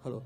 Hello.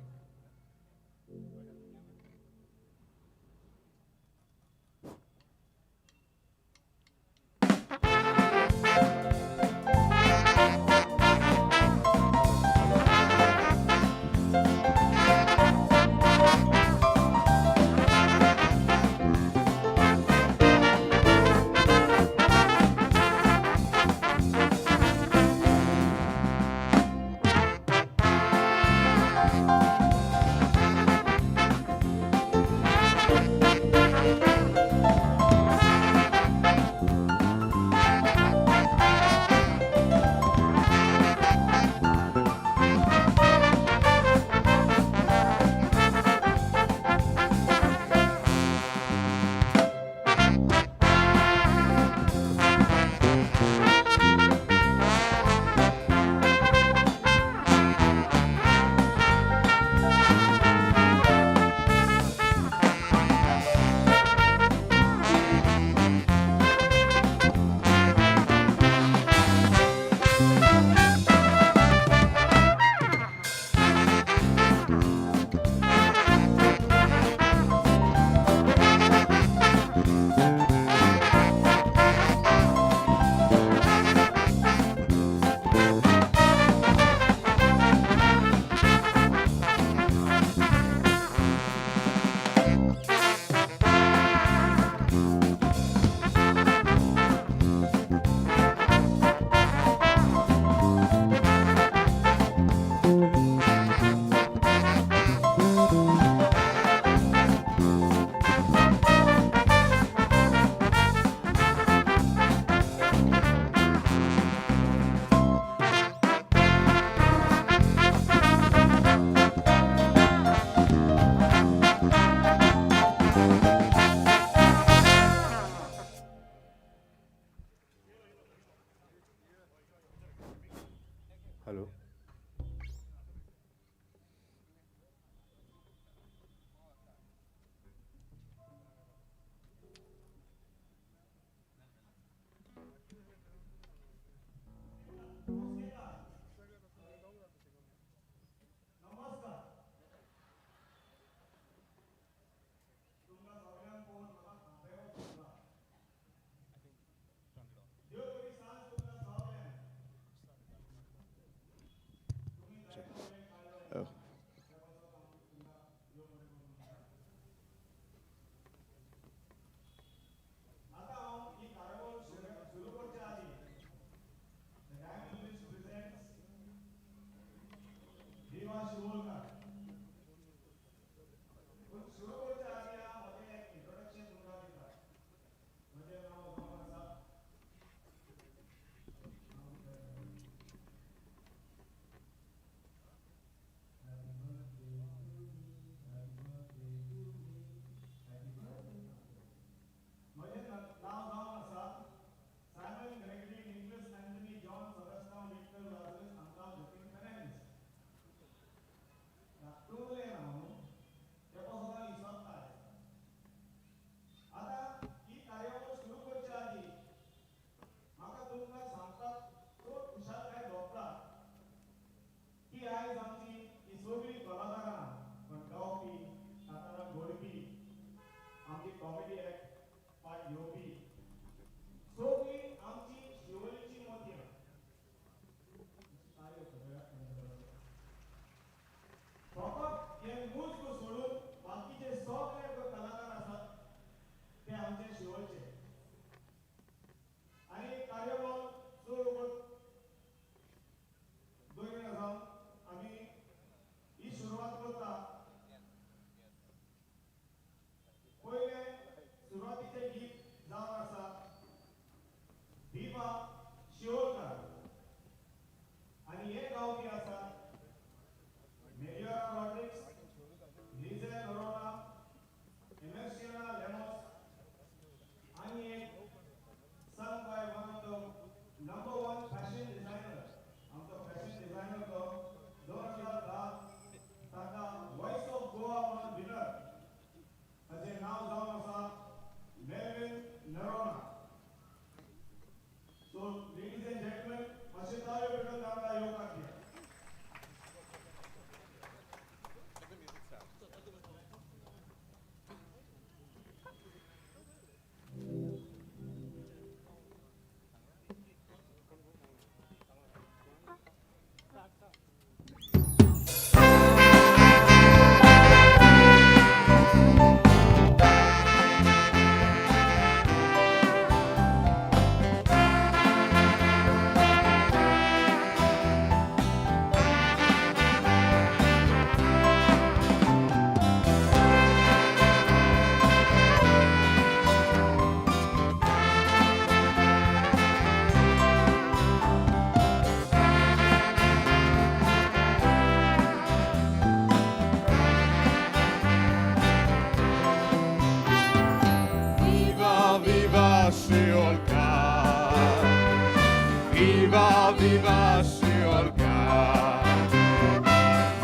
Viva, viva Šiolka.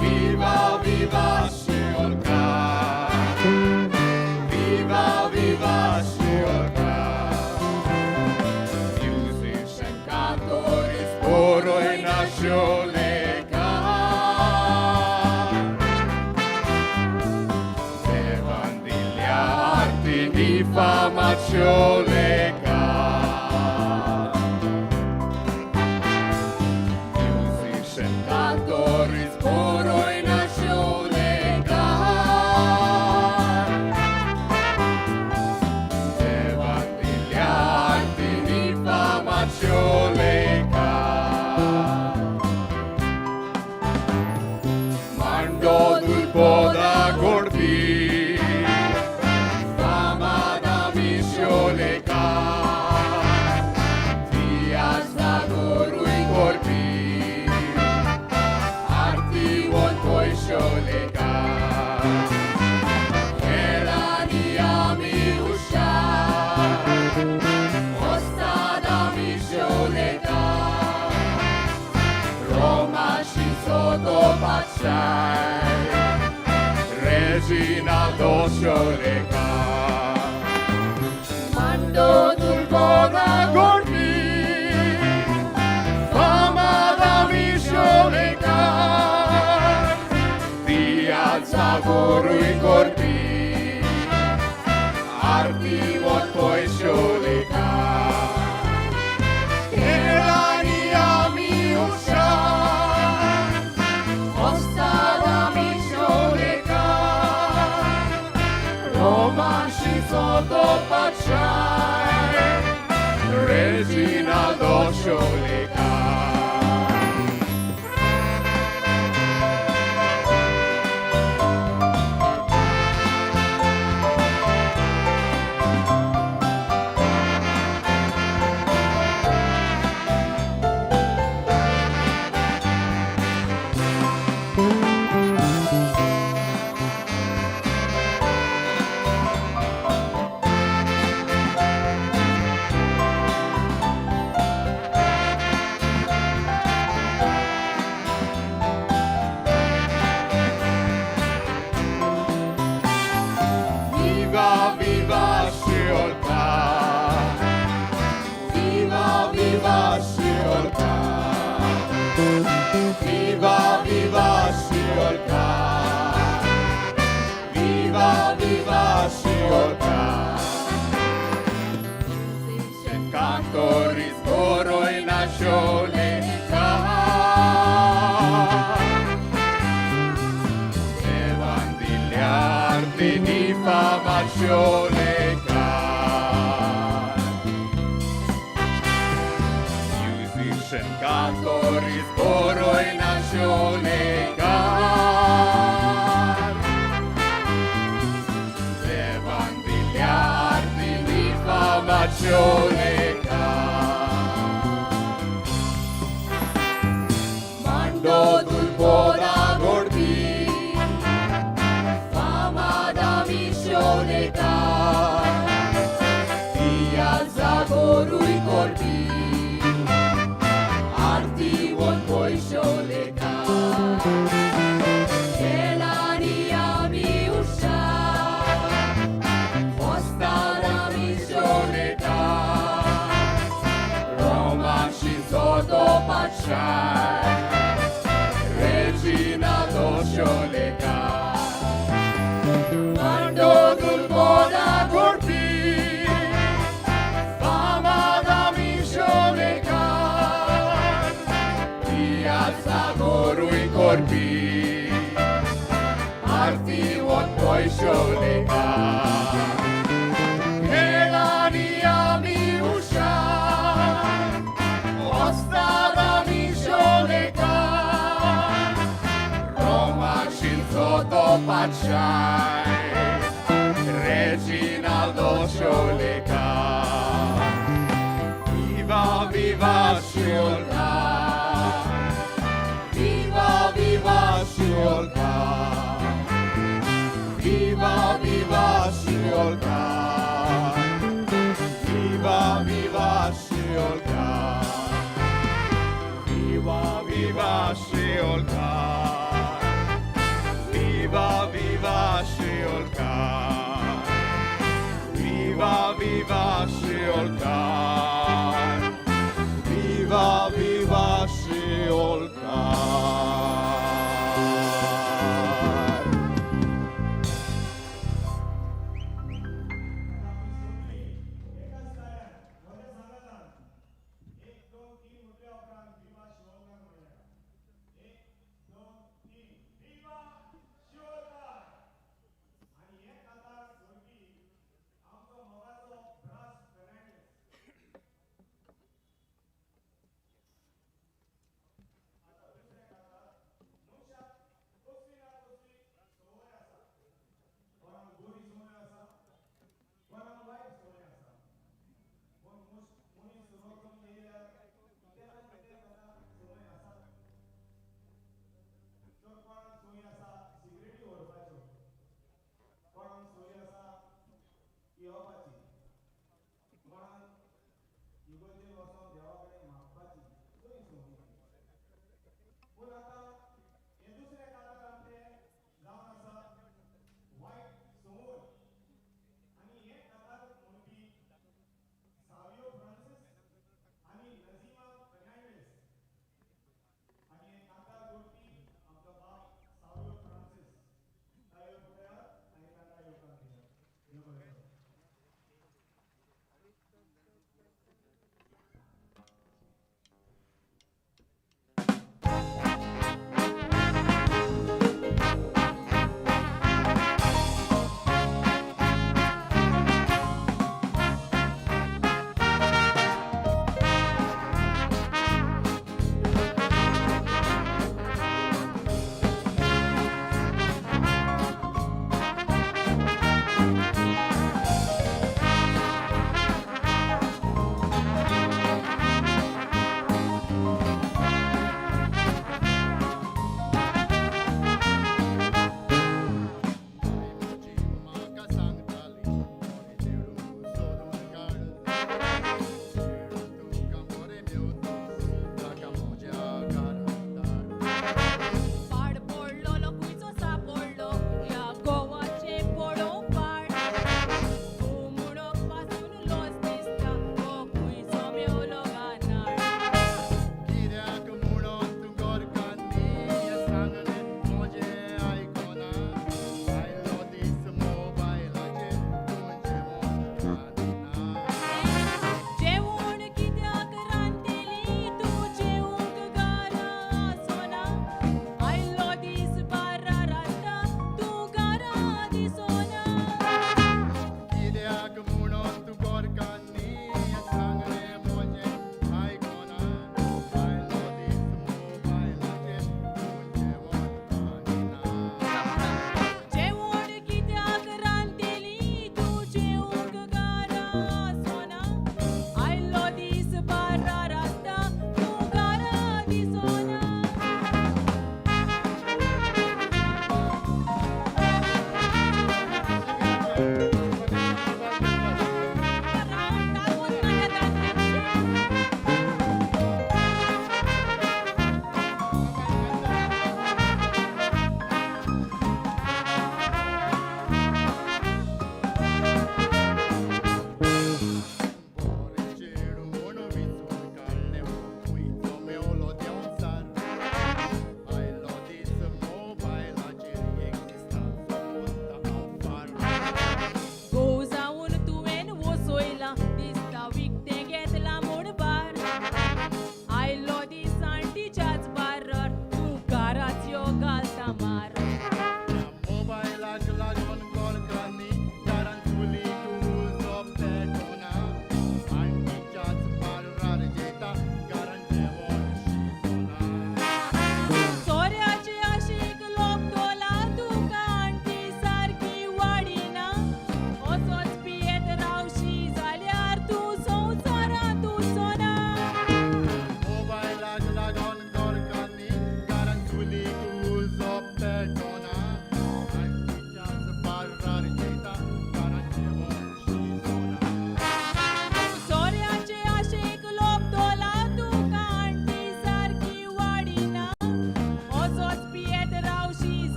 Viva, viva Šiolka. Viva, viva Šiolka. Musician cantori sporo in nascioleka. Evangelia arti diffamazione. Reginaldo Scioleka. Mando Dulboda Gorbi, fama da Miscioleka. Piazza Gorui Gorbi, arti what poi Scioleka. Reginaldo Scioleka. Viva, viva Šiolka. Viva, viva Šiolka. Viva, viva Šiolka. Viva, viva Šiolka. Cantori sboro in nascioleka. Evangelia diffamazione. Musician cantori sboro in nascioleka. Evangelia diffamazione. Mando Dulboda Gorbi, fama da Miscioleka. Piazza Gorui Gorbi, arti won poi Scioleka. Kelania mi usha, posta da Miscioleka. Roma Shizoto Pachai, Reginaldo Scioleka. Mando Dulboda Gorbi, fama da Miscioleka. Piazza Gorui Gorbi, arti won poi Scioleka. Kelania mi usha, osta da Miscioleka. Roma Shinzoto Pachai, Reginaldo Scioleka. Viva, viva Šiolka. Viva, viva Šiolka. Viva, viva Šiolka. Viva, viva Šiolka.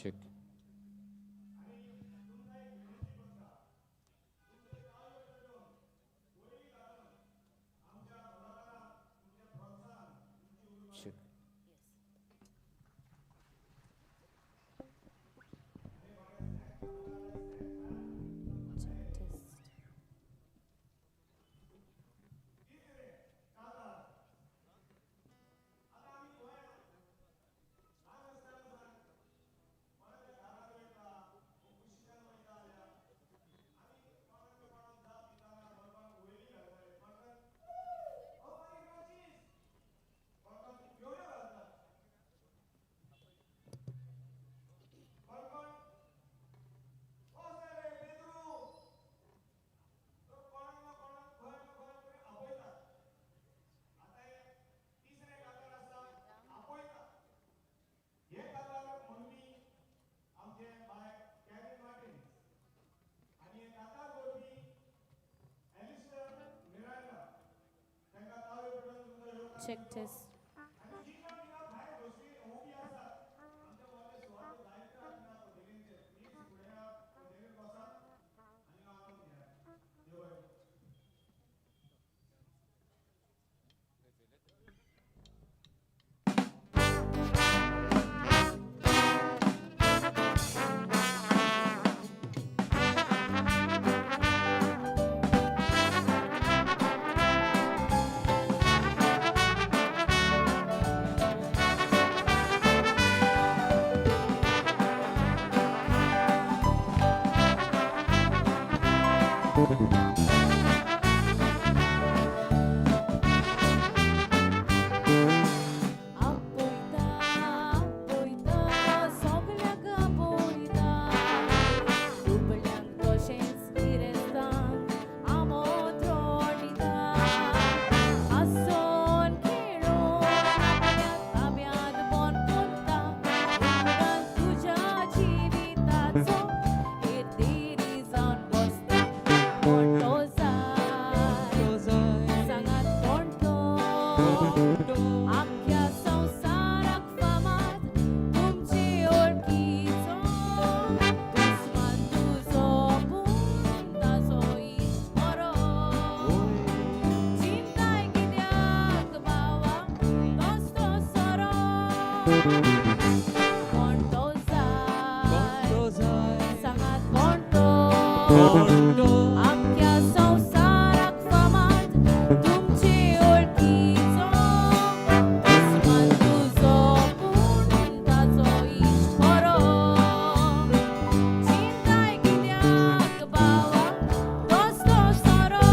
Check. Check. Check test. Check test. आपयता आपयता सगल्यांक आपयता दुबळ्यांक तशेंच गिरेस्तांक आमंत्रण दिता हांसोन खेळोन आपल्या ताब्यांत बंद करता उपरांत तुज्या जिविताचो हेर जावन बसता कोण तो जाय सांगात कोण तो आख्या संवसाराक फामाद तुमचे वळखीचो दुस्मान तुजो पूण ताजो इश्ट बरो चिंताय कित्याक भावा तोच तो सोरो कोण तो जाय सांगात कोण तो आख्या संवसाराक फामाद तुमचे वळखीचो दुस्मान तुजो पूण ताजो इश्ट बरो चिंताय कित्याक भावा तोच तो सोरो.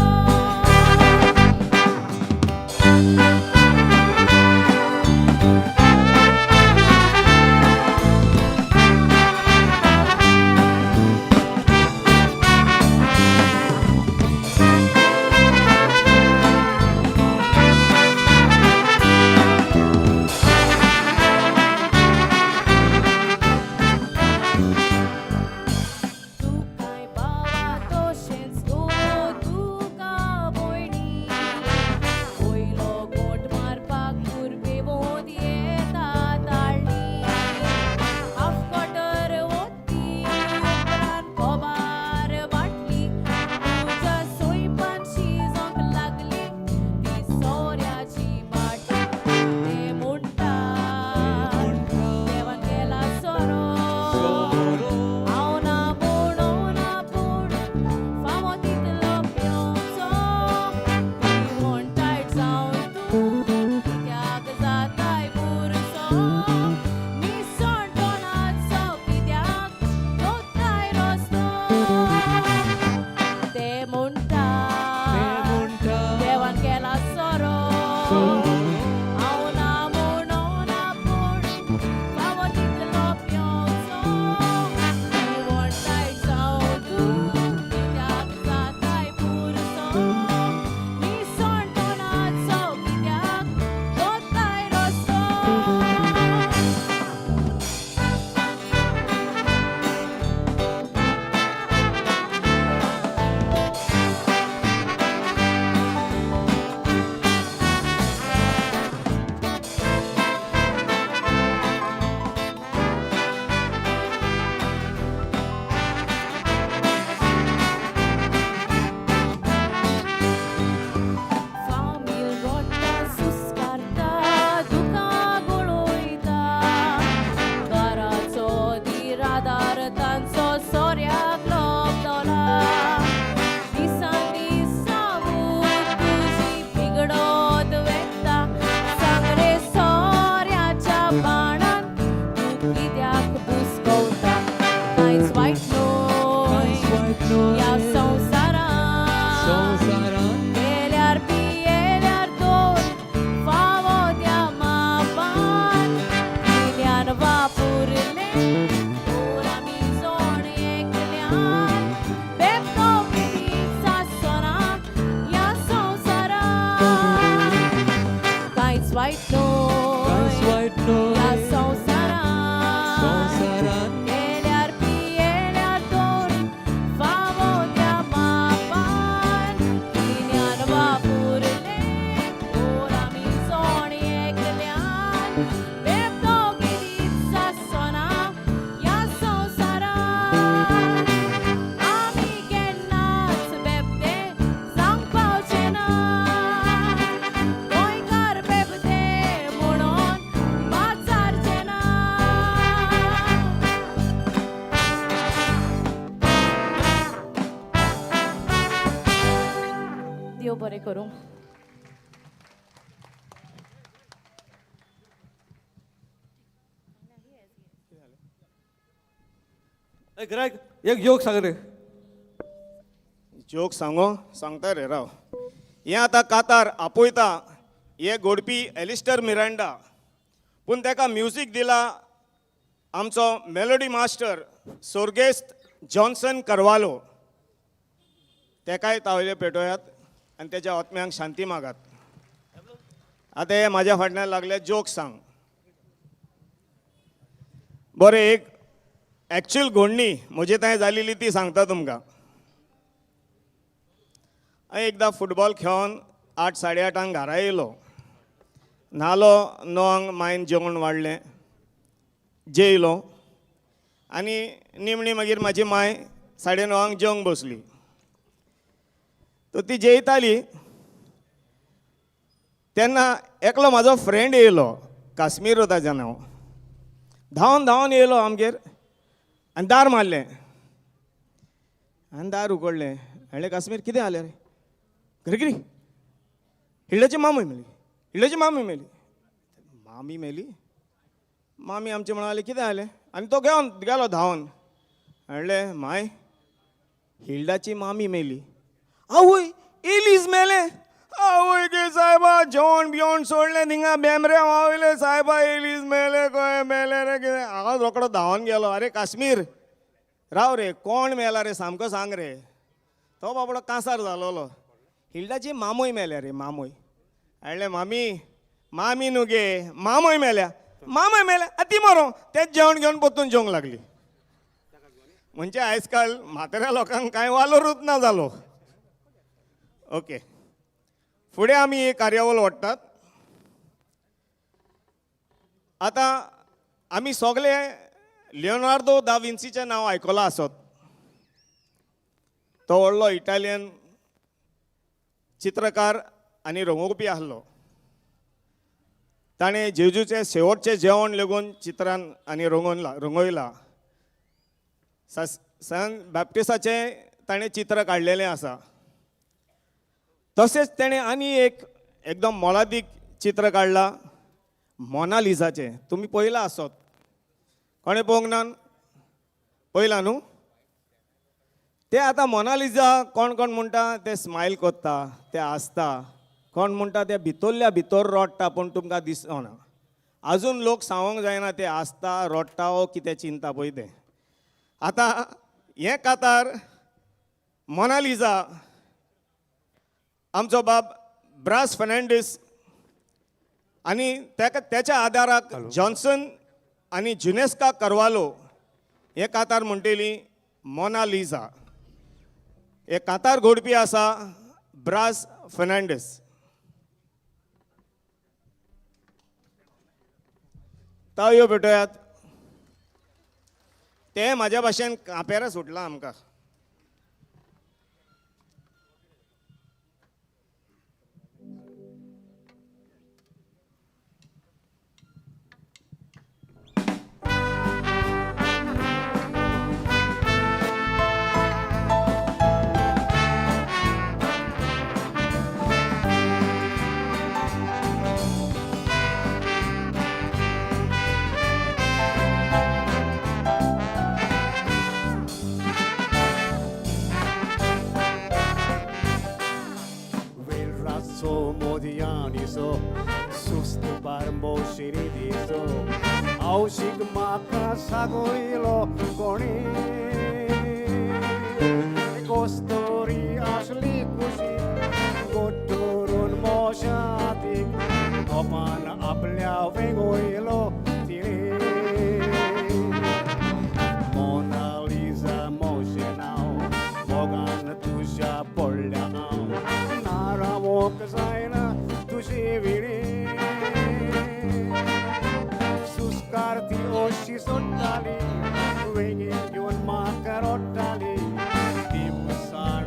देव बरें करूं. गिरायक एक जोक सांग रे. जोक सांगो सांगता रे राव. हें आतां कातार आपयता हे घोडपी एलिस्टर मिरांडा, पूण ताका म्युजीक दिला आमचो मेलोडी मास्टर सोर्गेस्त जॉन्सन करवालो. तेकाय तावले पेटोयात आनी तेज्या आत्म्यांक शांती मागात. आतां हे म्हाज्या फाटल्यान लागले जोक सांग. बरें, एक एक्चुअल घोडणी म्हजे थंय जालेली ती सांगता तुमकां. हांवें एकदां फुटबॉल खेळोन 8 साडे 8 घरा येयलो. न्हालो, 9 मायन जेवण वाडलें, जेयलो आनी निमणी मागीर म्हाजी माय 9:30 जेवंक बसली. तर ती जेयताली तेन्ना एकलो म्हाजो फ्रेंड येयलो, काश्मीर ताजें नांव. धांवन धांवन येयलो आमगेर आनी दार मारलें आनी दार उगडलें. म्हणलें, काश्मीर कितें जालें रे? घरगिरी हिल्डाची मामी मेली, हिल्डाची मामी मेली. मामी मेली? मामी आमची म्हणाली कितें जालें? आनी तो घेवन गेलो धांवन. म्हणलें, माय हिल्डाची मामी मेली. आवय एलीज मेलें. आवय गे सायबा, जेवण बिवण सोडलें थिंगा बेमरे वावयले सायबा, एलीज मेलें खंय मेलें रे कितें. हांव रोकडो धांवन गेलो. अरे काश्मीर राव रे, कोण मेला रे सामको सांग रे. तो बाबडो कांसार जालोलो. हिल्डाची मामूय मेल्या रे, मामूय. म्हणलें, मामी मामी न्हू गे, मामूय मेल्या, मामूय मेल्या. आतां ती मरो. तेच जेवण घेवन परतून जेवंक लागली. म्हणजे आयज काल म्हाताऱ्या लोकांक कांय वालोरूच ना जालो. ओके, फुडें आमी एक कार्यावळ वाडटात. आतां आमी सगळे लियोनार्दो दा विन्सीचें नांव आयकलां आसत. तो व्हडलो इटालियन चित्रकार आनी रंगोवपी आसलो. ताणें जेजूचें शेवटचें जेवण लेगून चित्रान आनी रंगोवन रंगयलां. सन बॅप्टिसाचें ताणें चित्र काडलेलें आसा. तशेंच ताणें आनी एक एकदम मोलादीक चित्र काडलां मोनालिसाचें. तुमी पळयलां आसत, कोणें पळोवंक ना? पळयलां न्हू? ते आतां मोनालिसा कोण कोण म्हणटा ते स्मायल करता, ते आसता, कोण म्हणटा ते भितरल्या भितर रडटा, पूण तुमकां दिसना. आजून लोक सांगूंक जायना ते आसता रडटा वो कितें चिंता पळय तें. आतां हें कातार मोनालिसा आमचो बाब ब्रास फर्नांडीस आनी तेका तेच्या आदाराक जॉन्सन आनी जुनेस्का करवालो हे कातार म्हणटेली मोनालिसा. हे कातार घोडपी आसा ब्रास फर्नांडीस. ताळयो पेटोयात. ते म्हाज्या भाशेन कांपेरा सुटला आमकां. Modianiso, sustu barbo shiridiso, aushik maka sagoilo koni, kostori ashli kushi, goturun moshatik, opan aplya vengoilo tiri. Mona Lisa moshenao, mogan tusha polya narawok zaina तुझे सुस्कारती ओशी सोडटाली, वेंगे घेवन म्हाका रोडटाली. दिवसाण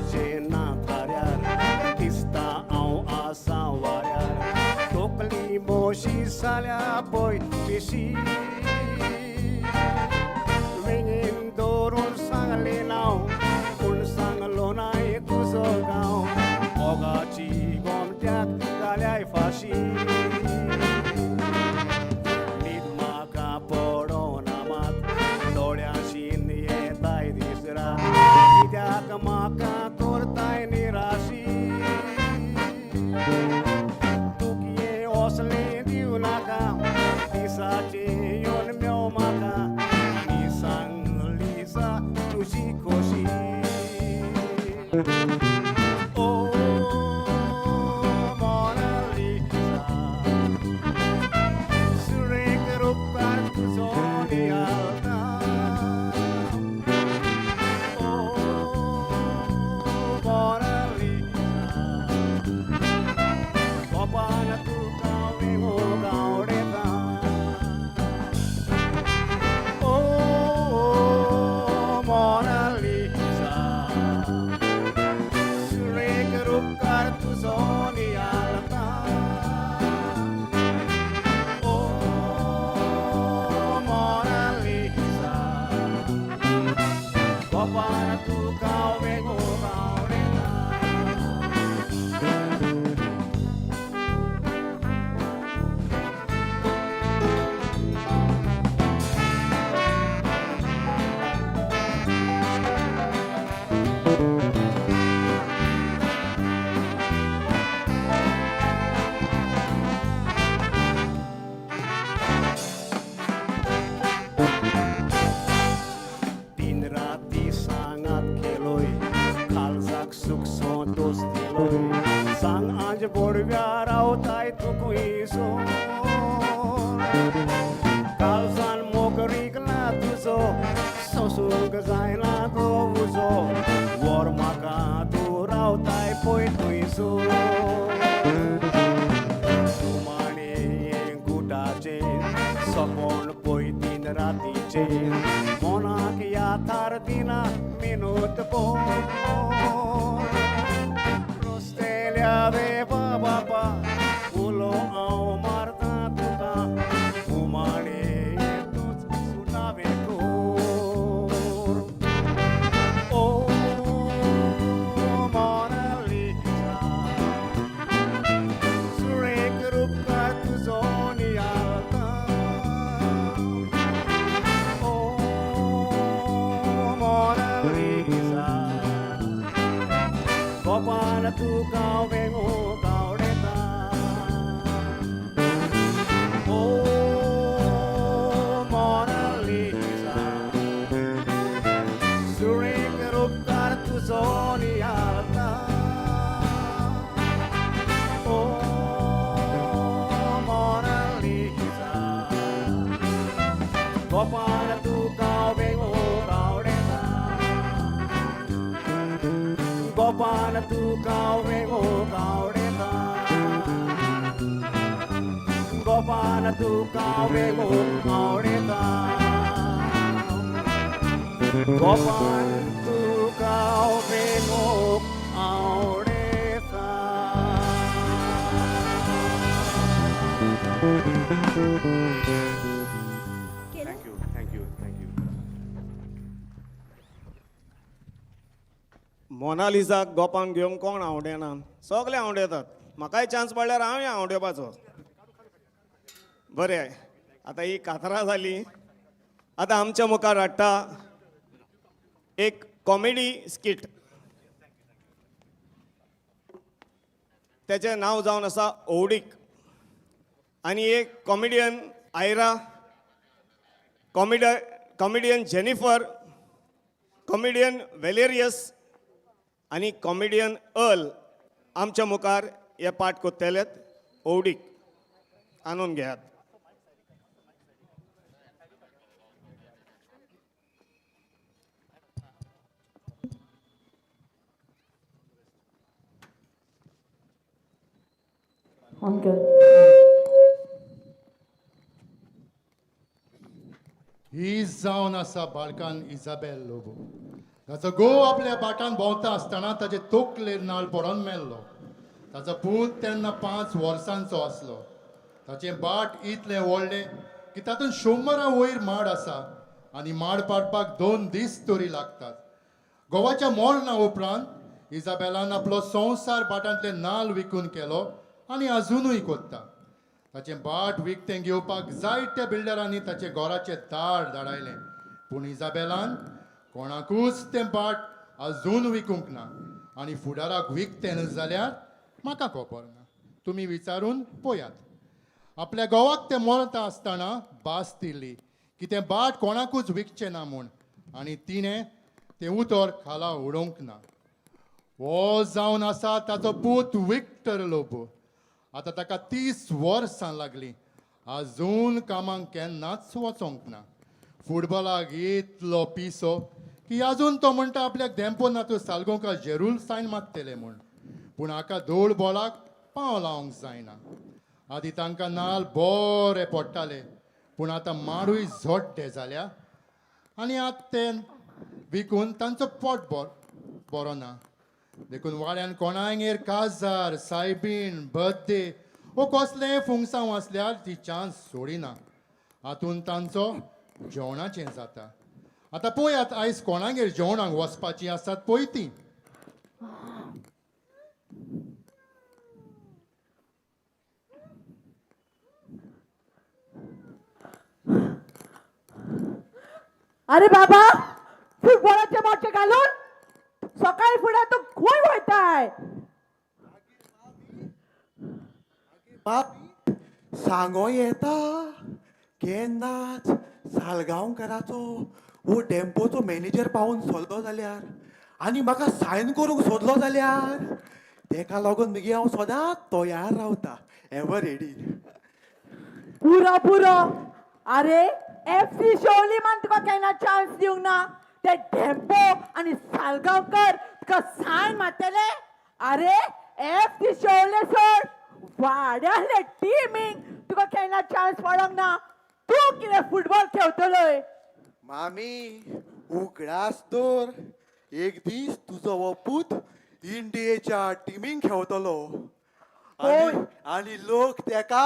तुजें ना थाऱ्यार दिसता हांव आसा वाऱ्यार तकली मोशी जाल्या पय पिशी वेंगेन दवरून सांगलें नांव पूण सांगलो नाय तुजो गांव मोगाची गोमट्याक घाल्याय फाशी न्हीद म्हाका पडना मात दोळ्यांशीन येताय दीस रात कित्याक म्हाका करताय निराशी तुकये असलें दिवं नाका दिसाचें येवन मेव म्हाका आनी सांग लिसा तुजी खोशी ओ मोनालिसा सुरेख रुपार तुजो नियाळटा ओ मोनालिसा गोपान तुका वेगो गावडेता ओ मोनालिसा सुरेख रुपकार तुजो नियाळटा ओ मोनालिसा गोपान तुका वेगो गावडेता तीन राती सांगात केलोय काळजाक सुख संतोष दिलोय सांग आज बोडव्या रावताय तूं खंयसो काळजान मोग रिगला तुजो सोसूंक जायना तो उजो वर म्हाका तूं रावताय पळय थंयसो सुमाणे गुटाचे सपन पळय तीन रातीचे मनाक याथार दिना मिनूत पोर रस्तेल्या रे बाबा उलो हांव मारता तुका उमाणे तूंच सुटावे कोर ओ मोनालिसा सुरेख रुपकार तुजो नियाळटा ओ मोनालिसा गोपान तुका वेगो गावडेता ओ मोनालिसा सुरेख रुपकार तुजो नियाळटा ओ मोनालिसा गोपाल तुका वेगो गावडेता गोपाल तुका वेगो गावडेता गोपाल तुका वेगो गावडेता गोपाल तुका वेगो आवडेता केलो Thank you, thank you, thank you. मोनालिसाक गोपांक घेवंक कोण आवडेना सगळे आवडेतात म्हाकाय चान्स पडल्यार हांवूय आवडेवपाचो. बरें, आतां ही कातरां जाली. आतां आमच्या मुखार हाडटा एक कॉमेडी स्किट. तेचें नांव जावन आसा ओवडीक. आनी एक comedian Ira, comedian Jennifer, comedian Valerius आनी कॉमेडियन अर्ल आमच्या मुखार हे पाठ कोत्तेलेत. ओवडीक आणून घेयात. ऑन कर. ही जावन आसा बाळकान इजाबेल लोबो. ताचो घोव आपल्या बाटान भोंवता आसतना ताचे तोकलेर नाल पडोन मेल्लो. ताचो पूत तेन्ना 5 वर्सांचो आसलो. ताचें बाट इतलें व्हडलें की तातूंत 100 वयर माड आसा आनी माड पाडपाक 2 दीस तरी लागतात. घोवाच्या मरणा उपरांत इजाबेलान आपलो संवसार बाटांतले नाल विकून केलो आनी आजुनूय कोत्ता. ताचें बाट विकतें घेवपाक जायत्या बिल्डरांनी ताचें घराचें दार धाडायलें, पूण इजाबेलान कोणाकूच तें बाट अजून विकूंक ना आनी फुडाराक विकतें न्हय जाल्यार म्हाका खबर ना, तुमी विचारून पळयात. आपल्या घोवाक तें मरता आसतना भास दिल्ली की तें बाट कोणाकूच विकचें ना म्हूण आनी तिणें तें उतर खाला उडोवंक ना. हो जावन आसा ताचो पूत विक्टर लोबो. आतां ताका 30 वर्सां लागलीं, आजून कामाक केन्नाच वचोंक ना. फुटबॉलाक इतलो पिसो की आजून तो म्हणटा आपल्याक धेंपो ना तूं सालगोंका जेरूल सायन मारतले म्हूण, पूण हाका धूळ बॉलाक पांव लावंक जायना. आदी तांकां नाल बरे पडटाले, पूण आतां माडूय झोड्डे जाल्या आनी आतां ते विकून तांचो पोट बरो ना. देखून वाड्यान कोणागेर काजार, सायबीण, बर्थडे वो कसलेंय फुंगसांव आसल्यार ती चान्स सोडिना. हातून तांचो जेवणाचें जाता. आतां पळयात आयज कोणागेर जेवणाक वचपाची आसात पळय ती. अरे बाबा, फुटबॉलाचे मोचे घालून सकाळी फुडें तूं खंय वयताय? बाप सांगो येता केन्नाच सालगांवकाराचो वो टेम्पोचो मॅनेजर पावून सोदलो जाल्यार आनी म्हाका सायन करूंक सोदलो जाल्यार तेका लागून मगे हांव सदांच तयार रावता, एवर रेडी. पुरो पुरो. अरे एफ सी शोलिमान तुका केन्ना चान्स दिवंक ना, ते ढेंपो आनी सालगांवकर तुका सायन मारतले. अरे एफ सी शोले सोड, वाड्याले टिमींक तुका केन्ना चान्स पडोंक ना, तूं कितें फुटबॉल खेळटलोय? मामी उगडास दवर, एक दीस तुजो हो पूत इंडियेच्या टिमींक खेळटलो आनी लोक तेका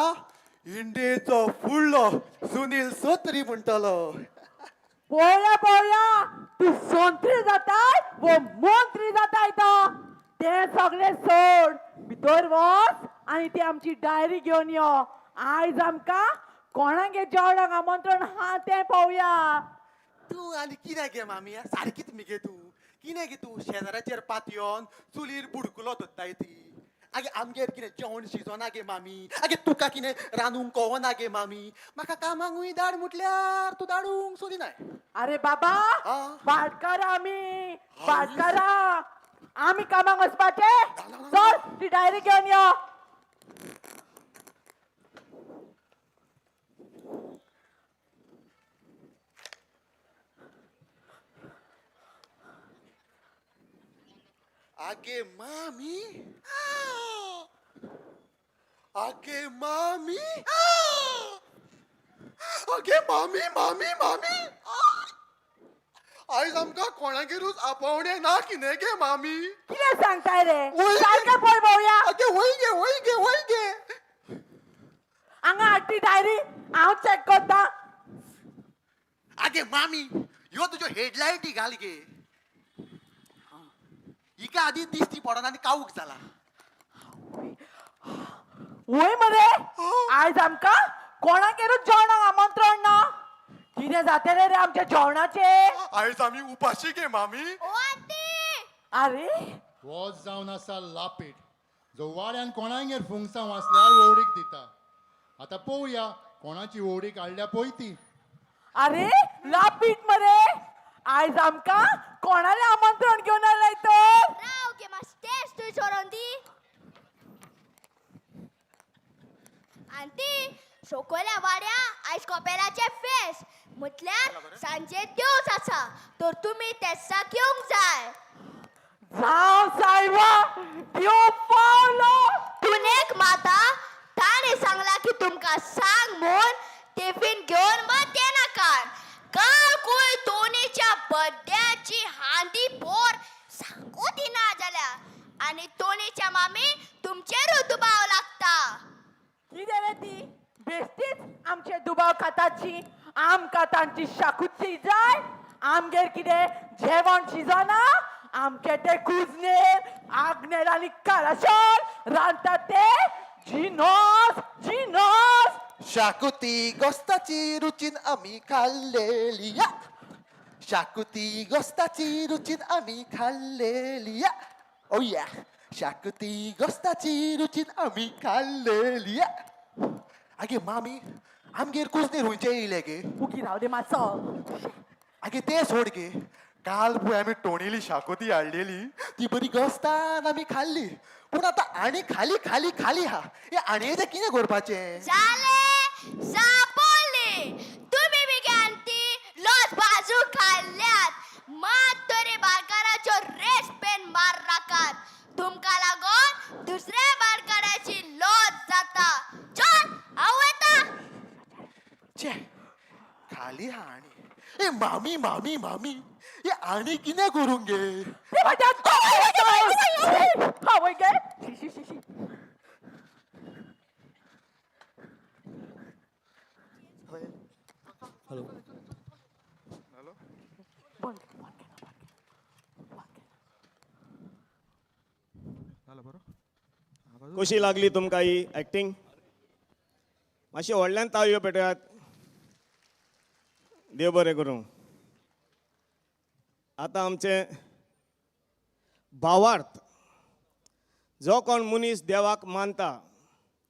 इंडियेचो फुडलो सुनील सोत्री म्हणटलो. पळोवया पळोवया, तूं सोंत्री जाताय वो मंत्री जाताय तो. तें सगळें सोड, भितर वच आनी ती आमची डायरी घेवन यो. आयज आमकां कोणागे जेवणाक आमंत्रण आहा तें पळोवया. तूं आनी कितें गे मामी, सारकीच मगे तूं. कितें गे तूं शेजाराचेर पातयोन चुलीर बुडकुलो धरताय ती. आगे आमगेर कितें जेवण शिजोना गे मामी? आगे तुका कितें रांदूंक कळना गे मामी? म्हाका कामाकूय धाड म्हटल्यार तूं धाडूंक सोदिनाय. अरे बाबा, भाटकारा आमी, भाटकारा आमी कामाक वचपाचे. चल ती डायरी घेवन यो. आगे मामी, आगे मामी, आगे मामी, मामी मामी, आयज आमकां कोणागेरूच आपोवणें ना कितें गे मामी? कितें सांगताय रे? सारकें पळय पळोवया. आगे वय गे, वय गे, वय गे. हांगा हाड ती डायरी, हांव चॅक करता. आगे मामी, ह्यो तुज्यो हेडलायटी घाल गे. हिका आदी दिसती पडना आनी काऊक जाला. वय मरे, आयज आमकां कोणागेरूच जेवणाक आमंत्रण ना. कितें जातलें रे आमच्या जेवणाचें? आयज आमी उपाशी गे मामी. अरे हो जावन आसा लापीट, जो वाड्यान कोणागेर फुंगसांव आसल्यार वोवडीक दिता. आतां पळोवया कोणाची वोवडीक हाडल्या पळय ती. अरे लापीट मरे, आयज आमकां कोणालें आमंत्रण घेवन आयलाय तर? राव गे मातशें टेस्ट तुवें सोडोन दी. आनी ती सोकोल्या वाड्या आयज कोपेलाचें फेस्त, म्हटल्यार सांजे दिवस आसा, तर तुमी तेस्साक येवंक जाय. जावं सायबा, देव पावलो. तुनेक माता ताणें सांगलां की तुमकां सांग म्हूण टिफीन घेवन मात येनाकात. काल कूय टोनीच्या बड्ड्याची हांदी बाकीच्या मामी तुमचेरूच दुबाव लागता. कितें रे ती बेश्टीच आमचे दुबाव खाताची. आमकां तांची शाकुती जाय. आमगेर कितें जेवण शिजना? आमचे ते कुजनेर आग्नेल आनी काराशोल रांदतात ते जिनोस जिनोस. शाकुती गोस्ताची रुचीन आमी खाल्लेली या. शाकुती गोस्ताची रुचीन आमी खाल्लेली या. ओ या, शाकुती गोस्ताची रुचीन आमी खाल्लेली या. आगे मामी, आमगेर कुजनेर हुंयचे येयले गे? उगी राव दे मातसो. आगे ते सोड गे, काल पळय आमी टोणेली शाकोती हाडलेली, ती बरी गोस्तान आमी खाल्ली, पूण आतां आनी खाली खाली खाली हा. हे आणयेचें कितें करपाचें? जाले सापडली तुमी बी आंटी लॉस बाजू खाल्ल्यात. मात तरी बारकाराचो रेस पेन मार राखात. तुमकां लागून दुसऱ्या बारकाराची लॉस जाता. चल हांव वता. छे, खाली हा आणी. ए मामी मामी मामी, हे आणी कितें करूंक गे? ते म्हज्या हांवय गे. शी शी शी शी. हॅलो. बंद केलं, बंद केलं, बंद केलं, बंद केलं. कशी लागली तुमकां ही एक्टींग? मातशी व्हडल्यान ताळयो पेटयात. देव बरें करूं. आतां आमचें भावार्थ, जो कोण मनीस देवाक मानता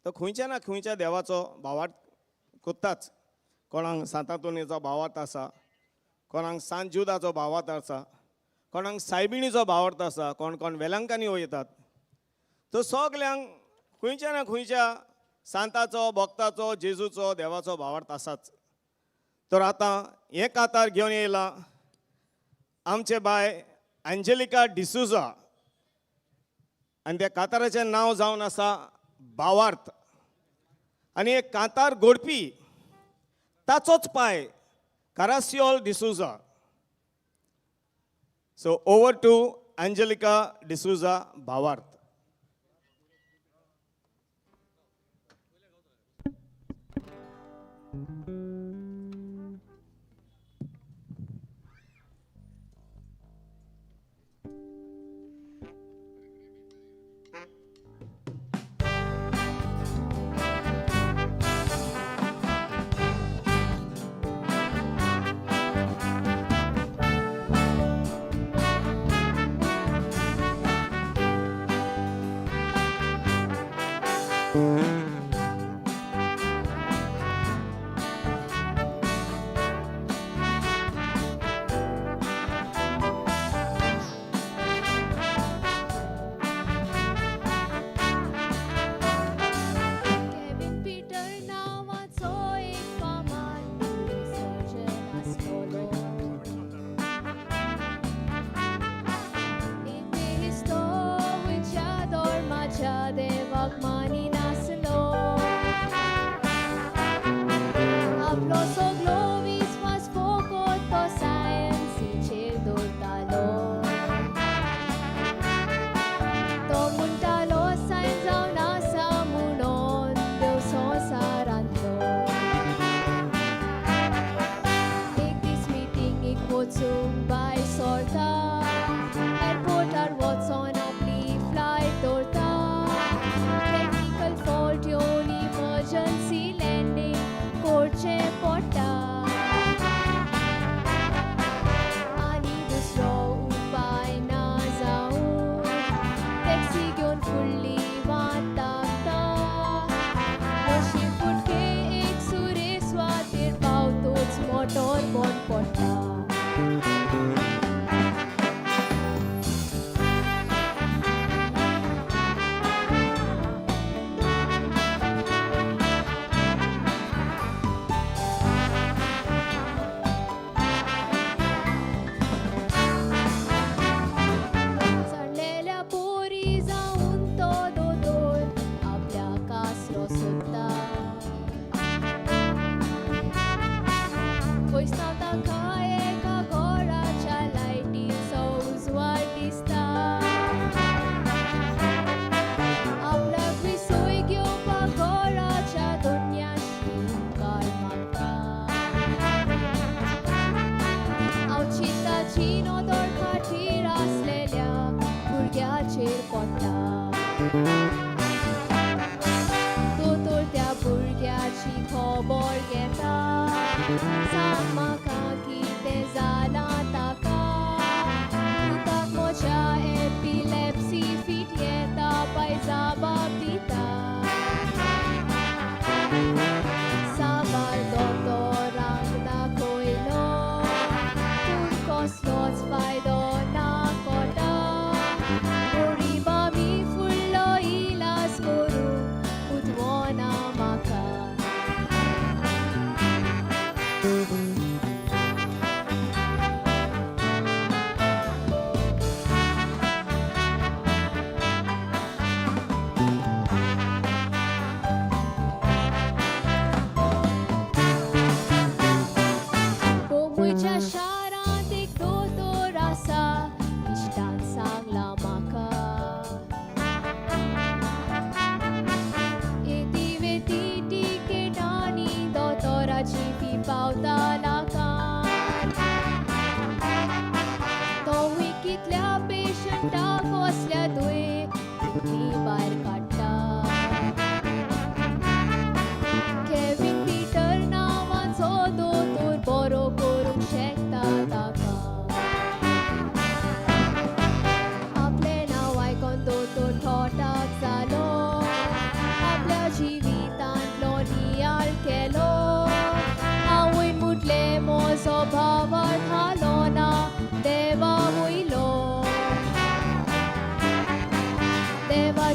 तो खंयच्या ना खंयच्या देवाचो भावार्थ कोत्ताच. कोणाक सांतातोनीचो भावार्थ आसा, कोणाक सांत जुदाचो भावार्थ आसा, कोणाक सायबिणीचो भावार्थ आसा, कोण कोण वेलंकांनी वयतात. तर सगल्यांक खंयच्या ना खंयच्या सांताचो, भक्ताचो, जेजूचो, देवाचो भावार्थ आसाच. तर आतां हें कातार घेवन येयलां आमचे बाय एंजेलिका डिसुजा आनी त्या काताराचें नांव जावन आसा भावार्थ. आनी हे कांतार घोडपी ताचोच पाय Caraciol D'Souza. So over to Angelica D'Souza, भावार्थ.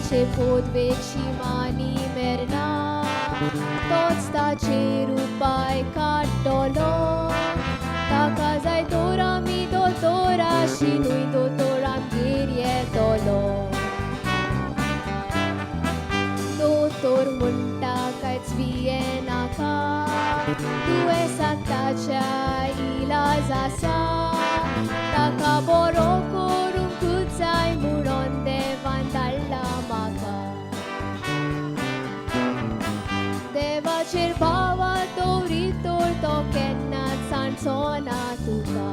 ताचे पोदवेक शिमानी मेरना तोच ताचेर उपाय काडटलो ताका जाय तोर आमी दोतोर आशिनूय दोतोर आमगेर येतलो दोतोर म्हणटा कांयच भियेनाका दुयेंसाक ताच्या इलाज आसा ताका बरो करूंकूच जाय म्हणून देवान धाडला म्हाका देवाचेर भावा दवरी तर तो केन्नाच सांडचो ना तुका.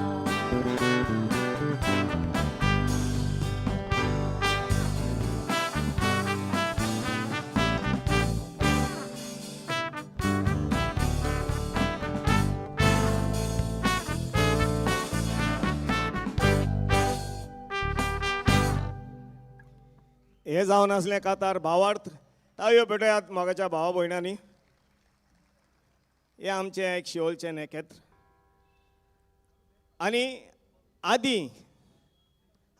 हें जावन आसलें कातार भावार्थ. ताळयो पेटयात मोगाच्या भावा भयणांनी. हें आमचें एक शिवोलचें नेकेत्र. आनी आदीं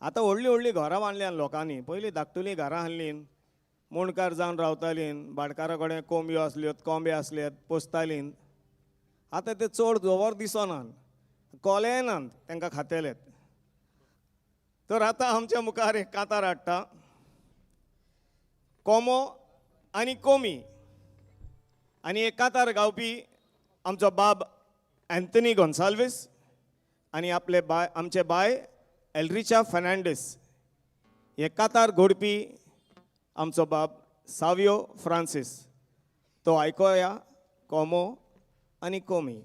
आतां व्हडलीं व्हडलीं घरां बांदल्यान लोकांनी. पयलीं धाकटुलीं घरां आहलीं, मुंडकार जावन रावतालीं, भाटकारा कडेन कोंबयो आसल्यो, कोंबे आसले, पोसतालीं. आतां ते चड जवर दिसनात, कोलेय नात तांकां खातेलेत. तर आतां आमच्या मुखार एक कातार हाडटा, कोमो आनी कोमी. आनी एक कातार गावपी आमचो बाब अँथनी गोन्साल्वीस आनी आपले बाय आमचे बाय एल्रिचा फर्नांडीस. हे कातार घोडपी आमचो बाब सावियो फ्रांसीस. तो आयकोया कोमो आनी कोमी.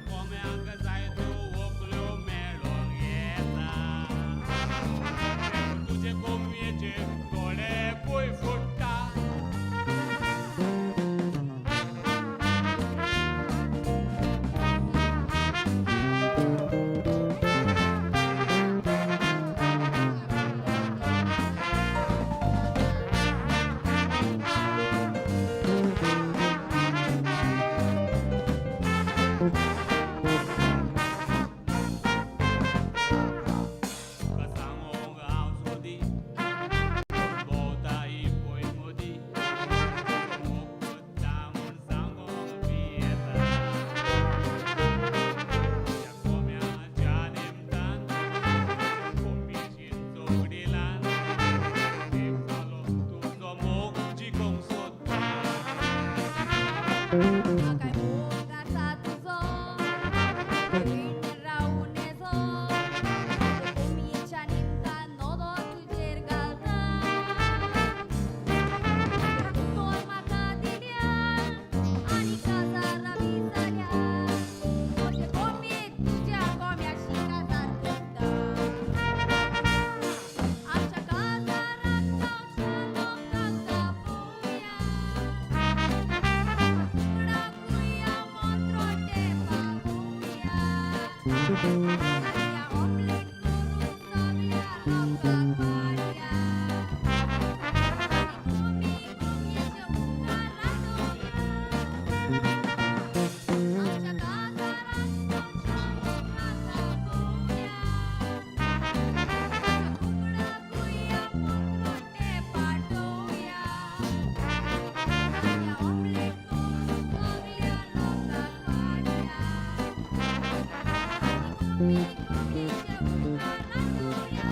कोम्याक म्हाकाय मोग आसा तुजो, रीण रावूं नेजो. कोंबयेच्या निमतान नदर तुजेर घालता. उतर म्हाका दिल्या आनी काजारां बी जाल्या. म्हजे कोंबयेक तुज्या कोंब्याशी काजार करता. आमच्या काजाराक गांवच्या लोकांक आपोवया. कुकडाकूय मोत्रोटे पावोवया. तांतयां ऑमलेट करून सगळ्या लोकांक वाडया. आनी कोंबी कोंबयेचे उपकार रांदोवया. आमच्या काजाराक गांवच्या लोकांक आपोवया. कुकडाकूय मोत्रोटे पाठोवया. तांतयां ऑमलेट करून सगळ्या लोकांक वाडया. आनी कोंबी कोंबयेचे उपकार रांदोवया.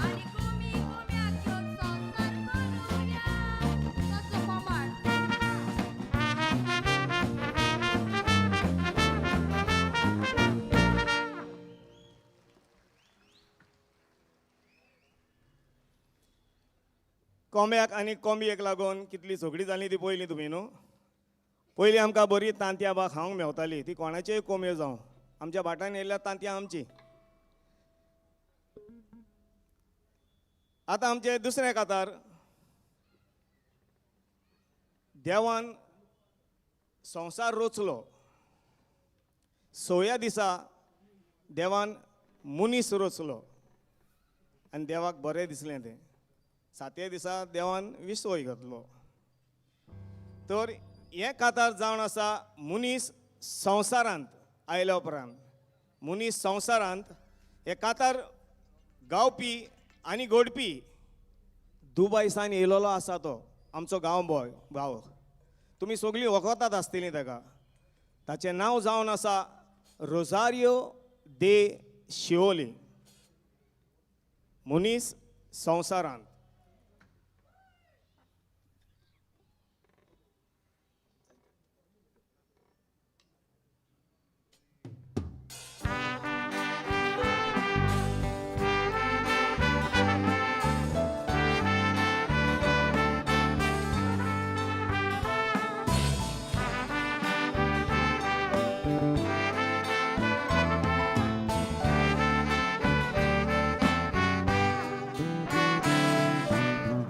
आनी कोंबी कोंब्याक घेवन संवसार करुया. तसो प्रमाण. कोंब्याक आनी कोंबयेक लागून कितली झगडीं जालीं ती पयलीं तुमी न्हू. पयलीं आमकां बरी तांतयां बा खावंक मेवताली, ती कोणाच्योय कोंबयो जावं, आमच्या भाटान येयल्ल्या तांतयां आमची. आतां आमचें दुसरें कातार, देवान संवसार रचलो, सव्या दिसा देवान मनीस रचलो आनी देवाक बरें दिसलें तें. सातव्या दिसा देवान विसवय घेतलो. तर हें कातार जावन आसा मनीस संवसारांत आयल्या उपरांत. मनीस संवसारांत हें कातार गावपी आनी घडपी दुबयसान येयलेलो आसा, तो आमचो गांव बॉय गांव. तुमी सगळीं वळखतात आसतलीं ताका. ताचें नांव जावन आसा रोजारियो दे शिवोली. मनीस संवसारांत.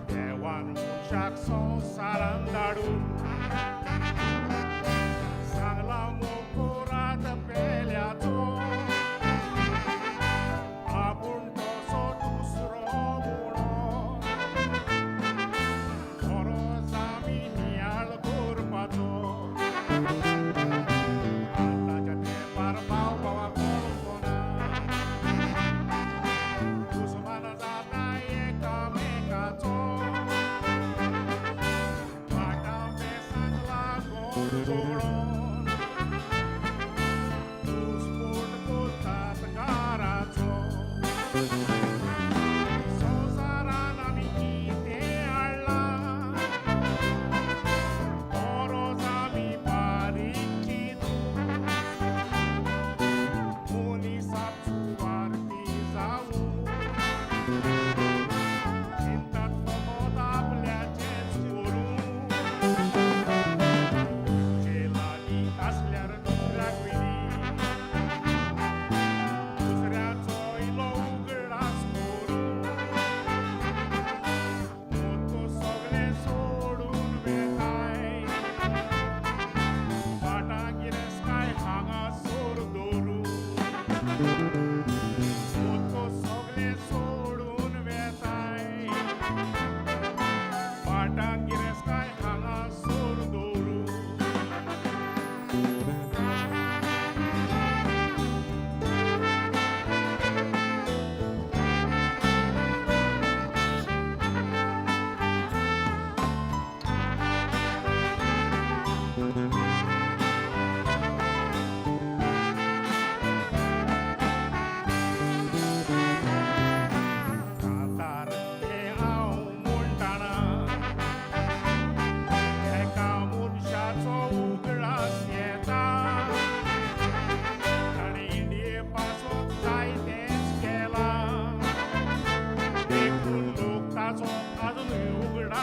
देवान मनशाक संवसारान धाडून सांगला मोकोरात पेल्याचो, आपूण तसो दुसरो म्हणून खरो आमी नियाळ करपाचो. आतांच्या तेंपार भाव भावाक वळखना, दुस्मान जाता एकामेकाचो.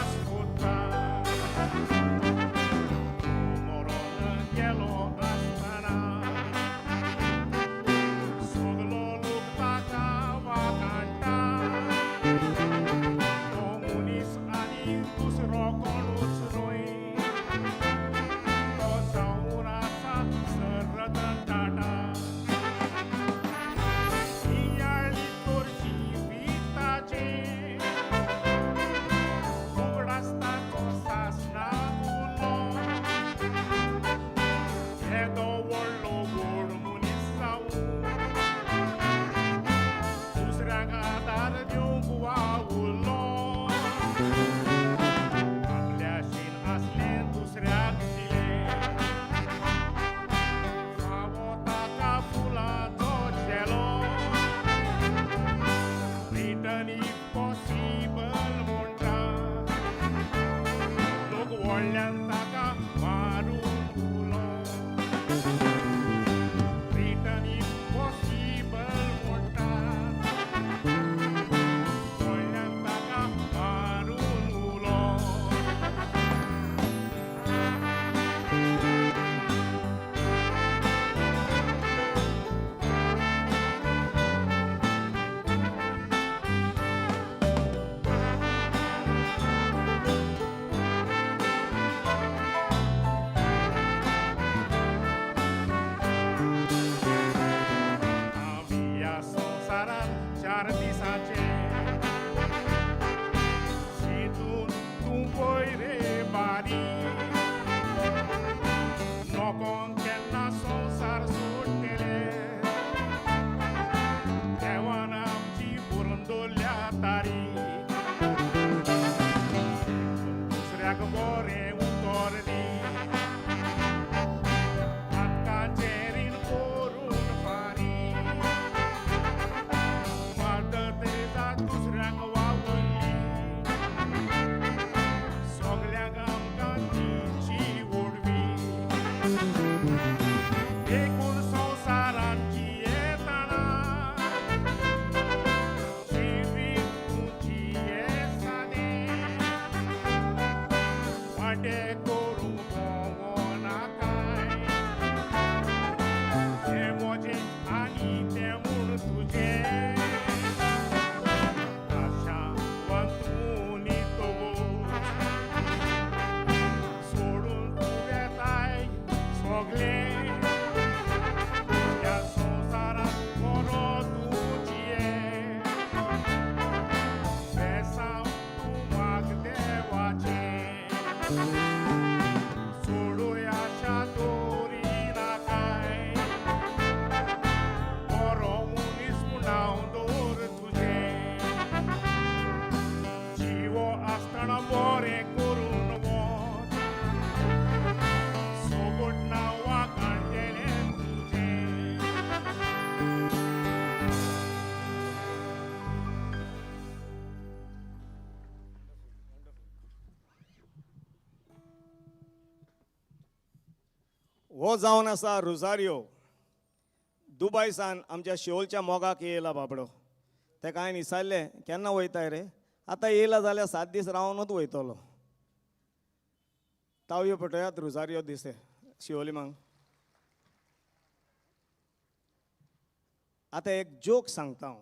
उगडास कोत्ता मरोन गेलो आसतना सगलो लोक ताका वाकाणटा तो मनीस आनी दुसरो कोणूच न्हय तो जावन आसा सर रतन टाटा. नियाळी तोर जिविताचें उगडासता तो सासणा उरलो येदो व्हडलो गोड मनीस जावन दुसऱ्यांक आदार दिवंक वावुरलो आपल्याशीन आसलें दुसऱ्याक दिलें फावो ताका फुलांचो झेलो रिटर्न if possible म्हणटा लोक व्हडल्यान ताका मारून उलो रिटर्न if possible म्हणटा व्हडल्यान ताका मारून उलो. आमी ह्या संवसारांत चार दिसाचे चिंतून तूं पळय रे बारी नको केन्ना संवसार सोडटले देवान आमची पुरून दवरल्या तारी दुसऱ्याक बरें उतर दी आतांचें रीण करून फारी मदत दुसऱ्यांक वावुरली सगल्यांक आमकां तिची ओडवी एकूण संवसारांची येताना जिवीत तुजी सादें वांटे करूंक भोंवनाकाय हें म्हजें आनी तें म्हूण तुजें आशावान तूं न्हिदतकूच सोडून तूं वेताय सगलें ह्या संवसारांत बरो तूं जिये बेसांव तूं माग देवाचें सोडूय आशा दवरिनाकाय बरो मनीस म्हूण नांव दवर तुजें जिवो आसतना बरें करून वच सोबट नांवा काडटलें तुजें. हो जावन आसा रुजारियो दुबय सान आमच्या शिवोलच्या मोगाक येयला बाबडो. तेका हांवें विचारलें केन्ना वयताय रे आतां येयला जाल्यार 7 दीस रावनूच वयतलो. तावयो पटयात रुजारियो दिसे शिवोलीमांग. आतां एक जोक सांगता हांव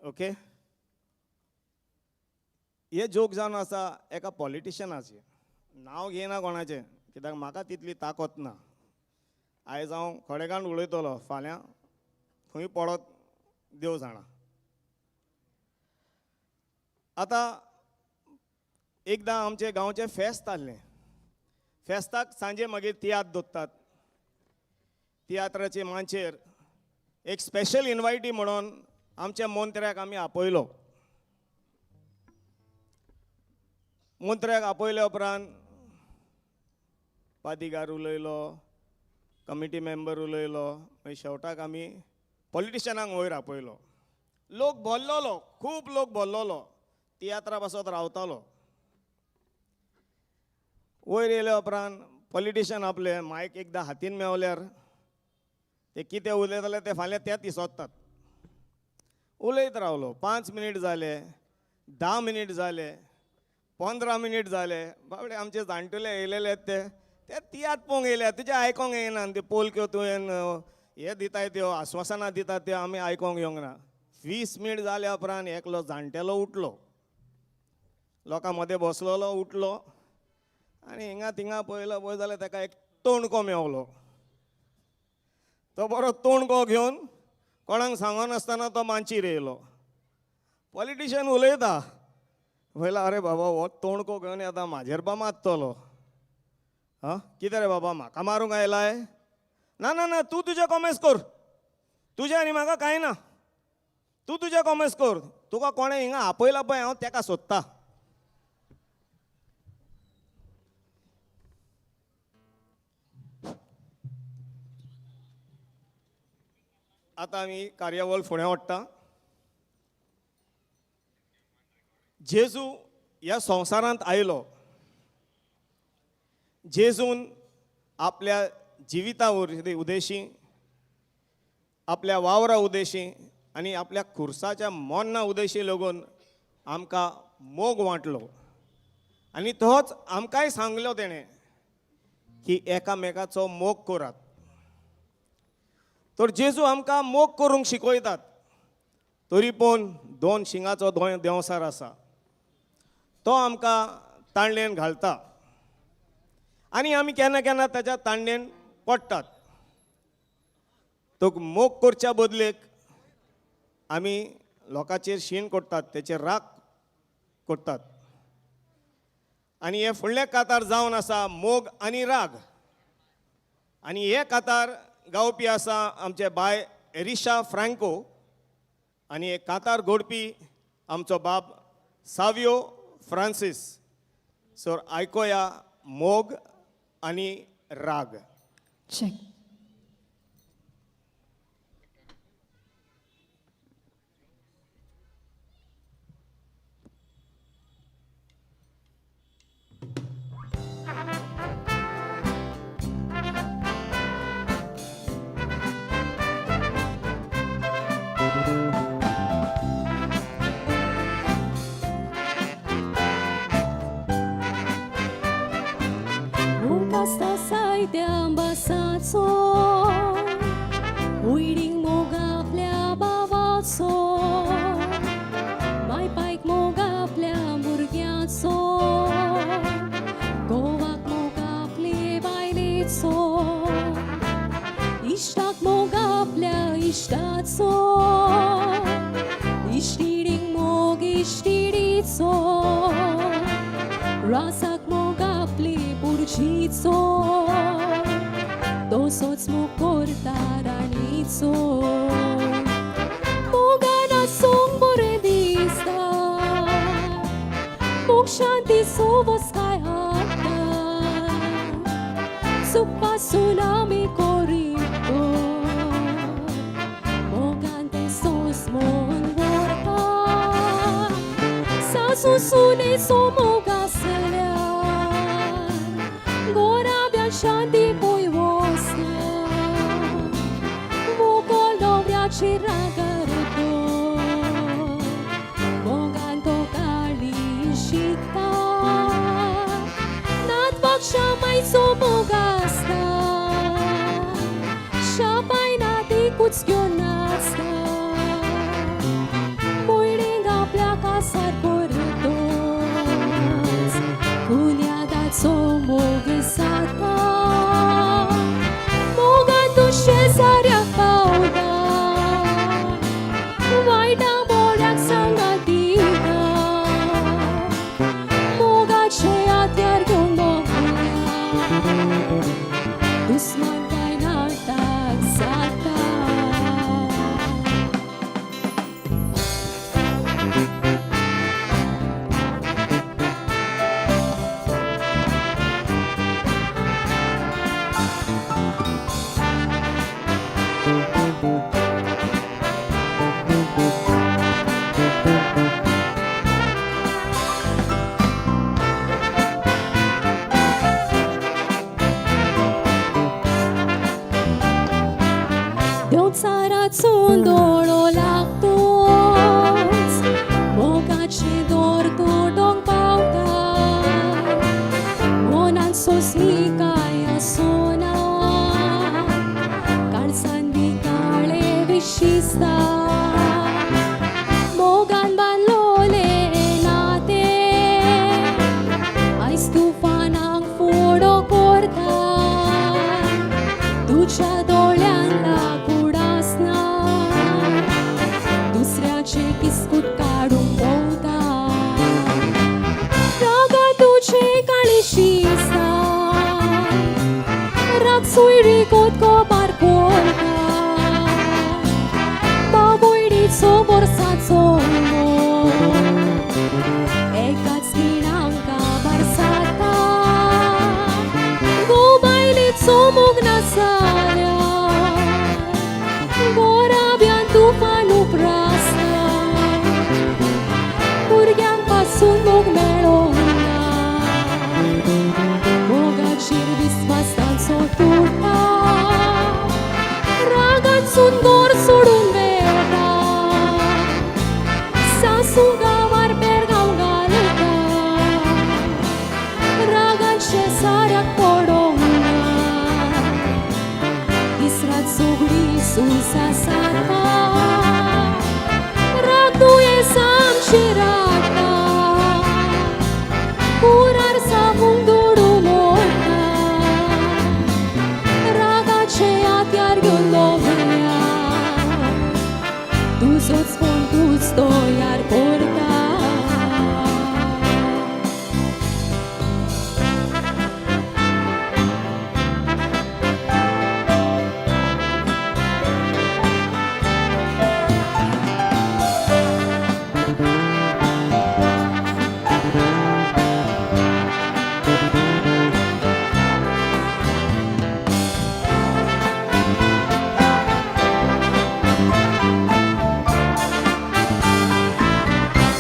ओके. हे जोक जावन आसा एका पॉलिटिशनाचे नांव घेयना कोणाचें कित्याक म्हाका तितली ताकत ना. आयज हांव खडेगांठ उलयतलो फाल्यां खंय पडत देव जाणा. आतां एकदां आमचें गांवचें फेस्त आहलें. फेस्ताक सांजे मागीर तियात्र दवरतात. तियात्राचे माचयेर एक स्पेशल इनवायटी म्हणून आमच्या मंत्र्याक आमी आपयलो. मंत्र्याक आपयल्या उपरांत पादीगार उलयलो, कमिटी मेंबर उलयलो, मागीर शेवटाक आमी पॉलिटिशनांक वयर आपयलो. लोक भरलेलो, खूब लोक भरलेलो, तियात्रा पासत रावतालो. वयर येयल्या उपरांत पॉलिटिशन आपले मायक एकदां हातीन मेवल्यार ते कितें उलयताले ते फाल्यां तेच इसोदतात. उलयत रावलो. 5 मिनीट जाले, 10 मिनीट जाले, 15 मिनीट जाले. बाबडे आमचे जाणटेले येयलेले ते ते तियात्र पळोवंक येयल्या, तुजें आयकोंक येयना आनी ते पोलक्यो तुवें हे दिताय त्यो आस्वासनां दितात त्यो आमी आयकोंक येवंक ना. 20 मिनीट जाल्या उपरांत एकलो जाणटेलो उठलो, लोकां मदें बसलेलो उठलो आनी हिंगा थिंगा पळयलो, पळय जाल्यार ताका एक तोणको मेवलो. तो बरो तोणको घेवन कोणाक सांगनासतना तो मांचीर येयलो. पॉलिटिशियन उलयता, पळयला अरे बाबा हो तोणको घेवन येता म्हाजेर बा मारतलो. आं कितें रे बाबा म्हाका मारूंक आयलाय? ना ना ना, तूं तुजें कॉमेस कर, तुजें आनी म्हाका कांय ना, तूं तुजें कॉमेस कर, तुका कोणें हिंगा आपयला पळय हांव तेका सोदता. आतां आमी कार्यावळ फुडें ओडटा. जेजू ह्या संवसारांत आयलो, जेजून आपल्या जिविता उदेशी, आपल्या वावरा उदेशी आनी आपल्या खुर्साच्या मोन्ना उदेशी लागून आमकां मोग वांटलो आनी तोच आमकांय सांगलो तेणें की एकामेकाचो मोग करात. तर जेजू आमकां मोग करूंक शिकयतात, तरी पूण 2 शिंगाचो देंवसार आसा, तो आमकां तांडलेन घालता आनी आमी केन्ना केन्ना ताच्या तांडलेन पडटात. तो मोग करच्या बदलेक आमी लोकांचेर शीण करतात, तेचेर राग करतात. आनी हे फुडलें कातार जावन आसा मोग आनी राग. आनी हे कातार गावपी आसा आमचे बाय एरिशा फ्रांको आनी हे कातार घोडपी आमचो बाब सावियो फ्रांसीस. सो आयकोया मोग आनी राग. चेक. Basta सायत्या बसाचो उयडींग मोग आपल्या बाबाचो, मायपायक मोग आपल्या भुरग्याचो, गोवाक मोग आपले बायलेचो, इश्टाक मोग आपल्या इश्टाचो, इश्टिणीक मोग इश्टिणीचो, रासाक मोग आपली पुरशीचो, तसोच मोग करता राणीचो. मोगान आसूंक बरें दिसता, मोग शांती सोवस काय हाडटा, सुखपासून आमी करीत मोगान तें सोस मोन व्हरता, सासू सुनेचो मोग आसल्यार गोराब्या शांती पय वसना, मोगो न्हवऱ्याचेर रागार तो, मोगान तो काळी शिकता, नातवाक शामायचो मोग आसता, शापाय नातीकूच घेवन नाचता, भयणीक आपल्या कासार करतोच कुन्यादाचो मोग जाता, मोगान तूं शेजाऱ्याक पावता, वायटा बोऱ्याक सांगात दिता, मोगाचे हात्यार घेवन भोंवता, दुस्मान काय नाटाक जाता. सोयरीगत गोबार कोरता बाबोयणीचो वर्साचो एकाच खिणाक काबार जाता गो बायलेचो मोग नाजाल्यार गोराब्यान तुफान उप्रासता भुरग्यांक पासून मोग मेळोना मोगाचेर विस्वास तांचो तुट्टा रागांतसून गोर सोडून वेता सासू गांवार पेरगांव घालता रागान शेजाऱ्याक पडोंक ना दीस रात सगळी सुसा सारता राग दुयेंसां आमची राखता कुरार सामूंक दुडू मोडटा रागाचे हात्यार घेवन दवरल्या तुजोच फोन तूच तयार करता.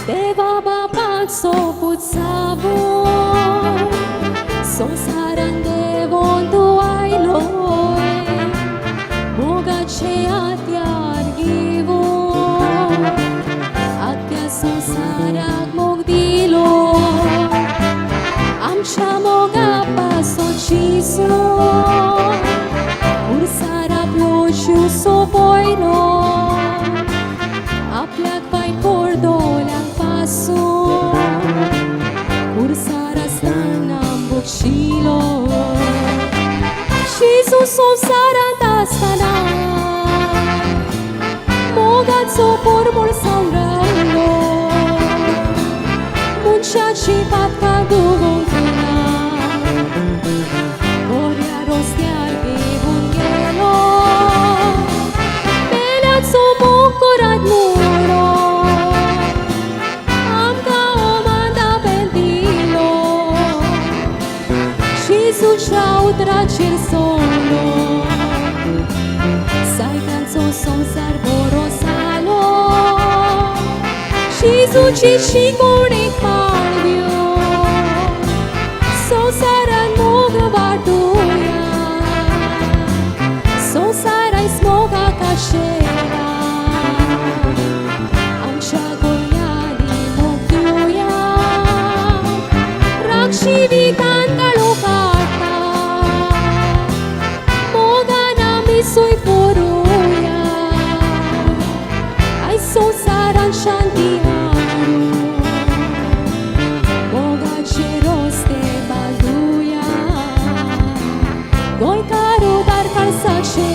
देवा बापाचो पुचावो संवसारान देवोन तूं आयलोय मोगाचे हात्यार घेवन आख्या संवसाराक मोग दिलो आमच्या मोगा पासो चिजो उरसार आपलो जीव सोंपयलो आपल्याक वायट पडदोल्यांक पासून उरसार आसतना बक्षिलो जेजू संवसारांत आसतना मोगाचो परमळ जावन रावलो मनशाची पातकां धुवूंक ना बऱ्या रस्त्यार घेवन गेलो पेल्याचो मोग करात म्हणो आमकां हो मांदापेल दिलो जेजूच्या उतराचेर सोडलो सायतांचो संवसार बरो जालो जेजूची शिकवणेक पाळव्यो संवसारान मोग वांटुया संवसार आयज मोगाक आशेला आमच्या गोंयांनी मोग दिवया राग जिवितान काळो काडटा मोगान आमी सोय करुया आयज संवसारान शांती हाडूं मोगाचे रस्ते बांदुया गोंयकार उदार काळसाचे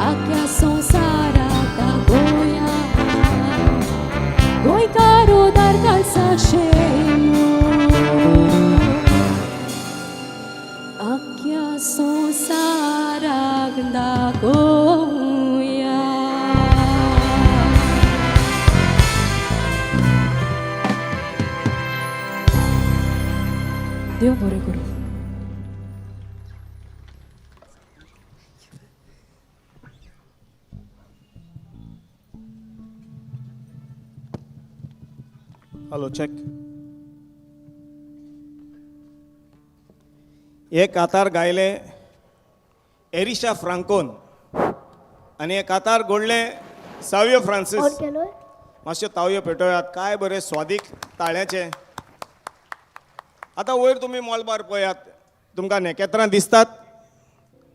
आख्या संवसाराक दाखोवया गोंयकार उदार काळसाचे आख्या संवसाराक दाखोवया. देव बरें करूं. Hello check. हे कातार गायले एरिशा फ्रांकोन आनी हे कातार घडले सावियो फ्रांसीस. मातश्यो तावयो पेटोयात. काय बरें स्वादीक ताळ्याचें. आतां वयर तुमी मॉलबार पळयात, तुमकां नखेत्रां दिसतात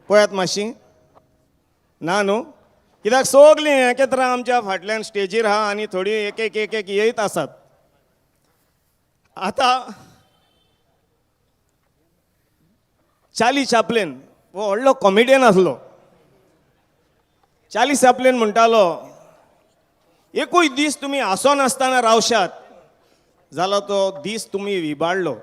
पळयात मातशीं. ना न्हू, कित्याक सगलीं नखेत्रां आमच्या फाटल्यान स्टेजीर आहा आनी थोडीं एक एक एक एक येयत आसात. आतां चार्ली चॅपलिन हो व्हडलो कॉमेडियन आसलो. चार्ली चॅपलिन म्हणटालो, एकूय दीस तुमी हांसोनासतना रावशात जाल्यार तो दीस तुमी विबाडलो.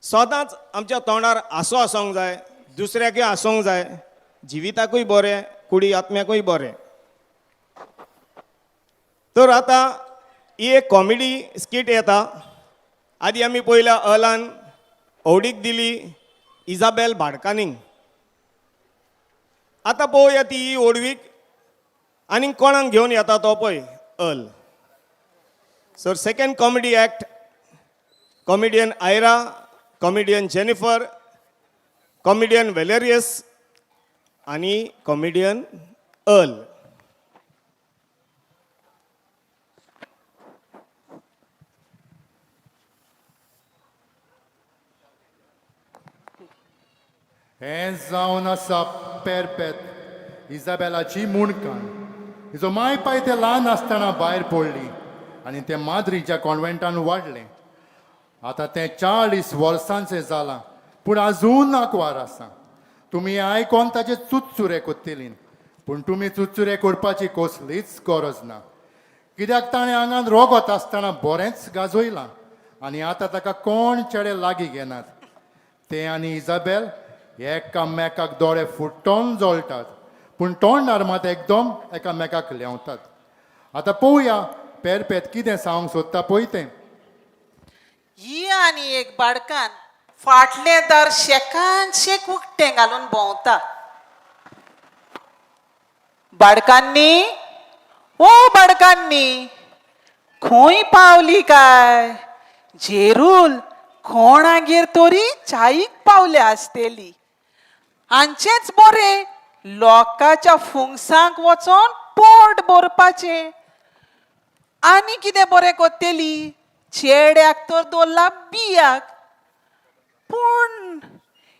सदांच आमच्या तोंडार हांसो आसूंक जाय, दुसऱ्याकय हांसोंक जाय, जिविताकूय बरें, कुडी आत्म्याकूय बरें. तर आतां ही एक कॉमेडी स्कीट येता. आदी आमी पयल्या अलान होवडीक दिली इजाबेल भाडकानीक. आतां पळोवया ती ही होडवीक आनी कोणाक घेवन येता तो पळय अल. So second comedy act, comedian Ira, comedian Jennifer, comedian Valerius आनी कॉमेडियन अल. हें जावन आसा पेरपेत इजाबेलाची मुणकान. हिजो माय पाय ते ल्हान आसतना भायर पडली आनी तें माद्रीच्या कॉन्वेंटान वाडलें. आतां तें 40 वर्सांचें जालां, पूण आजून आंकवार आसा. तुमी आयकोन ताचे चुचुरे कोत्तली, पूण तुमी चुचुरे करपाची कसलीच गरज ना, कित्याक ताणें आंगान रोगत आसतना बरेंच गाजयलां आनी आतां ताका कोण चेडे लागीं घेनात. ते आनी इजाबेल एकामेकाक दोळे फुटोन जळटात, पूण तोंडार मात एकदम एकामेकाक लेंवतात. आतां पळोवया पेरपेत कितें सांगूंक सोदता पळय तें. ही आनी एक बाडकान फाटलें दार शेकान शेक उकतें घालून भोंवता. बाडकान्नी, ओ बाडकान्नी, खंय पावली काय? जेरूल कोणागेर तरी चाईक पावल्या आसतली. हांचेच बरें लोकांच्या फुंगसांक वचोन पोट भरपाचें. आनी कितें बरें कोत्तेली? चेड्याक तर दवरला बियाक. पूण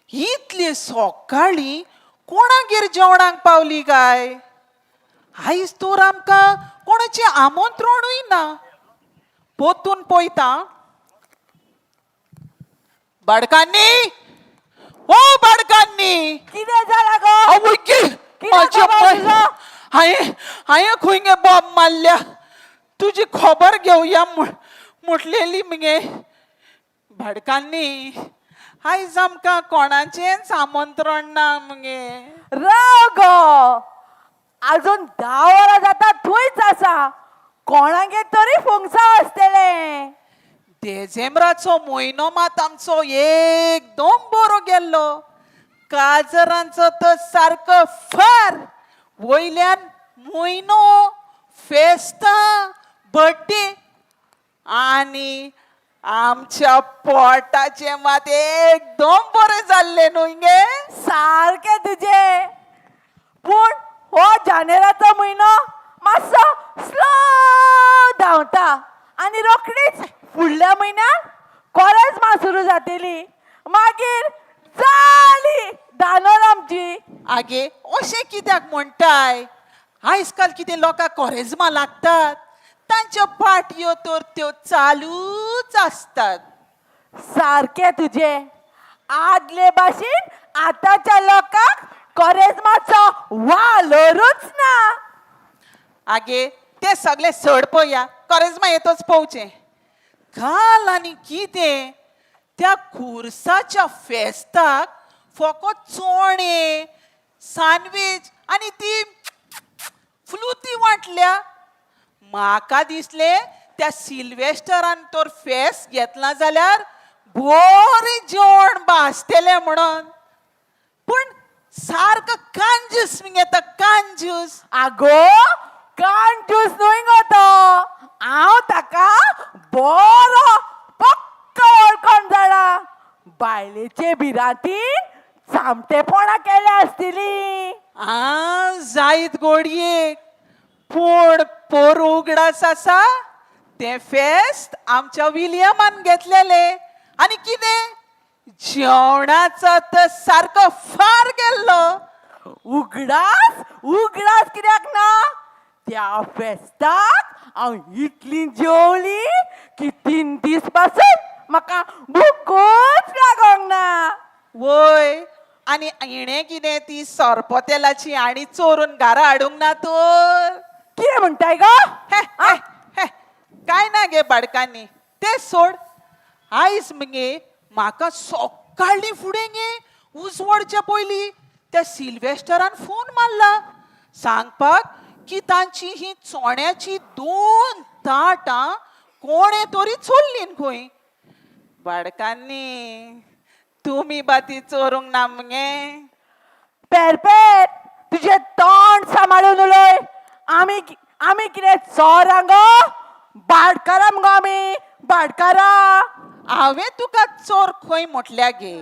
इतले सकाळीं कोणागेर जेवणाक पावली काय? आयज तर आमकां कोणाचें आमंत्रणूय ना. पोतून पळयता. बाडकान्नी, ओ बाडकान्नी, कितें जालां गो? आवय गे, कितें म्हाज्या खबर तुका? हांवें हांवें खंय गे बॉम्ब मारल्या? तुजी खबर घेवया म्हटलेली मगे. भाडकान्नी, आयज आमकां कोणाचेंच आमंत्रण ना मगे. राव गो, अजून 10 वरां जाता थंयच आसा. कोणागेर तरी फुंगसांव आसतलें. देजेंब्राचो म्हयनो मात आमचो एकदम बरो गेल्लो. काजरांचो तर सारको फार, वयल्यान म्हयनो, फेस्तां, बड्डे, आनी आमच्या पोटाचें मात एकदम बरें जाल्लें न्हय गे. सारकें तुजें. पूण हो जानेराचो म्हयनो मातसो स्लो धांवता आनी रोखडीच फुडल्या म्हयन्याक कोरेज्मा सुरू जातली. मागीर जाली दानोर आमची. आगे, अशें कित्याक म्हणटाय? आयज काल कितें लोकांक कोरेज्मा लागतात? तांच्यो पाटयो तर त्यो चालूच आसतात. सारकें तुजें. आदले भाशेन आतांच्या लोकांक कोरेज्माचो वालोरूच ना. आगे, ते सगळे सड पळया, कोरेज्मा येतच पळोवचें. काल आनी कितें त्या खुर्साच्या फेस्ताक फकत चोणे, सँडवीच आनी ती फ्लुती वांटल्या. म्हाका दिसलें त्या सिल्वेस्टरान तर फेस्त घेतलां जाल्यार बरें जेवण भाजतलें म्हणून. पूण सारको कांजूस मगे तो, कांजूस. आगो, कान ज्यूस न्हय गो तो. हांव ताका बरो पक्क वळखोन जाणा. बायलेचे भिरांतीन चामटेपणां केल्या आसतलीं. आ, जायत गोडयेक. पूण पोरूं उगडास आसा तें फेस्त आमच्या विलियमान घेतलेलें. आनी कितें जेवणाचो तर सारको फार गेल्लो. उगडास उगडास कित्याक ना? त्या फेस्ताक हांव इतली जेवली की 3 दीस पासून म्हाका भुकूच लागोंक ना. वय, आनी हिणें कितें ती सोरपोतेलाची आणी चोरून घरा हाडूंक ना तर? कितें म्हणटाय गो? हे, हे, हे, काय ना गे बाडकांनी, ते सोड. आयज मगे म्हाका सकाळीं फुडें गे उजवाडच्या पयलीं त्या सिल्वेस्टरान फोन मारला सांगपाक की तांची ही चोण्याची दोन ताटां कोणें तरी चोरलीन खंय. बाडकान्नी तुमी बाती चोरूंक ना मगे? पेरपेर तुजें तोंड सांबाळून उलय. आमी आमी कितें चोरां गो? भाटकारां मुगो आमी, भाटकारां. हांवें तुका चोर खंय म्हटल्या गे?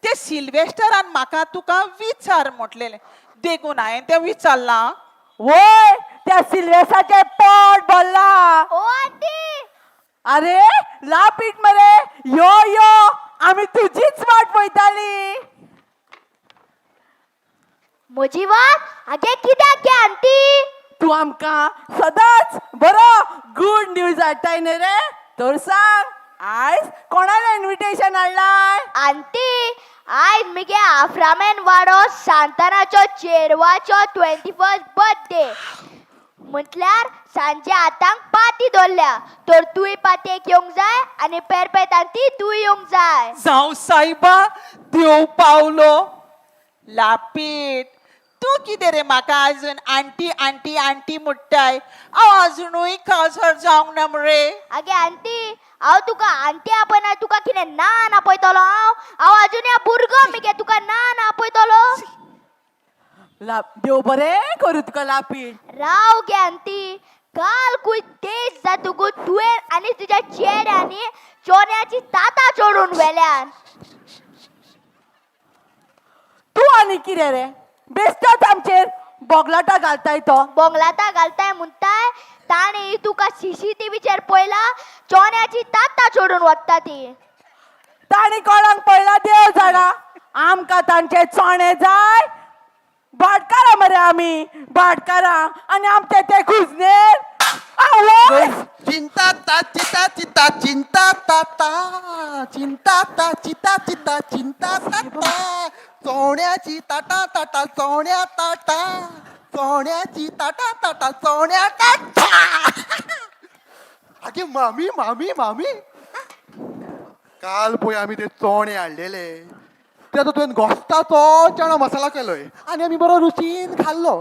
ते सिल्वेस्टरान म्हाका तुका विचार म्हटलेलें देखून हांवें तें विचारलां. वय, त्या सिल्वेसाचें पोट भरलां. ओ आंटी. अरे लापीट मरे, यो यो, आमी तुजीच वाट पळयताली. म्हजी वाट आगे कित्याक गे आंटी? तूं आमकां सदांच बरो गूड न्यूज हाडटाय न्ही रे. तर सांग, आयज कोणालें इन्विटेशन हाडलाय? आंटी, आयज मिगे आफ्रामेन वाडो सांतानाचो चेरवाचो 21st birthday. म्हटल्यार सांजे आतांक पार्टी दवरल्या. तर तूंय पार्टेक येवंक जाय आनी पेरपेत आंटी तूंय येवंक जाय. जावं सायबा, देव पावलो. लापीट तूं कितें रे म्हाका अजून आंटी आंटी आंटी म्हणटाय? हांव अजुनूय काजार जावंक ना मरे. आगे आंटी, हांव तुका आंटी आपयना, तुका कितें नान आपयतलो हांव? हांव अजून ह्या भुरगो मिगे, तुका नान आपयतलो? देव बरें करूं तुका लापीट. राव गे आंटी, काल खूंय तेज जातकूच तुवें आनी तुज्या चेड्यांनी चोण्याची तातां चोडून व्हेल्यान. तूं आनी कितें रे, बेश्टोच आमचेर बोगलाटां घालताय तो. बोंगलातां घालताय म्हणटाय, ताणें तुका सीसीटीव्हीचेर पळयला चोण्याची तातां चोडून वता ती. ताणी कोणाक पळयला देव जाणा. आमकां तांचे चोणे जाय. भाटकारां मरे आमी, भाटकारां. आनी आमचे ते कुजनेर आवय. चिंता ता चिता चिता चिंता ता ता चिंता ता चिता चिता चिंता ता ता चोण्याची ताटा ताटा चोण्या ताटा चोण्याची ताटा ताटा चोण्या ताटा. आगे मामी मामी मामी, काल पळय आमी ते चोणे हाडलेले ते आतां तुवें गोस्ताचो चणा मसाला केलोय आनी आमी बरो रुचीन खाल्लो.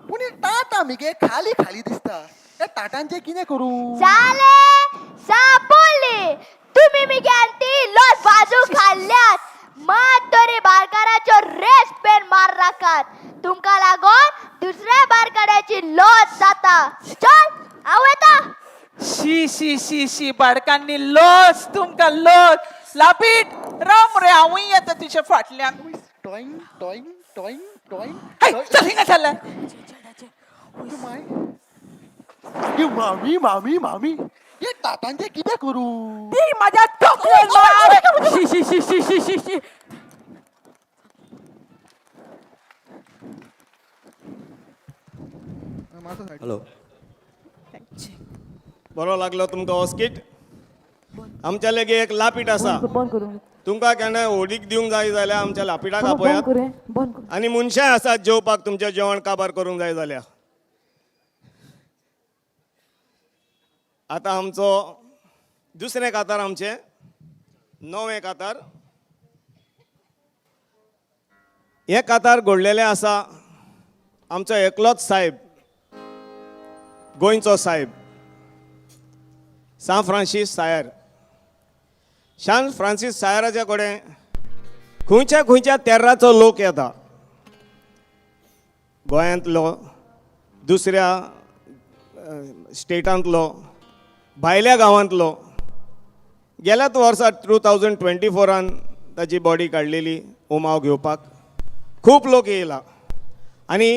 पूण हे ताट आमगे खाली खाली दिसता. हे ताटांचें कितें करूं? जालें, सापडली तुमी मिगे आंटी लोट बाजू खाल्ल्यात. मात तरी बारकाराचो रेस पेन मार राखात. तुमकां लागून दुसऱ्या बारकाराची लॉस जाता. चल हांव येता. शी शी शी शी, बाडकांनी लस तुमकां लस. लापीट राव रे, हांवूय येता तुज्या फाटल्यान. Toing toing toing toing. हेय, चल हिंगा चल्ला. आगे मामी मामी मामी, हे ताटांचें कितें करूं? ती म्हाज्या तकलेर मार. शी शी शी शी शी शी शी. हॅलो. बरो लागलो तुमकां हो स्किट? आमच्या लेगीत एक लापीट आसा. तुमकां केन्नाय होडीक दिवंक जाय जाल्यार आमच्या लापिटाक आपयात. आनी मनशांय आसात जेवपाक, तुमचें जेवण काबार करूंक जाय जाल्यार. आतां आमचो दुसरें कातार, आमचें नवें कातार. हें कातार घडलेलें आसा आमचो एकलोच सायब, गोंयचो सायब, सांत फ्रांसीस सायर. सांत फ्रांसीस सायराच्या कडेन खंयच्या खंयच्या तेर्राचो लोक येता, गोंयांतलो, दुसऱ्या स्टेटांतलो, भायल्या गांवांतलो. गेल्याच वर्सा 2024 ताची बॉडी काडलेली उमाव घेवपाक खूब लोक येयला. आनी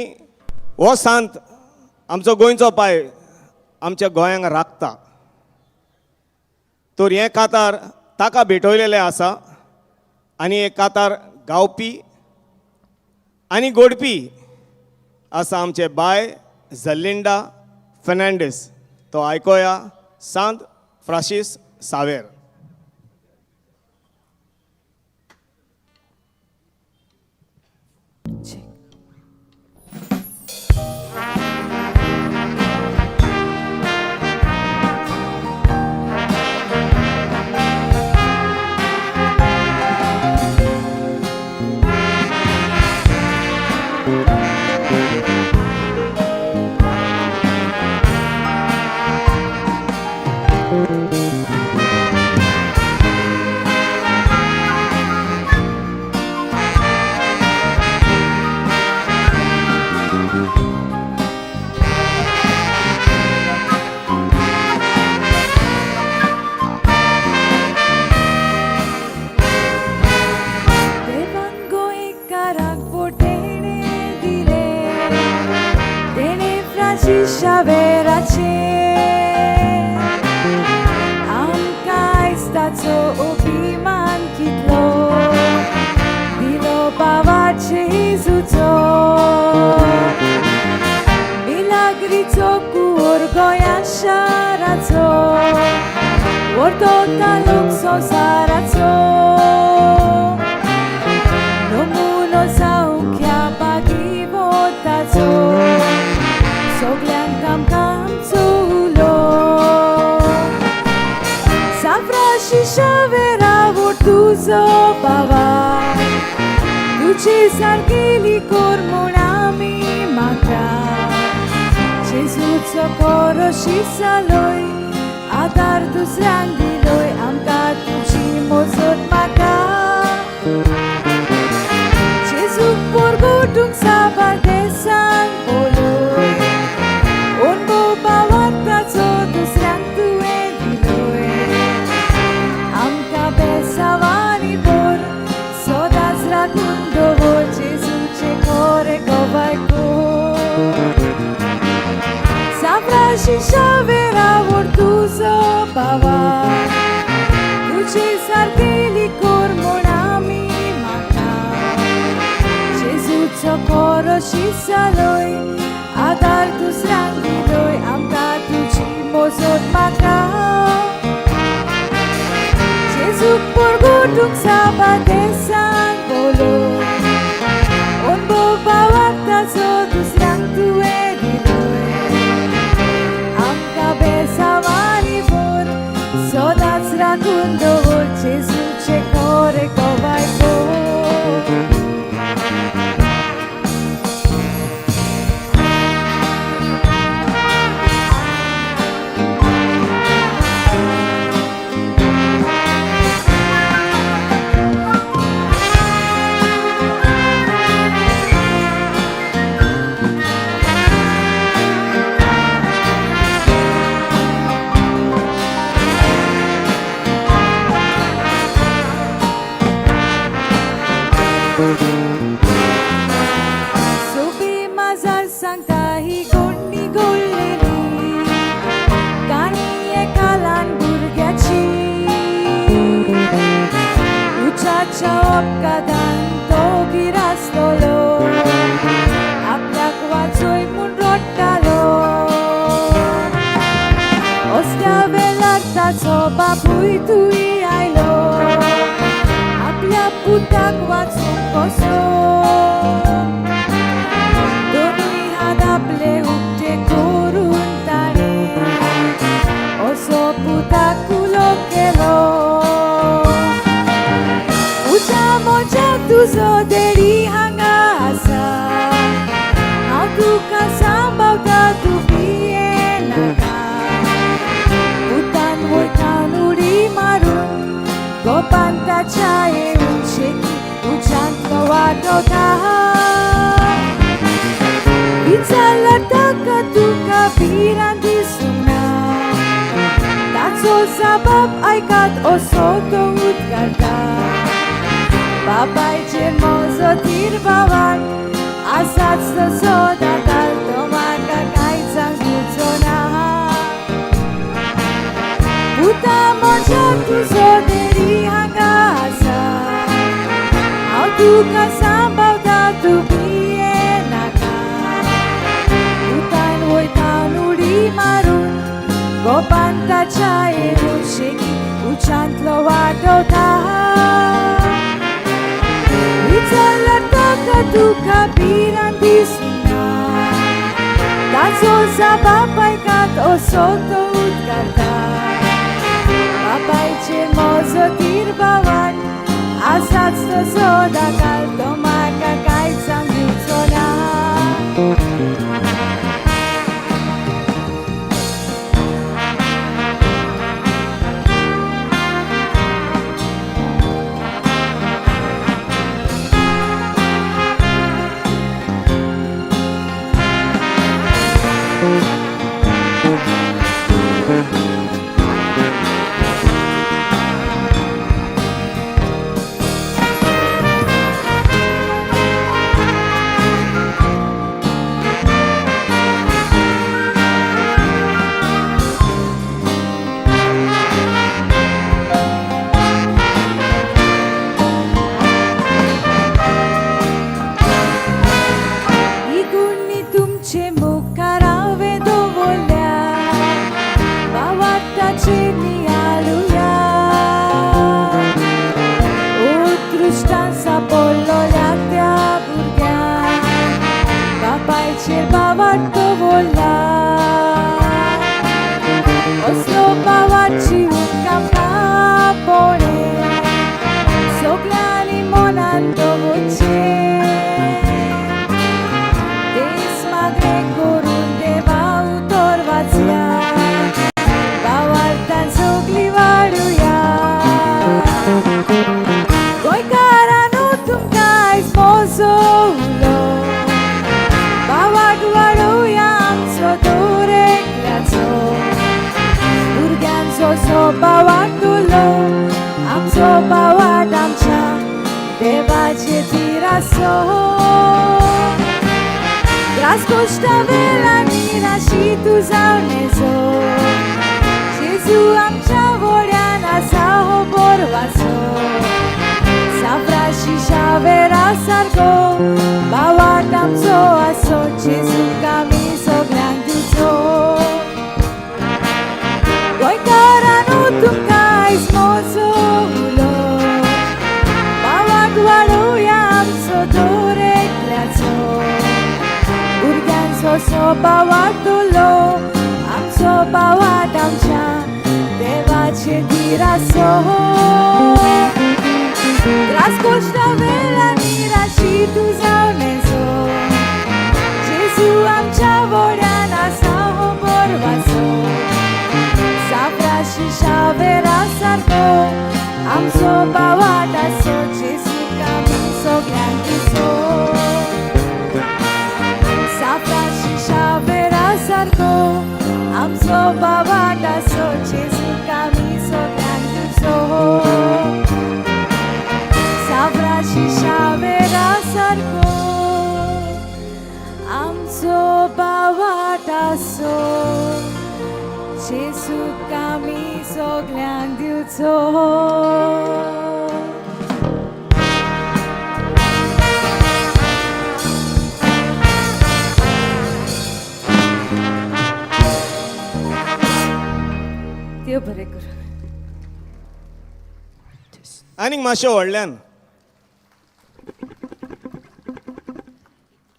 हो सांत आमचो गोंयचो पाय आमच्या गोंयांक राखता. तर हें कातार ताका भेटयलेलें आसा. आनी हें कातार गावपी आनी गोडपी आसा आमचे बाय झलिंडा फेर्नांडीस. तो आयकोया सांत फ्रांसीस सावेर. देवान गोंयकाराक पोटेणे दिले तेणे फ्रांसीस शावेराचे आमकां आयज ताचो अभिमान कितलो दिलो बाबाचे जेजूचो मिलाग्रीचो कुंवर गोंया शाराचो व्हरतो तालूक संवसाराचो नमुनो जावंक ह्या बागीवोताचो सगल्यांक आमकां आमचो उलो साफ्राशिशा वेरावो तुजो बाबा तुजी सारकेली कोर म्हूण आमी मागता जेजूचो कोरो शिसालोय आदार दुसऱ्यांक दिलोय आमकां तुजी मोजत म्हाका जेजूक पोरगोटूंक साबार देसांक बोलोय अणभव बावाताचो दुसऱ्यांक तुवें दिलोय आमकां बेसावानी बोर सदांच राखून दवर जेजूचें खरें गवाय कोर साफ्राशिशा वेरावोर तुजो बाबा तुजी सारकेली कोर म्हूण आमी मागता जेजूचो कोरो शिसालोय आदार दुसऱ्यांक दिलोय आमकां तुजी मोजत म्हाका जेजूक पोरगोटूंक साबार देसांक बोलोय अणभव बावाक ताचो दुसऱ्यांक तुवें दिलोय आमकां बेसावानी बोर सदांच राखून दवर जेजूचें खरें गवाय कोर सोबी माजार सांगता ही गोडणी गोडलेली काणी एका ल्हान भुरग्याची उचाच्या अपघातान तो गिरासतलो आपल्याक वाचोय म्हूण रडटालो असल्या वेळार ताचो बापूय तुय आयलो आपल्या पुताक वाचूंक कसो दोनूय हात आपले उक्ते करून ताणें असो पुताक उलो केलो उजा म्हज्या तुजो देडी हांगा आसा हांव तुका सांबाळटा तूं भियेनाका पुतान वयतान उडी मारून गोपान ताच्या येवन शेकी उज्यांतलो वाटोता विचारला ताका तुका भिरांत दिसूंक ना ताचो जबाब आयकात असो तो उद्गारता बापायचेर म्हजो धीर भावान आसाच तसो दादाल तो म्हाका कांयच दिवचो ना पुता म्हज्या तुजो देडी हांगा आसा हांव तुका सांबाळटा तूं भियेनाका पुतान वयतान उडी मारून गोपान ताच्या येवन शेकी उच्यांतलो वाटोता विचारला ताका तुका भिरांत दिसूंक ना ताचो जबाब आयकात असो तो उद्गारता बापायचेर म्हजो धीर भावान आसाच तसो दाकाल तो म्हाका कांयच दिवचो ना असलो भावाची कापोणे सगळ्यांनी मनान दवरचें देस मागणें करून देवा उतर वाचया भावार्थान सगळीं वाडुया गोंयकारांनो तुमकां आयज म्हजो उलो भावाक वाडोवया आमचो दर एकल्याचो भुरग्यांचो स्वभावाक उलो आमचो भावाट आमच्या देवाचे तिरासो त्रास कोश्टा वेळा निराशी तूं जावन येजो जेजू आमच्या व्हड्यान आसा हो बोरवासो साप्राशी शावेरा सारको भावाट आमचो आसो जेजूक आमी सगल्यांक दिवचो गोंयकारांनो तुमकां आयज म्हजो उलो भावाक वाडोवया आमचो दर एकल्याचो भुरग्यांचो स्वभावाक उलो आमचो भावाट आमच्या देवाचे धिरासो त्रास कोश्टा वेळा निराशी तूं जावन येजो जेजू आमच्या व्हड्यान आसा हो बोरवासो साप्राशी शावेरा सारको आमचो भावाट आसो जेजूक आमी सगल्यांक दिसो साप्राशी शावेरा सारको आमचो भावाट आसो जेजूक आमी सगल्यांक दिसो साप्राशी शावेरा सारको आमचो भावाट आसो जेजूक आमी सगल्यांक दिवचो. देव बरें करूं. आनीक मातशें व्हडल्यान.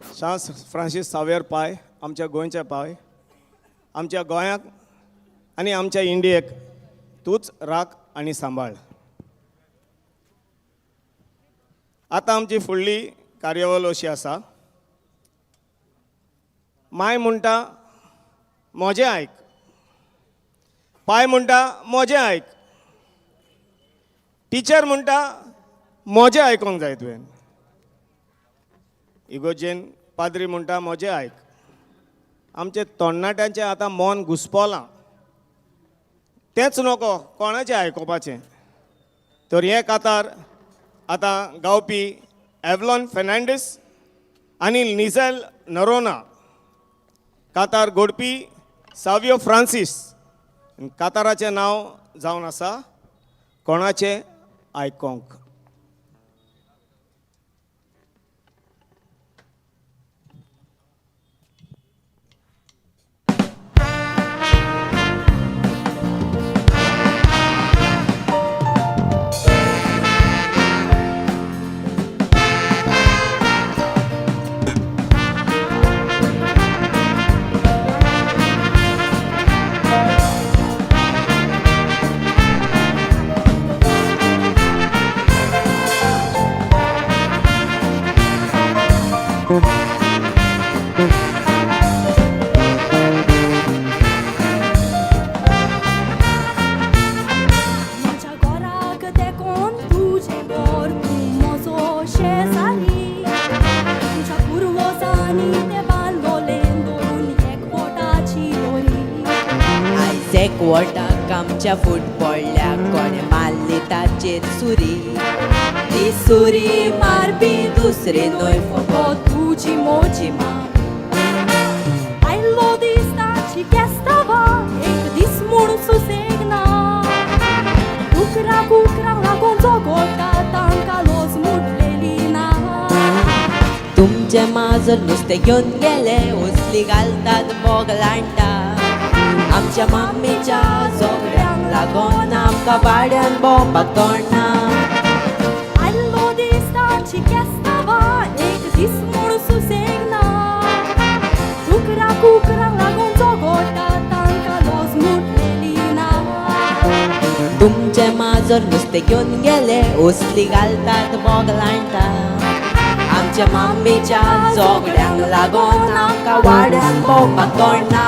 सांत फ्रांसीस सावेर पाय आमच्या गोंयच्या पाय, आमच्या गोंयाक आनी आमच्या इंडियेक तूंच राख आनी सांबाळ. आतां आमची फुडली कार्यावळ अशी आसा. माय म्हणटा म्हजें आयक, पाय म्हणटा म्हजें आयक, टिचर म्हणटा म्हजें आयकोंक जाय तुवें, इगोजेन पाद्री म्हणटा म्हजें आयक. आमचे तरणाट्यांचें आतां मन घुसपोलां, तेंच नको कोणाचें आयकुपाचें. तर हें कातार आतां गावपी एवलॉन फेर्नांडीस आनी निझेल नरोना, कातार घोडपी सावियो फ्रांसीस. काताराचें नांव जावन आसा कोणाचें आयकोंक. म्हज्या घराक तेकोन तुजें घर तूं म्हजो शेजारी तुज्या पुर्वजांनी तें बांदलोलें दवरून एकवटाची दोरी. आयज एकवटाक आमच्या फूट पडल्या, कोणें मारली ताचेर सुरी, ती सुरी मारपी दुसरी न्हय फकत तुजी म्हजी मां. आयलो दीस ताची केस्तांवां एक दीस म्हूण सुसेग ना, कुकरा कुकरांक लागून झगडटा तांकां लज मुटलेली ना. तुमचें माजर नुस्तें घेवन गेलें, उसली घालतात बोगलांटा, आमच्या माम्मीच्या झगड्यांक लागून आमकां वाड्यान भोंवपाक तोंड ना. आयलो दीस ताची केस्तांवां एक दीस म्हूण सुसेग ना, कुकरा कुकरांक लागून झगडटा तांकां लज मुटलेली तुमचें माजर नुस्तें घेवन गेले उसली घालतात बोगलांटा आमच्या माम्मीच्या झगड्यांक लागोन आमकां वाड्यान भोंवपाक तोंड ना.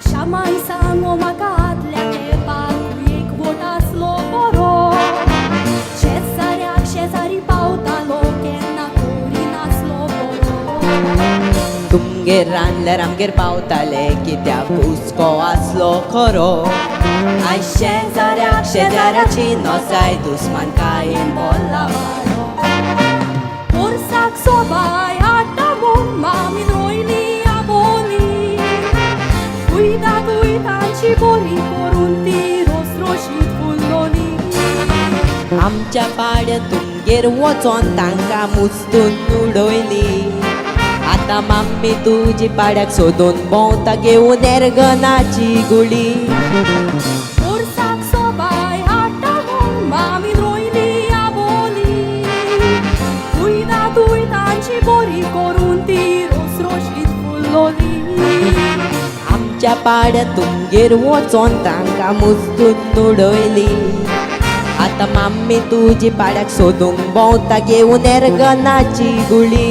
शामान सांगो म्हाका आदल्या तेंपार एक वोट आसलो बरो शेजाऱ्याक शेजारी पावतालो केन्ना करिनासलो बरो. तुमगेर रांदल्यार आमगेर पावताले कित्याक हुस्को आसलो खरो आयज शेजाऱ्याक शेजाऱ्याची नसाय दुस्मानकायेन भरला वाडो. पोरसाक सोबाय हाडटा म्हूण मामीन रोयली आबोली उयतात उयतांची बरी करून ती रोसरोशीत फुल्लोली. आमच्या पाड्यात तुमगेर वचोन तांकां मुस्तून उडयली आतां माम्मी तुजी पाड्याक सोदून भोंवता घेवन एरगनाची गुळी. पोरसाक सोबाय हाडटा म्हूण मामीन रोयली आबोली उयतात उयतांची बरी करून ती रोसरोशीत फुल्लोली. आमच्या पाड्यात तुमगेर वचोन तांकां मुस्तून उडयली आतां माम्मी तुजी पाड्याक सोदूंक भोंवता घेवन एरगनाची गुळी.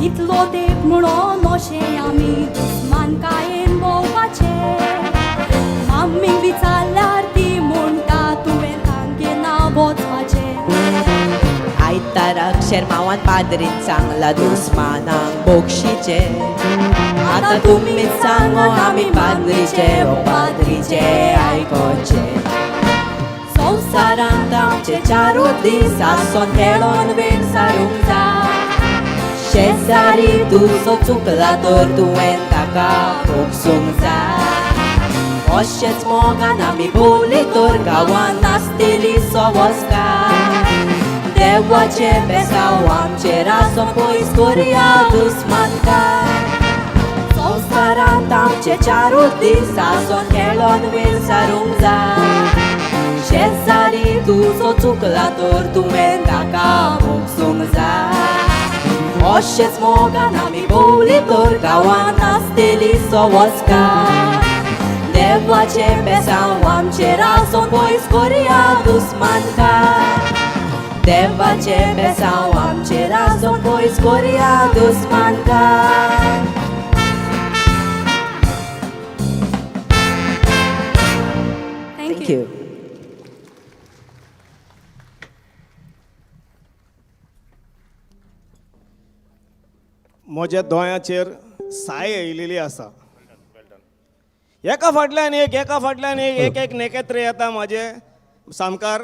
कितलो तेंप म्हणून अशें आमी दुस्मानकायेन भोंवपाचें माम्मीक विचारल्यार ती म्हणटा तुवें तांगेर ना वचपाचें. आयताराक शेरमांवान पाद्रीन सांगला दुस्मानांक बोक्षीचें आतां तुमीच सांगो आमी पाद्रीचे ओ पाद्रीचे आयकोचें. संवसारांत आमचे चारूच दीस आसोन खेळोन वेळ सारूंक जाय शेजारी तुजो चुकला तर तुवें ताका भोगसूंक जाय. अशेंच मोगान आमी भोंवली तर गांवान आसतली सवस्काय देवाचें बेसांव आमचेर आसोन पयस करया दुस्मानकाय. संवसारांत आमचे चारूच दीस आसोन खेळोन वेळ सारूंक जाय शेजारी तुजो चुकला तर तुवें ताका भोगसूंक जाय. अशेंच मोगान आमी भोंवली तर गांवान आसतली सवस्काय देवाचें बेसांव आमचेर आसोन पयस करया दुस्मानकाय देवाचें बेसांव आमचेर आसोन पयस करया दुस्मानकाय. Thank Thank you. म्हज्या दोळ्यांचेर साय येयलेली आसा. एका फाटल्यान एक एका फाटल्यान एक एक एक नेकेत्र येता म्हाजे सामकार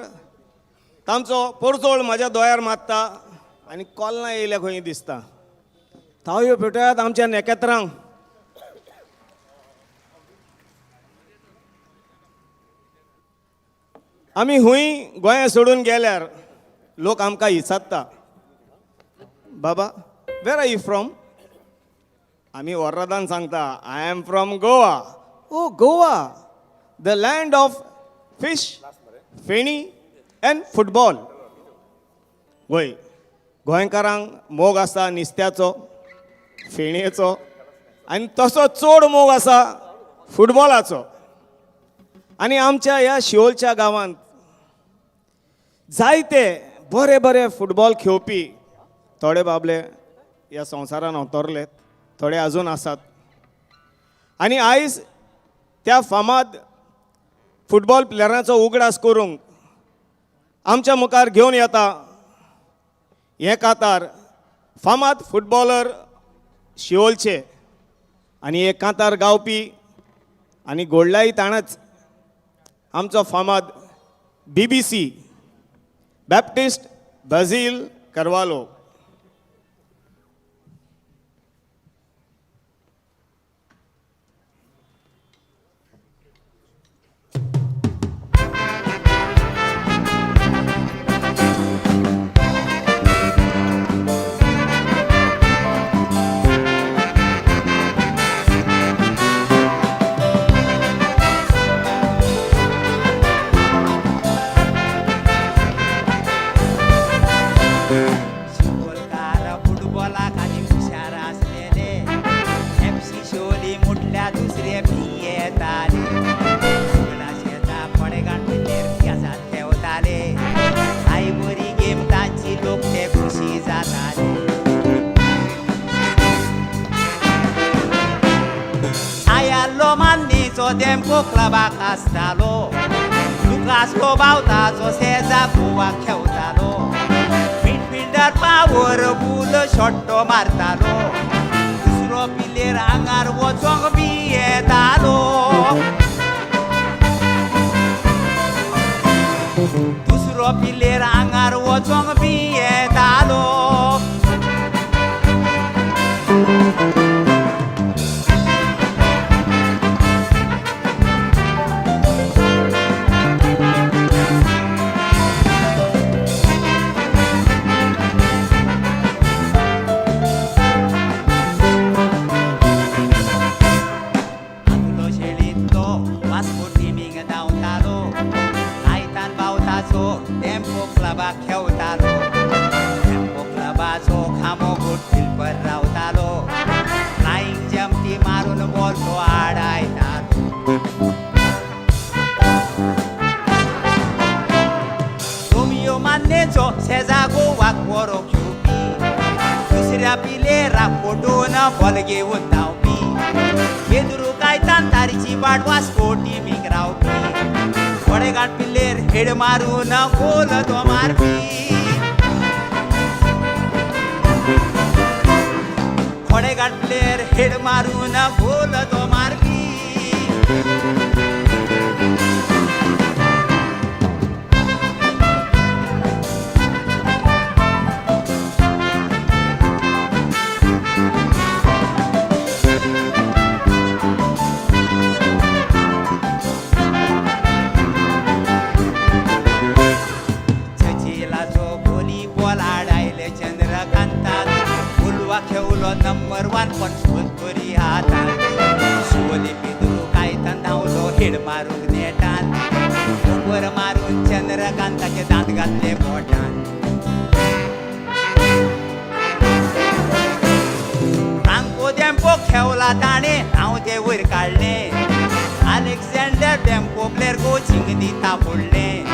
तांचो परजोळ म्हाज्या दोळ्यार मारता आनी कोल्लां येयल्या खंय दिसता. तावयो पेटयात आमच्या नेकेत्रांक. आमी हुंय गोंया सोडून गेल्यार लोक आमकां विचारता, बाबा where are you from? आमी वर्रादान सांगता I am from Goa. Oh Goa, the land of fish, feni and football. वय गोंयकारांक मोग आसा नुस्त्याचो, फेणयेचो आनी तसो चड मोग आसा फुटबॉलाचो. आनी आमच्या ह्या शिवोलच्या गांवांत जायते बरे बरे फुटबॉल खेळपी थोडे बाबले ह्या संवसारान अंतरले, थोडे अजून आसात. आनी आयज त्या फामाद फुटबॉल प्लेयरांचो उगडास करूंक आमच्या मुखार घेवन येता हें कांतार फामाद फुटबॉलर शिवोलचे आनी एक कांतार गावपी आनी गोडलाय ताणच आमचो फामाद BBC Baptist Basil Carvalho. Shivolkar फुटबॉलाक आनी हुशार आसलेले, एफ सी शिवोली मुटल्या दुसरे भियेताले. शेता खडेगांठ पेजात खेवताले, आई बरी गेम तांची, लोक ते खुशी जाताले. आयाल्लो मान्नीचो देम्पो क्लबाक आसतालो, लुकासलो बावताचो सेजा गोवा खेवतालो, मिडफिल्डर पावर बुल शॉट मारतालो, दुसरो प्लेयर आंगार वचोंक भियेतालो. दुसरो प्लेयर आंगार वचोंक भियेतालो. आदलो शेळींतलो वास्को टिमीक धांवतालो, कायतान बावताचो टेम्पो क्लबाक खेवतालो, टेम्पो क्लबाचो खांबो गुड फिल्पर रावतालो, फ्लायींग जम्पी मारून बॉल तो आडायतालो. रोमियो मान्नेचो सेजा गोवाक बरो घेवपी, दुसऱ्या प्लेयराक फटोवन बॉल घेवन धांवपी, पेद्रू कायतान तारीची वाट वास्को टिमीक रावपी, खडेगांठ प्लेयर हेड मारून गोल तो मारपी. खडेगांठ प्लेयर हेड मारून गोल तो मारपी. चचिलाचो गोली बॉल आडायले चंद्रकांतान, उलवा खेवलो नंबर 1 पण सोलतरी हातान, शिवोली पेद्रू कायतान धांवलो हेड मारूंक नेटान, ओवर मारून चंद्रकांताचे दांत घातले बोटान. फ्रांको देम्पो खेवला ताणें हांव ते वयर काडलें, अलेक्झांडर डेम्पो प्लेयर कोचिंग दिता फुडलें,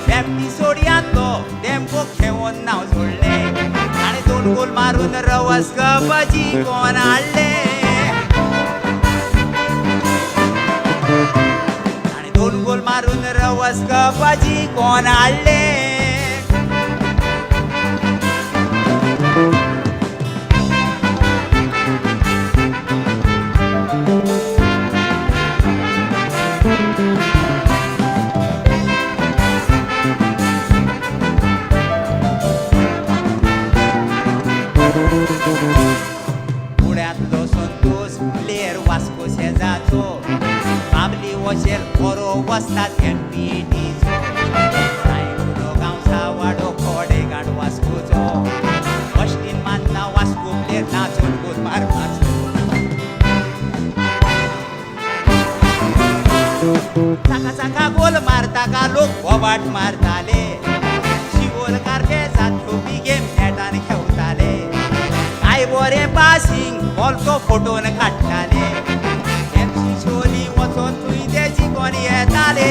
बॅप्टी सोडयांतलो डेम्पो खेवोन नांव जोडलें, आनी 2 गोल मारून रवस कप जिखोन हाडलें. आनी 2 गोल मारून रवस कप जिखोन हाडलें. पुण्यांतलो संतोष प्लेयर वास्को शेजाचो, बाबली वशेल बरो वसतात एनपीटीचो, सायबुलो गांवसा वाडो खडेगांठ वास्कोचो, अश्टीन मानता वास्को प्लेयर नाचून गोल मारपाचो. चाका चाका गोल मारता का लोक बोबाट मारताले, शिवोलकार पेजात घेवपी गेम नेटान खेवताले, काय बरें पासिंग बॉल तो फोटोन काडटाले, एफ सी शिवोली वचोन थंय ते जिखोन येताले.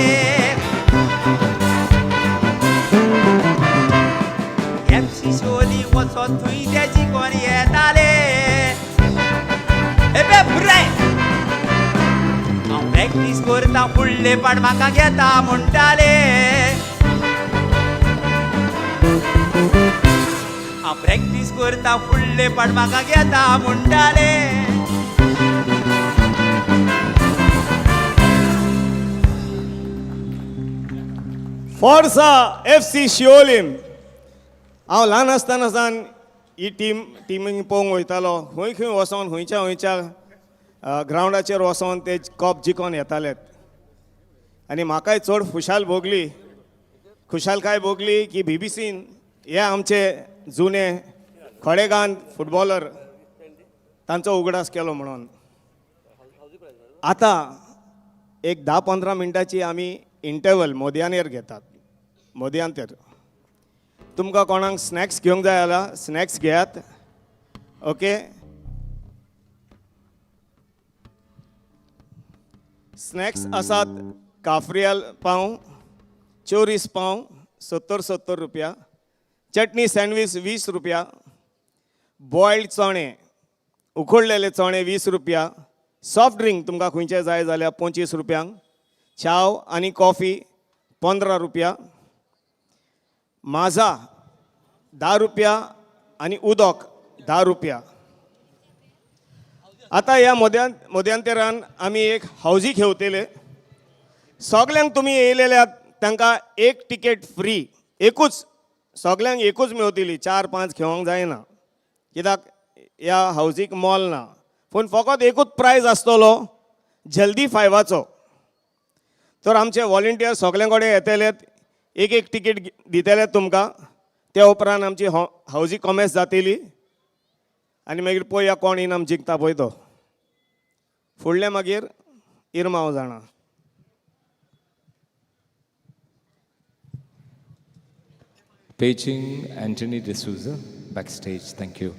एफ सी शिवोली वचोन थंय ते जिखोन येताले. ए बरे हांव प्रॅक्टीस करता फुडले पाट म्हाका घेता म्हणटाले, हांव प्रॅक्टीस करता फुडले पाट म्हाका घेता म्हणटाले. फॉर्सा FC Siolim. हांव ल्हान आसतना सावन ही टिमींक पळोवंक वयतालो. खंय खंय वचोन खंयच्या खंयच्या ग्रावंडाचेर वचोन ते कप जिखोन येताले. आनी म्हाकाय चड खुशाल भोगली, खुशालकाय भोगली की बीबीसीन हे आमचे जुने खडेगांत फुटबॉलर तांचो उगडास केलो म्हणून. आतां एक 10-15 मिनटाची आमी इंटरवल मोदयानेर घेतात. मोदयांतेर तुमकां कोणाक स्नॅक्स घेवंक जाय जाल्यार स्नॅक्स घेयात. ओके, स्नॅक्स आसात काफ्रियाल पाव, चोरीस पाव 70-70 रुपया, चटणी सँडवीच 20 रुपया, बॉयल्ड चणे उकडलेले चणे 20 रुपया, सॉफ्ट ड्रिंक तुमकां खंयचे जाय जाल्यार 25 रुपयांक, च्याव आनी कॉफी 15 रुपया, माजा 10 रुपया आनी उदक 10 रुपया. आतां ह्या मोद्यांतरान आमी एक हावजी घेवतले. सगल्यांक तुमी येयलेल्या तांकां एक टिकेट फ्री, एकूच सगल्यांक एकूच मेवतली, 4-5 घेवंक जायना कित्याक ह्या हावजीक मोल ना. पूण फकत एकूच प्रायज आसतलो जल्दी 5वाचो. तर आमचे वॉलंटियर सगल्यां कडेन येतले, एक एक टिकेट दितले तुमकां. त्या उपरांत आमची हावजी कॉमेस जातली आनी मागीर पळोवया कोण इनाम जिखता पळय तो. फुडलें मागीर इरमांव जाणा. Paging Anthony D'Souza backstage. Thank you.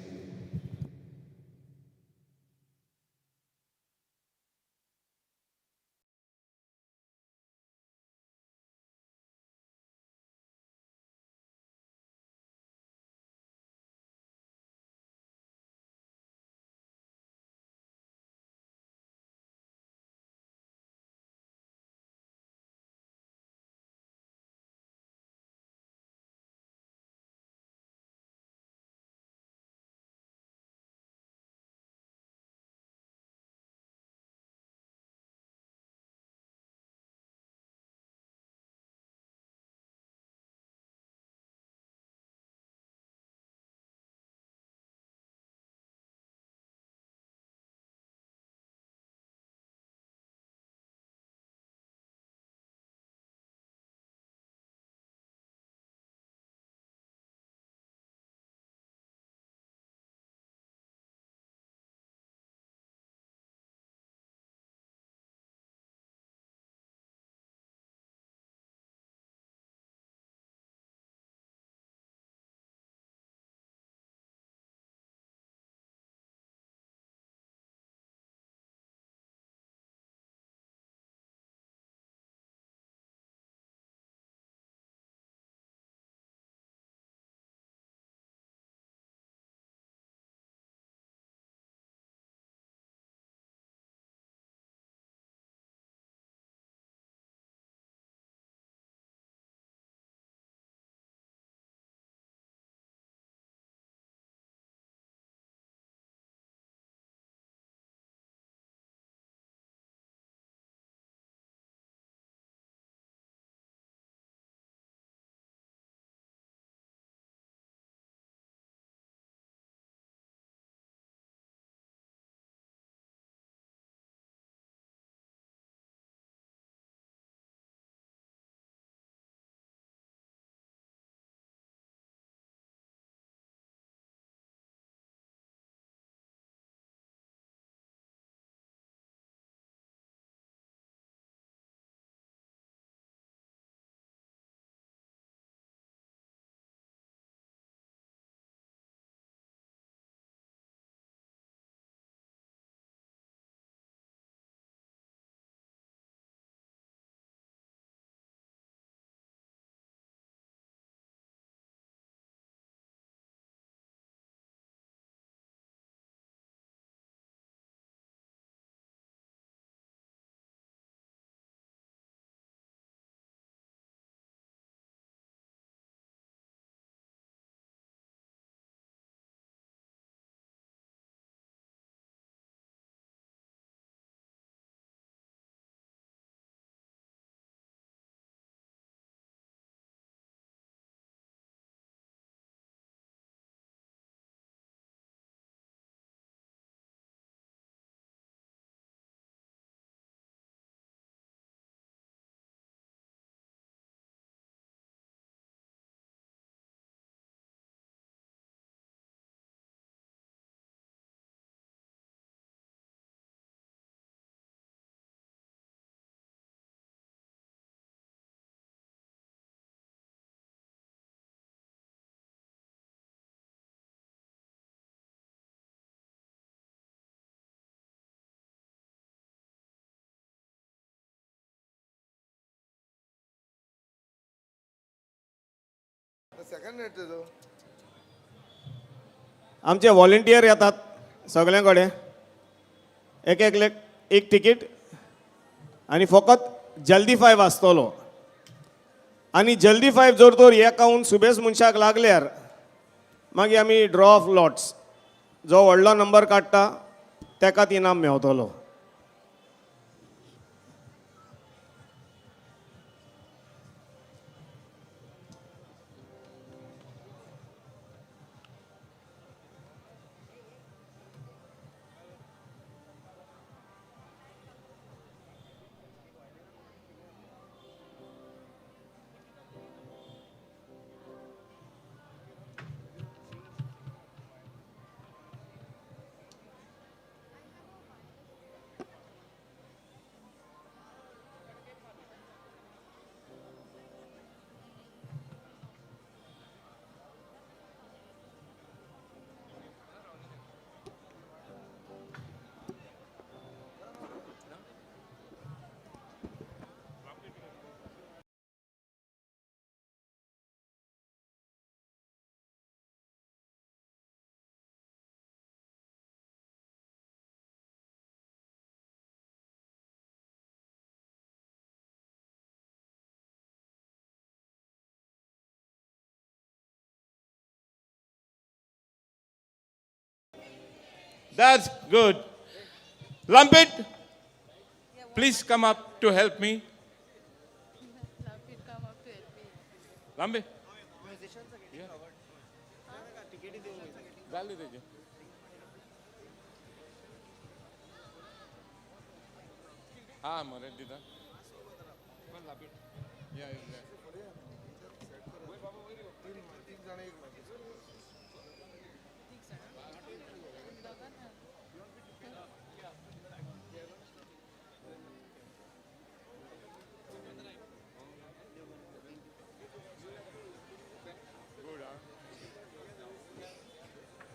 आमचे व्हॉलेंटियर येतात सगळ्यां कडेन एक एकल्याक एक तिकीट आनी फकत जल्दी फायव आसतलो. आनी जल्दी फायव जर तर एकावन सुबेज मनशाक लागल्यार मागीर आमी ड्रॉ ऑफ लॉट्स, जो व्हडलो नंबर काडटा ताकाच इनाम मेवतलो. That's good. Lumpet, please come up to help me. Lumpet. हा मरे दिता. Yeah, yeah.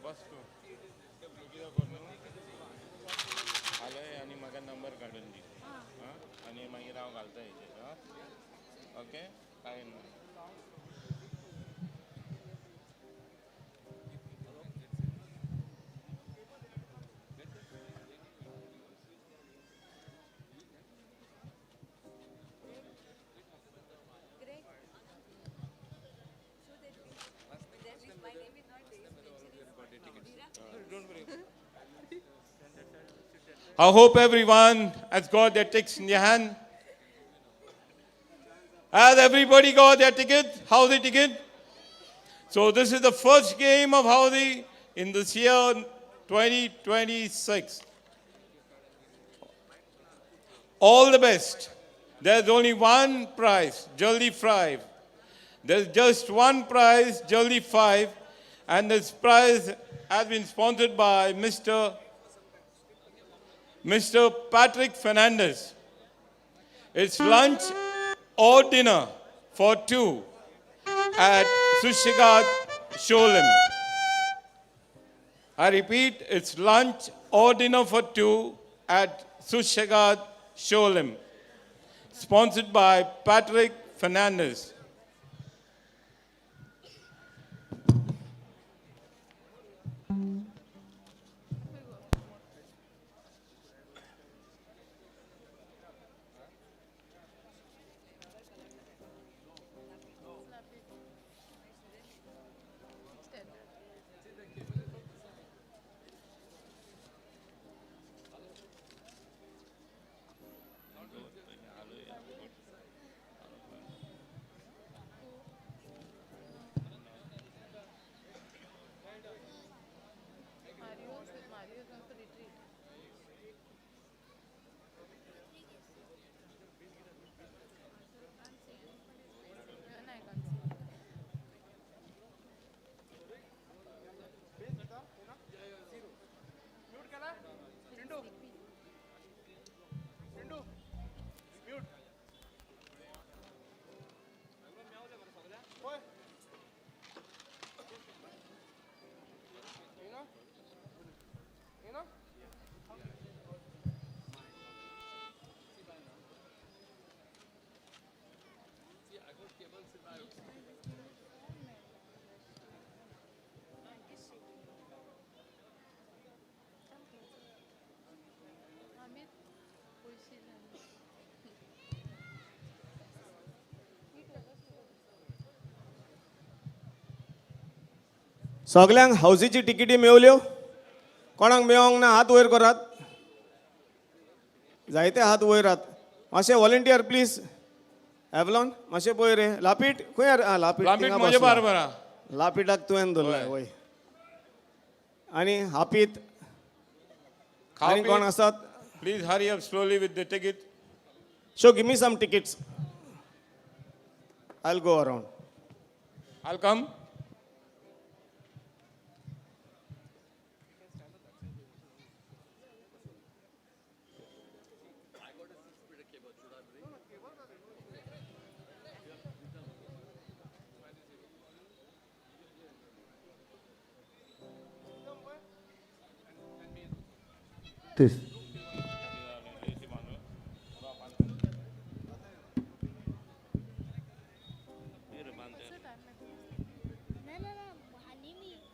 बस तूं कितें कर न्हू, हालय आनी म्हाका नंबर काडून दी. आं, आनी मागीर हांव घालता हेजेर. आं, ओके, कांय ना. I hope everyone has got their tickets in their hand. Has everybody got their ticket? Housie ticket? So this is the first game of Housie in this year 2026. All the best. There's only one prize, Jaldi 5. There's just one prize, Jaldi 5, and this prize has been sponsored by Mr. Patrick Fernandez. It's lunch or dinner for two at Susegad Siolim. I repeat, it's lunch or dinner for two at Susegad Siolim. Sponsored by Patrick Fernandez. सगल्यांक हावजीची तिकेटी मेवल्यो? कोणाक मेवोंक ना हात वयर करात. जायते हात वयर आहात. मातशे व्हॉलंटियर प्लीज. एवलॉन मातशें पळय रे. लापीट खंय? आं, लापीट. लापीट थिंगा म्हजे बसला. बारबर आहा. लापीटाक तुवें दवरलाय? वय. आनी हापीत आनी कोण आसात? Please hurry up slowly with the ticket. So give me some tickets. I'll go around. I'll come. This.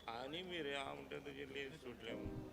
आनी मी रे, हांव म्हणटा तुजी लेस सुटले म्हणून.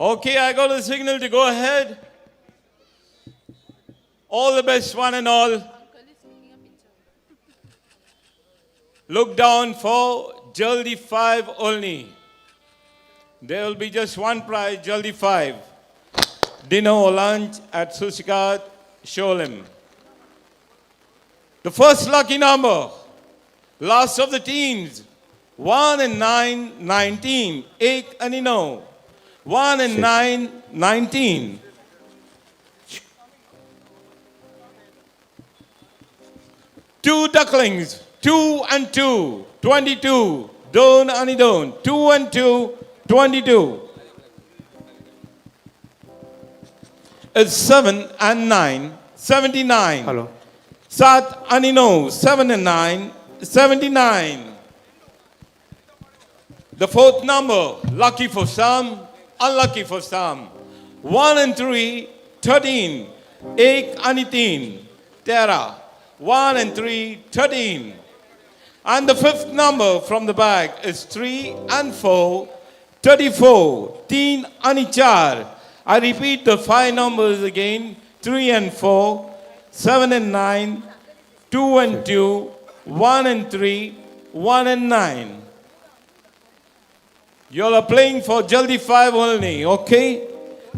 Okay, I got a signal to go ahead. All the best, one and all. Look down for Jaldi 5 only. There will be just one prize, Jaldi 5. Dinner or lunch at Susegad, Siolim. The first lucky number, last of the teams, 1 and 9, 19. 8 and 9. 1 and 9, 19. Two ducklings, 2 and 2, 22. Don and don, 2 and 2, 22. It's 7 and 9, 79. Hello. Sat and no, 7 and 9, 79. The fourth number, lucky for some, unlucky for some. 1 and 3, 13. Ek and teen, tera. 1 and 3, 13. And the fifth number from the bag is 3 and 4, 34. Teen ani char. I repeat the five numbers again: 3 and 4, 7 and 9, 2 and 2, 1 and 3, 1 and 9. You all are playing for Jaldi 5 only, okay?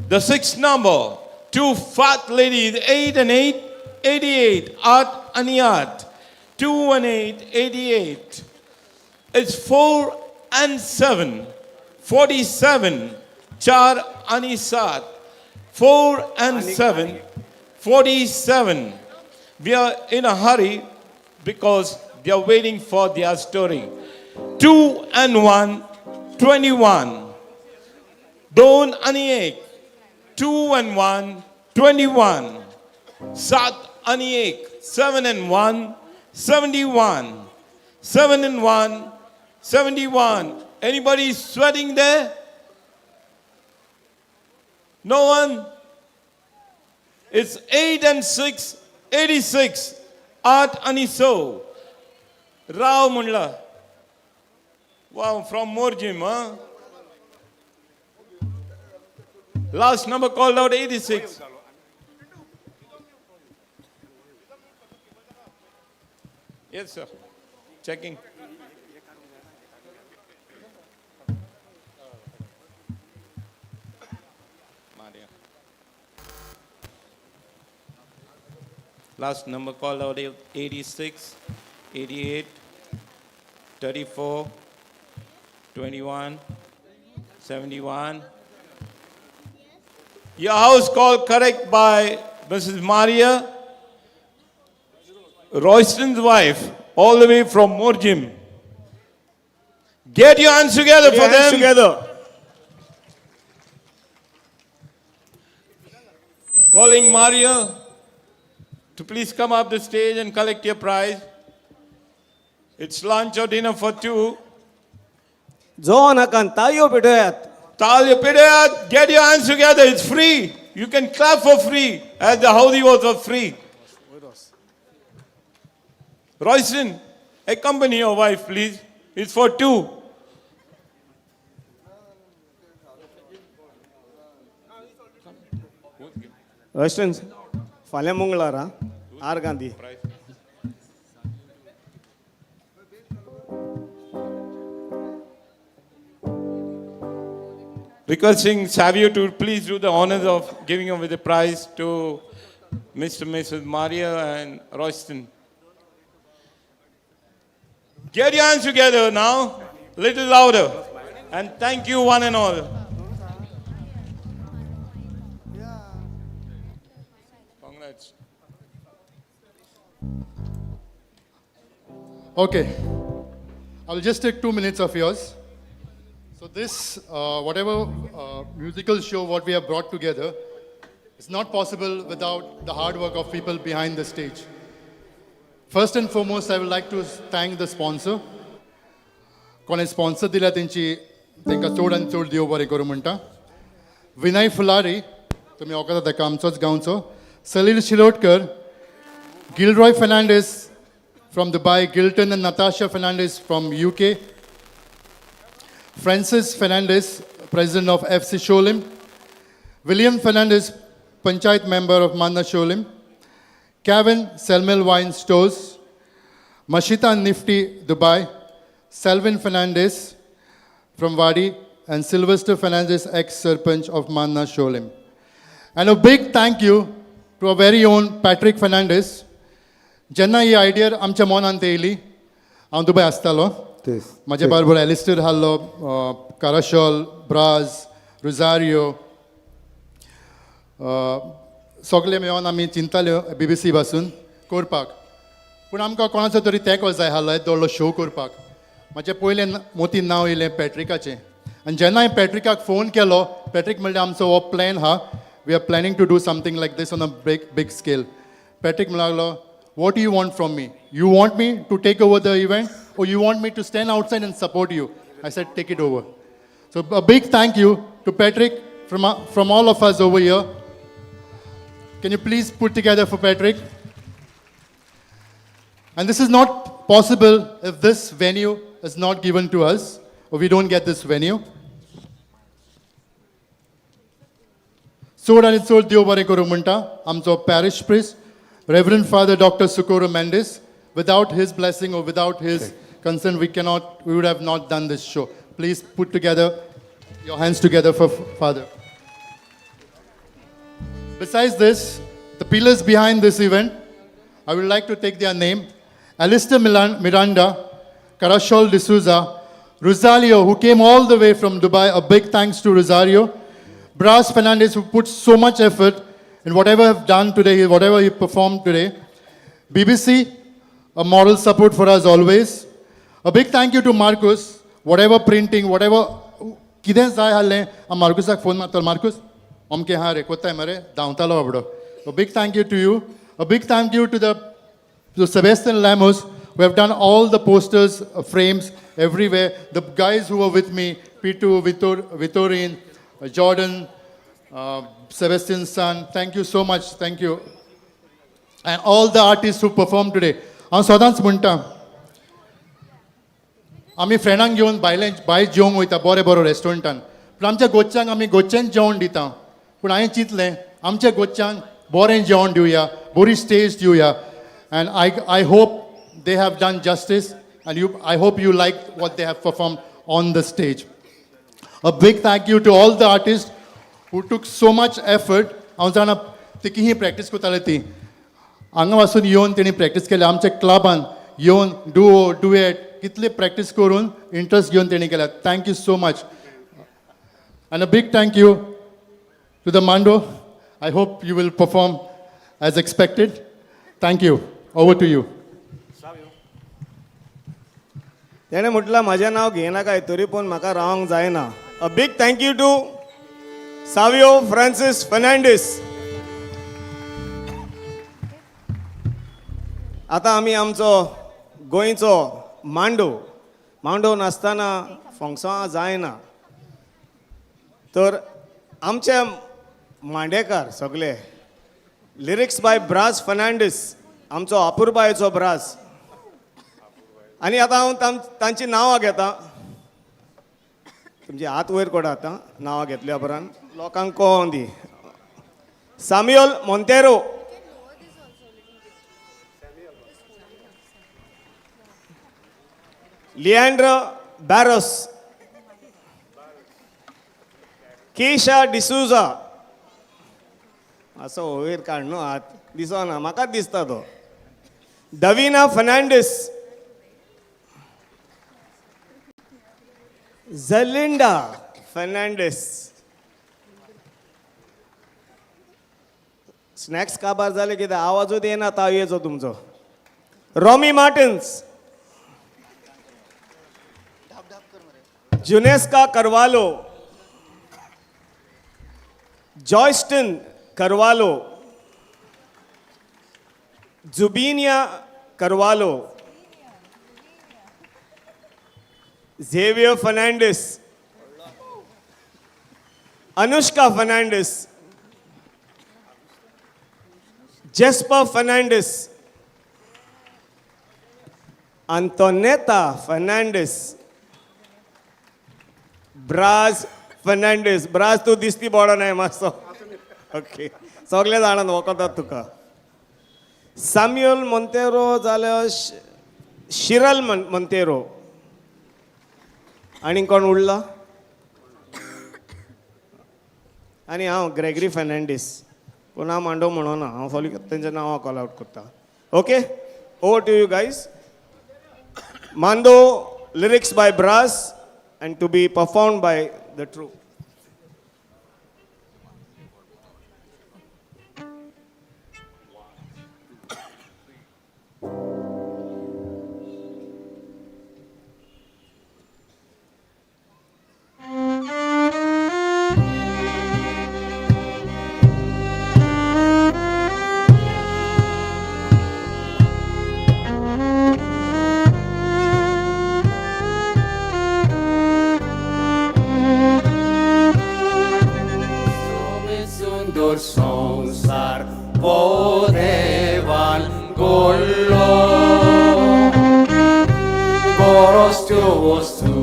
The sixth number, two fat ladies, 8 and 8, 88, Art and Art. 2 and 8, 88. It's 4 and 7, 47, Char ani Sat. 4 and 7, 47. We are in a hurry because they are waiting for their story. 2 and 1, 21. Don ani ek. 2 and 1, 21. Sat ani ek. 7 and 1, 71. 7 and 1, 71. Anybody sweating there? No one? It's 8 and 6, 86. Art ani so. Rao Mundla. Wow, from Morjim, huh? Last number called out, 86. Yes, sir. Checking. Maria. Last number called out 86, 88, 34, 21, 71. Your house call correct by Mrs. Maria. Royston's wife, all the way from Morjim. Get your hands together Put for your hands them. together. Calling Maria to please come up the stage and collect your prize. It's lunch or dinner for two. जो नाका ताळयो पेटयात. Talia Pidayat, get your hands together. It's free. You can clap for free, as the Howdy was for free. Royston, accompany your wife, please. It's for two. Royston फाल्यां मंगळार आं R Gandhi. Requesting Savio to please do the honors of giving away the prize to Mr. and Mrs. Maria and Royston. Get your hands together now, little louder. And thank you, one and all. Congrats. Okay. I'll just take 2 minutes of yours. So this, whatever musical show what we have brought together, is not possible without the hard work of people behind the stage. First and foremost, I would like to thank the sponsor. कोणें sponsor दिल्या तेंची तांकां चड आनी चड देव बरें करूं म्हणटा. विनय फुलारी, तुमी वळखता ताका, आमचोच गांवचो. सलील Shirodkar, Gilroy Fernandez from Dubai, Gilton and Natasha Fernandez from UK, Francis Fernandez, President of FC Siolim, William Fernandez, Panchayat member of Manna Siolim, Kevin Selmel Wine Stores, Mashita Nifty Dubai, Selvin Fernandez from Wadi, and Sylvester Fernandez, ex-Sarpanch of Manna Siolim. And a big thank you to our very own Patrick Fernandez. जेन्ना ही idea आमच्या मनांत येयली, हांव Dubai आसतालो. म्हाजे barber Alastair आहलो, काराशॉल, bras, Rosario, सगळे मेळोन आमी चिंताल्यो बीबीसी पासून करपाक. पूण आमकां कोणाचो तरी तेंको जाय आहलो येदो व्हडलो शो करपाक. म्हाजें पयलें मोतीन नांव येयलें पॅट्रिकाचें. आनी जेन्ना हांवें पॅट्रिकाक फोन केलो, पॅट्रीक म्हणलें, आमचो हो प्लॅन आहा, we are planning to do something like this on a big big scale. Patrick म्हणूंक लागलो, "What you want from me? You want me to take over the event or you want me to stand outside and support you?" I said, "Take it over." So a big thank you to Patrick from all of us over here. Can you please put together for Patrick? And this is not possible if this venue is not given to us or we don't get this venue. चड आनी चड देव बरें करूं म्हणटा आमचो parish priest, Reverend Father Doctor Socorro Mendes. Without his blessing or without his concern, we cannot, we would have not done this show. Please put together your hands together for Father. Besides this, the pillars behind this event, I would like to take their name. Alistair Miranda, Karashol D'Souza, Rosario, who came all the way from Dubai, a big thanks to Rosario. Bras Fernandez, who put so much effort in whatever have done today, whatever he performed today. BBC, a moral support for us always. A big thank you to Marcus, whatever printing, whatever, कितें जाय आहलें हांव मार्कुसाक phone मारतालो, मार्कुस अमकें आहा रे, कोत्ताय मरे, धांवतालो बाबडो. A big thank you to you. A big thank you to Sebastian Lamos, who have done all the posters, frames everywhere. The guys who were with me, Pitu, Vitor, Vitorin, Jordan, Sebastian's son, thank you so much, thank you. And all the artists who performed today. हांव सदांच म्हणटा, आमी फ्रेंडांक घेवन भायले भायर जेवंक वयता बरें बरो रेस्टॉरंटान, पूण आमच्या गोच्यांक आमी गोच्चेंच जेवण दिता. पूण हांवें चिंतलें, आमच्या गोच्यांक बरें जेवण दिवया, बरी स्टेज दिवया. And I hope they have done justice and you I hope you like what they have perform on the stage. A big thank you to all the artists who took so much effort. हांव जाणा ती कितें practice करताले ती. हांगा पासून येवन तेणी प्रॅक्टीस केली, आमच्या क्लबान येवन डुओ, डुएट कितले प्रॅक्टीस करून इंट्रस्ट घेवन तेणी केल्या. Thank you so much. And a big thank you to the Mando. I hope you will perform as expected. Thank you. Over to you. तेणें म्हटलां म्हाजें नांव घेयनाकाय तरी पूण म्हाका रावंक जायना. A big thank you to Savio Francis Fernandes. आतां आमी आमचो गोंयचो मांडो, मांडो नासतना फंक्शनां जायना, तर आमचे मांडेकार सगळे, लिरिक्स बाय ब्रास फर्नांडीस, आमचो अपुरबायेचो ब्रास. आनी आतां हांव तांची नांवां घेता, तुमची हात वयर कोडा. आतां नांवां घेतल्या उपरांत लोकांक कळोन दी. Samuel Monteiro, Leandro Barros, Keisha D'Souza, असो वयर काड न्हू हात, दिसना म्हाकाच दिसता तो. दविना फर्नांडीस, झलिंडा फर्नांडीस. स्नॅक्स काबार जाले कितें आवाजूच येना तावयेचो तुमचो. Romy Martins, Juneska Carvalho, Joyston Carvalho, Jubinia Carvalho, Xavier Fernandes, Anushka Fernandes, Jesper Fernandes, Antonetta Fernandes, Braz Fernandes. Braz तूं दिसती बोडो नाय मातसो, ओके सगळे जाणां वखदात तुका. सॅम्युअल मोंतेरो जाल्यार शिरल मोंतेरो. आनी कोण उरला? आनी हांव ग्रेगरी फर्नांडीस, पूण हांव मांडो म्हणोना, हांव फाल्यां तेंच्या नांवां कॉल आवट करता. Okay, over to you guys. Mando, lyrics by Braz and to be performed by the troupe. सुंदर संसार देवान गोल्लो, गरजच्यो वस्तू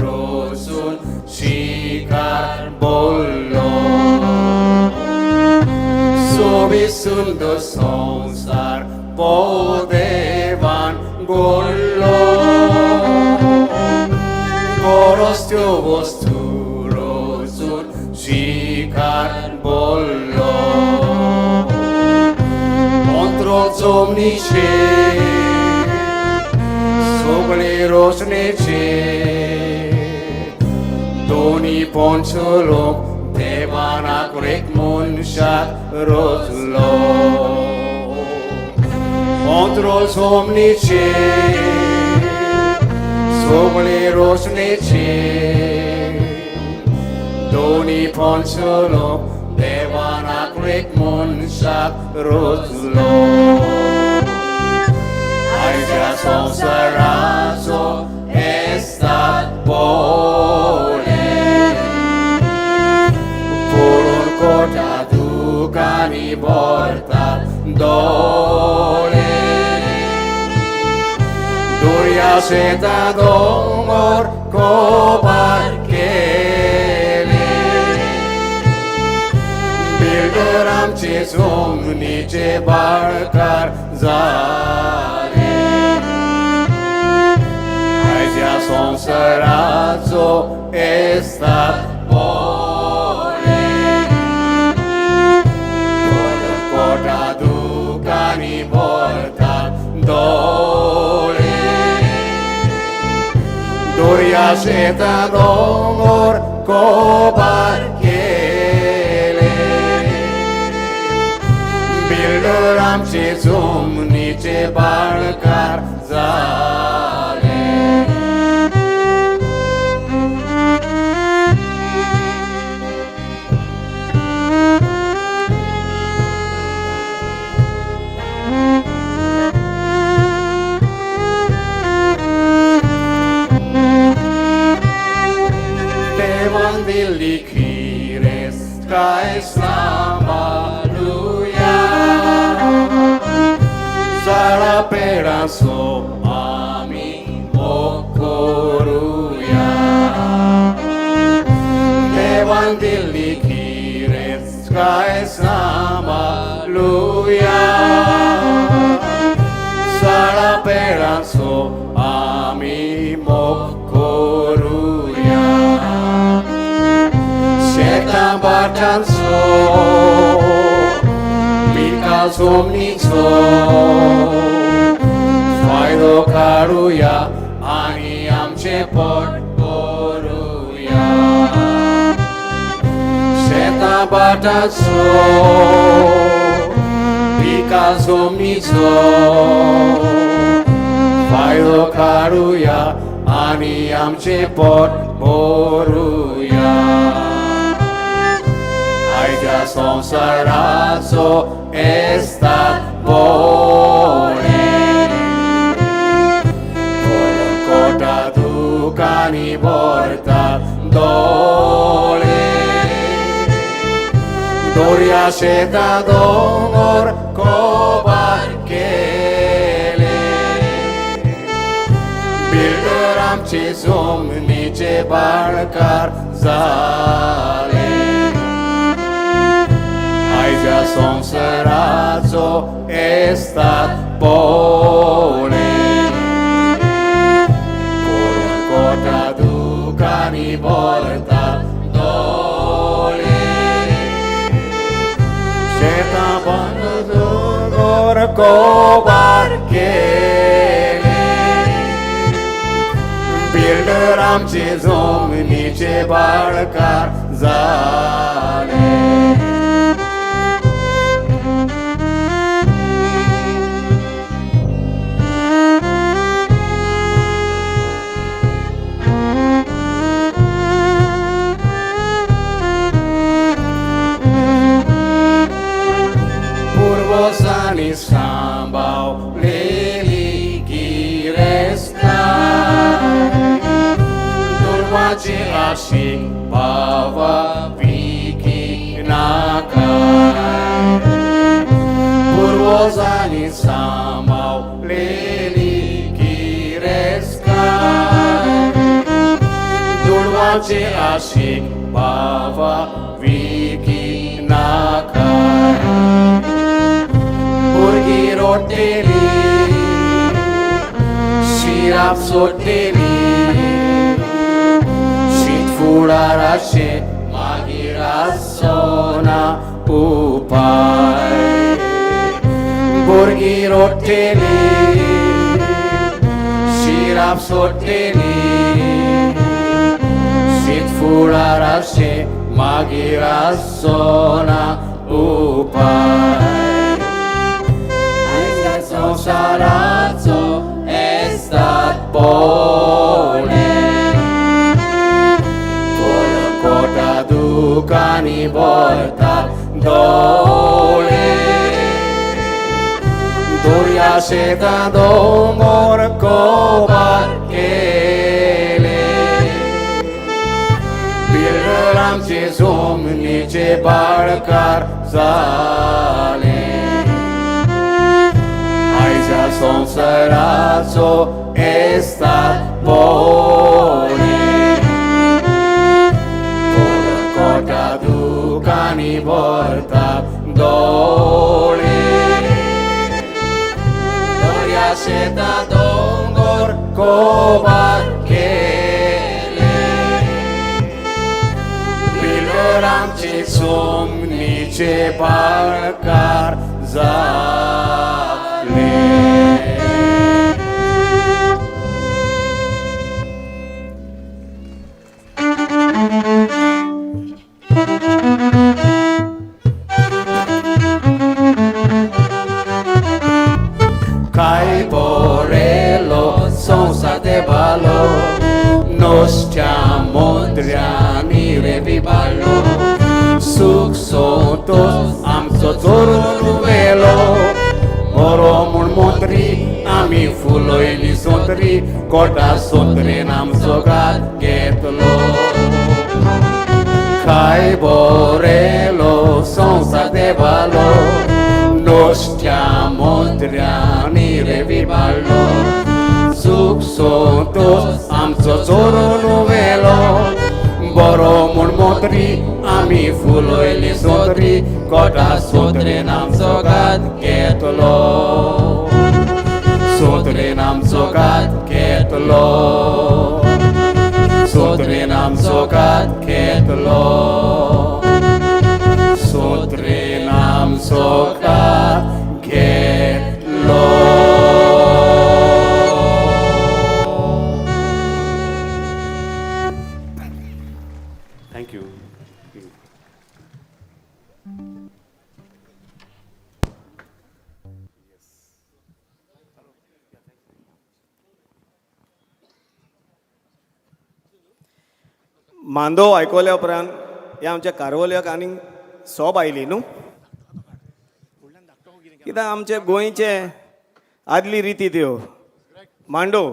रचून शिकार बोल्लो. सोबीत सुंदर संसार देवान गोल्लो, गरजच्यो वस्तू रचून शिकार बोल्लो. मंत्र जमनीचे सगळे रोशणेचे, दोनी पंच लोक देवानाक एक मनशाक रचलो. मंत्र जमनीचे सगळे रोशणेचे, दोनी पंच लोक देवानाक एक मनशाक रचलो. आयच्या संवसाराचो एस्ताद बोले, पळोवन कोटा दुकांनी भरतात दोळे. दर्या शेतां दोंगर कोबार केले, बिल्डर आमचे जमनीचे बाळकार जाले. आयच्या संवसाराचो एस्ताद बोले, कोटा दुकांनी भरतात दोळे. दर्या शेतां दोंगर कोबार केले, बिल्डर आमचे जमनीचे बाळकार जाले. दिल्ली खिरेस काय सांबाळुया झाडा पेडांचो आमी मोग करुया देवान दिल्ली खिरेस काय सांबाळुया झाडा पेडांचो आमी मोग करुया शेतां भाटांचो पिकां जमनीचो फायदो काडुया आनी आमचें पोट भरुया शेतां भाटांचो पिकां जमनीचो फायदो काडुया आनी आमचें पोट भरुया आयच्या संवसाराचो एस्ताद बोळे कोटा दुकानी भरतात दोळे दर्या शेतां दोंगर कोबार केले बिल्डर आमचे जमनीचे बाळकार जाले आयच्या संवसाराचो एस्ताद पोळे कोटा दुकानी भरतात दोळे शेतां बंद दोंगर कोबार केले बिल्डर आमचे जमनीचे बाळकार जाले. पूर्वजांनी सांबाळलेली गिरेस्ताय दुर्वाची आशीक भावा विकी नाकाय पूर्वजांनी सांबाळलेली गिरेस्ताय दुर्वाची आशीक भावा विकी नाकाय भुरगीं रोडटेली शिराप सोडटेली शीत फुडाराचें मागीर आसचो उपाय भुरगीं रोडटेली शिराप सोडटेली शीत फुडाराचें मागीर आसचो उपाय आयच्या संवसाराचो एस्ताद पोळे कोटा दुकानी भरतात दोळे दर्या शेतां दोंगर कोबार केले बिल्डर आमचे जमनीचे बाळकार जाले आयच्या संवसाराचो एस्ताद पोळे कोटा दुकानी भरतात दोळे दर्या शेतां दोंगर कोबार केले बिल्डर आमचे जमनीचे बाळकार जाले. Kai borello sonsa de ballo nostra mondriani revivallo suk sontos amso चोरून व्हेलो बरो म्हूण मंत्री आमी फुलयली सोंत्री कोटा सोंत्रेन आमचो घात घेतलो. काय बोरेलो संवसार देवालो नुस्त्या मोत्र्यांनी रे विबाडलो सुख संतोष आमचो चोरून व्हेलो बरो म्हूण मोत्री आमी फुलयली सोत्री कोटा सोत्रेन आमचो घात घेतलो सोत्रेन आमचो घात घेतलो सोत्रेन आमचो घात घेतलो सोत्रेन आमचो घात घेतलो. Thank you. मांदो आयकल्या उपरांत ह्या आमच्या कारवल्याक आनीक सोब आयली न्हू. कित्याक आमचे गोंयचे आदली रिती त्यो मांडो.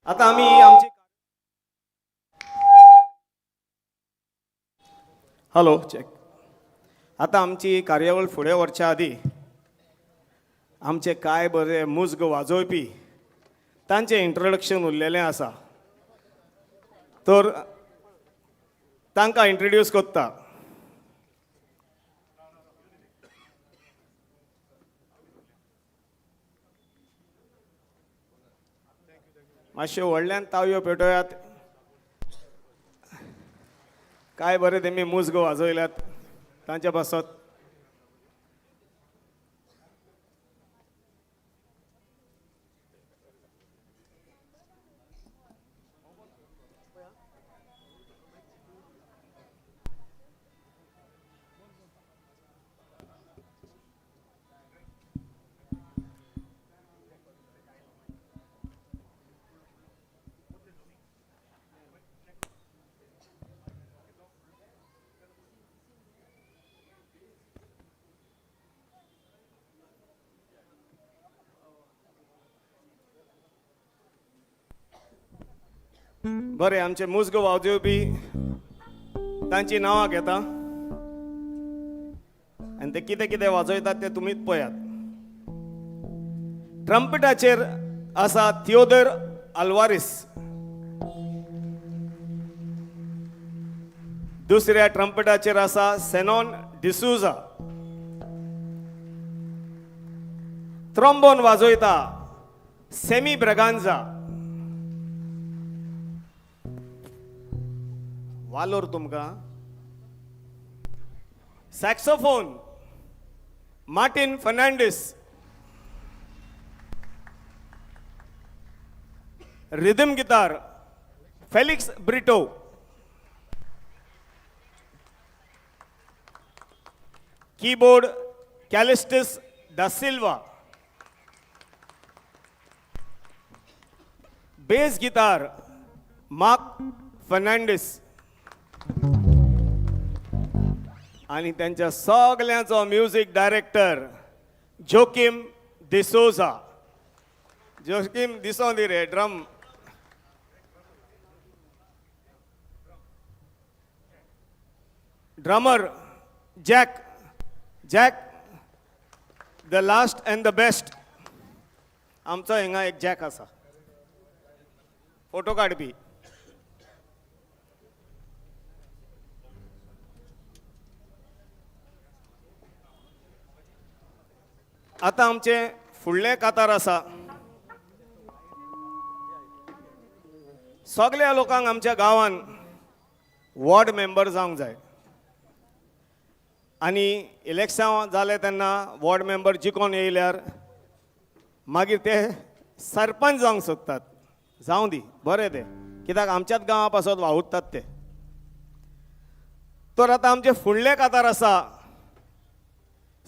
आतां आमी आमची हॅलो चॅक. आतां आमची कार्यावळ फुडें व्हरच्या आदीं आमचे कांय बरे मुज्ग वाजोवपी तांचें इंट्रोडक्शन उरलेलें आसा, तर तांकां इंट्रोड्यूस करता. मातशें व्हडल्यान तावयो पेटोयात. काय बरें तेमी मुज्ग वाजयल्यात तांच्या पासत. बरें, आमचे मुज्ग वाजोवपी तांची नांवां घेता आनी ते कितें कितें वाजयतात तें तुमीच पळयात. ट्रम्पेटाचेर आसा थियोदर आल्वारीस, दुसऱ्या ट्रम्पेटाचेर आसा सेनॉन डिसूजा, ट्रोम्बोन वाजयता सेमी ब्रगांजा. वालोर तुमकां. Saxophone Martin Fernandes, rhythm guitar Felix Brito, keyboard Callistus da Silva, bass guitar Mark Fernandes आनी त्यांच्या सगळ्यांचो म्युझिक डायरेक्टर जोकीम डिसोजा. जोकीम दिसों दी रे drum. Drummer Jack, Jack the last and the best. आमचो हिंगा एक जॅक आसा फोटो काडपी. आतां आमचें फुडलें कातार आसा. सगल्या लोकांक आमच्या गांवान वॉर्ड मेंबर जावंक जाय आनी इलेक्शन जालें तेन्ना वॉर्ड मेंबर जिखोन येयल्यार मागीर ते सरपंच जावंक सोदतात. जावं दी, बरें तें, कित्याक आमच्याच गांवा पासत वावुरतात ते. तर आतां आमचें फुडलें कातार आसा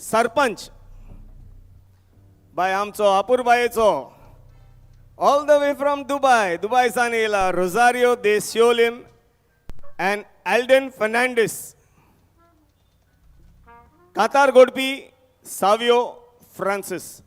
सरपंच बाय आमचो अपुरबायेचो All the way from Dubai, Dubai सान येयला Rosario de Siolim and Alden Fernandes. Qatar गोडपी सावियो फ्रांसीस.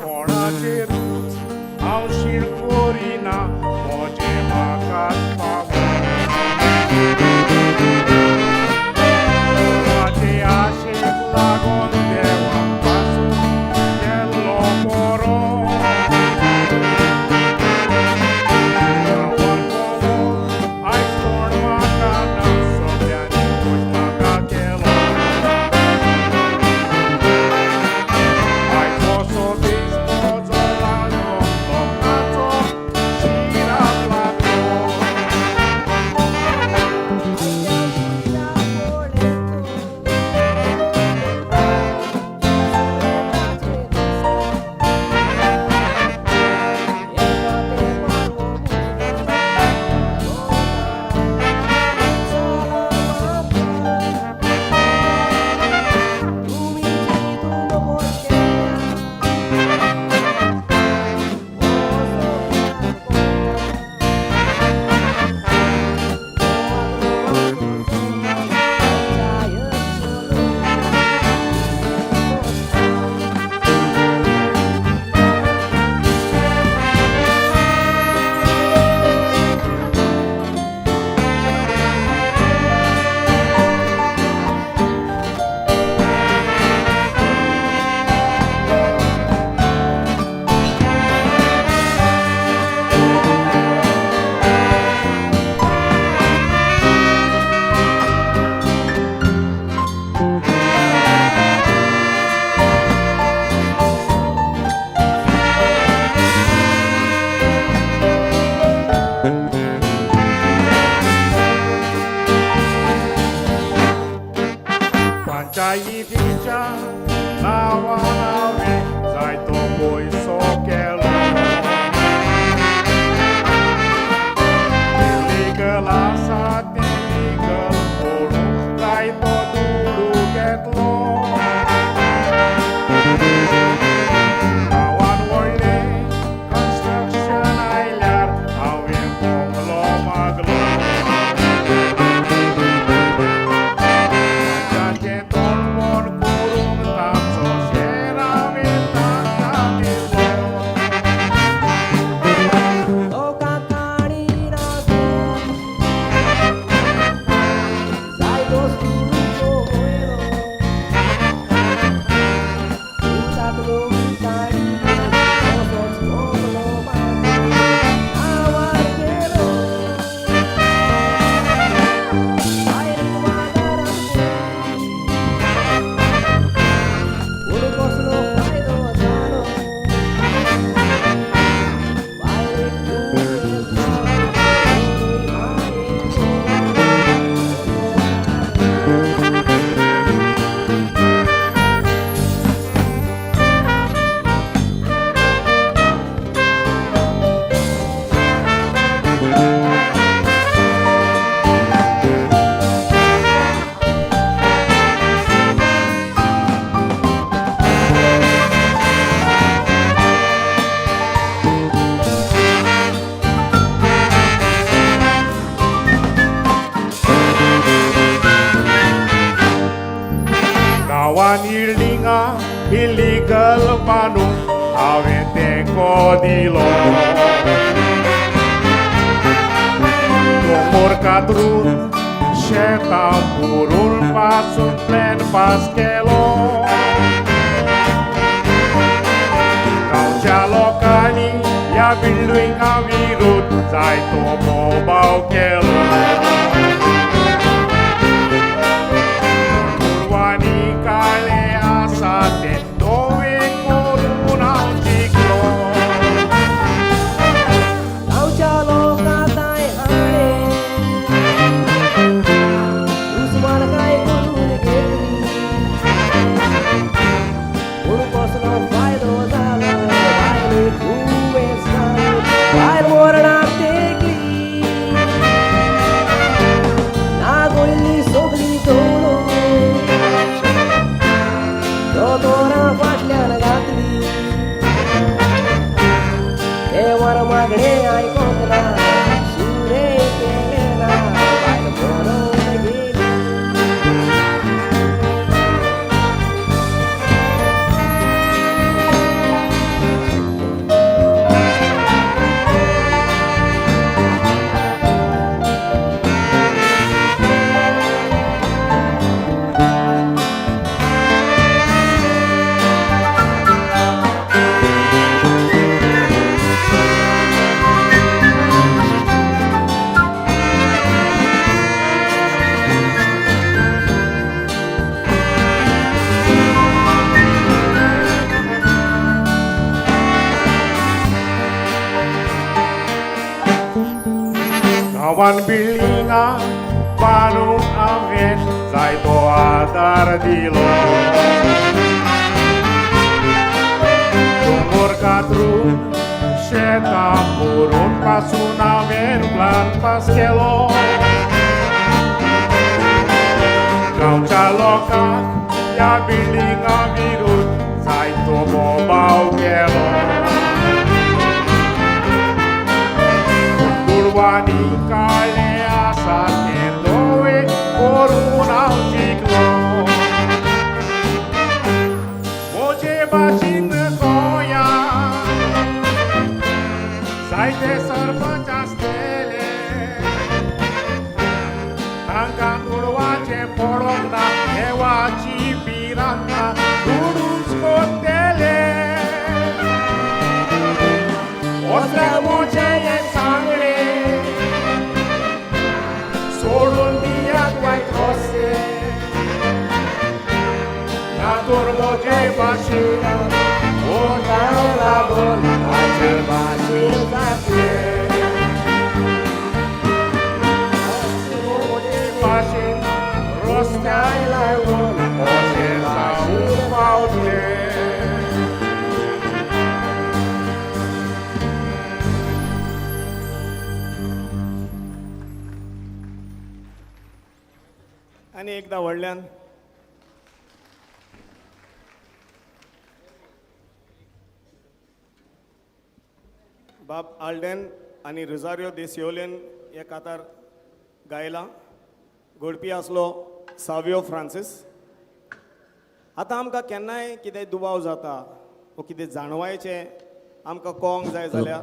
कोणाचेरूच हांव शीण करिना म्हजें म्हाकाच फावो म्हजे आशेक लागून देवाक पासून केल्लो बरो आयज कोण म्हाका ना सगळ्यांनी खूश म्हाका केलो आयज असो दीस म्हजो लागलो लोकांचो शिराप लागलो. धोको दिलो. दोंगोर कातरून शेतां पुरून पासून प्लॅन पास केलो. गांवच्या लोकांनी ह्या बिल्डिंगा विरोध जायतो बोबाव केलो. दुडवांनी काळे आसा ते धवे करून हांव जिखलो. गांवच्या लोकांताय हाणें दुस्मानकाय करून घेतली, पूण कसलो फायदो जालो बायल दुयेंस जावन बायल मरणाक तेंकली. नागोयल्ली सगली दवरून दोतोरां फाटल्यान घातली, देवान मागणें आयकोंक ना, सुरे केलें ना, बायल मरोन गेली. गांवान बिल्डिंगां बांदूंक हांवें जायतो आदार दिलो. दोंगोर कातरून शेतां पुरून पासून हांवें प्लान पास केलो. गांवच्या लोकांक ह्या बिल्डिंगां विरोध जायतो बोबाव केलो. दुडवांनी काळे आसा ते धवे करून हांव जिखलो. म्हजे भाशेन गोंया जायते सरपंच आसतले, तांकां दुडवाचें पडोंक ना, देवाची भिरांत ना, दुडूच कोत्तेले. असल्या म्हजें हें सांगणें सोडून दियात वायट रस्ते, ना तर म्हजे भाशेन वोटाक लागून म्हजे भाशेन जातलें. म्हजे भाशेन रस्त्यार लागून अशें जावंक पावतलें. आनी एकदां व्हडल्यान बाब आल्डेन आनी रोजारियो देसियोलेन हे कातार गायलां. घोडपी आसलो सावियो फ्रांसीस. आतां आमकां केन्नाय कितें दुबाव जाता वो कितें जाणवायचें आमकां कळोंक जाय जाल्यार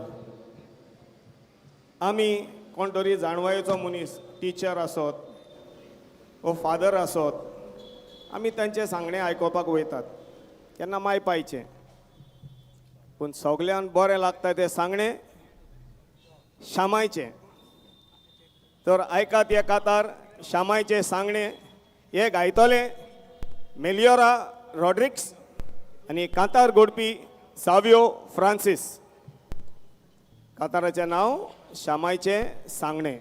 आमी कोण तरी जाणवायेचो मनीस, टिचर आसत वो फादर आसत, आमी तांचें सांगणें आयकुपाक वयतात केन्ना माय पायचें. पूण सगल्यांत बरें लागता तें सांगणें शामायचें. तर आयकात हे कातार शामायचें सांगणें. हे गायतले मेलियोरा रॉड्रिक्स आनी कांतार गोडपी सावियो फ्रांसीस. काताराचें नांव शामायचें सांगणें.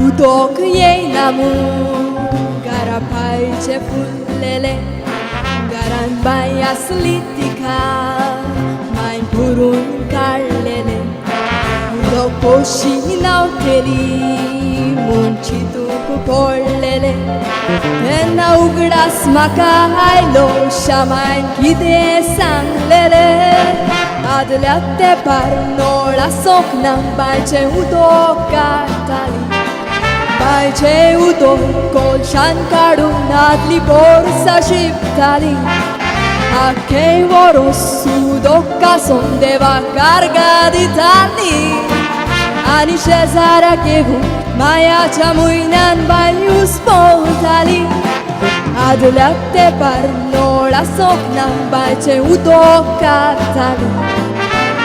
उदक येयना मू, घरा पायचे फुललेले, घरा दारान बांय आसली तिका मांय पुरून काडलेले उदक पोशी न्हांवतली म्हूण चिंतूंक पडलेले तेन्ना उगडास म्हाका आयलो श्यामायन कितें सांगलेले आदल्या तेंपार नळ आसोंक ना बांयचें उदक काडटाली बांयचें उदक कोळशान काडून आदली बोर्सां शिंपताली आख्खें वरोस उदक आसोन देवाक कार्गां दिताली आनी शेजाऱ्याक येवन मायाच्या म्हयन्यान बांय उसपोवताली आदल्या तेंपार नळ आसोंक ना बांयचें उदक काडटाली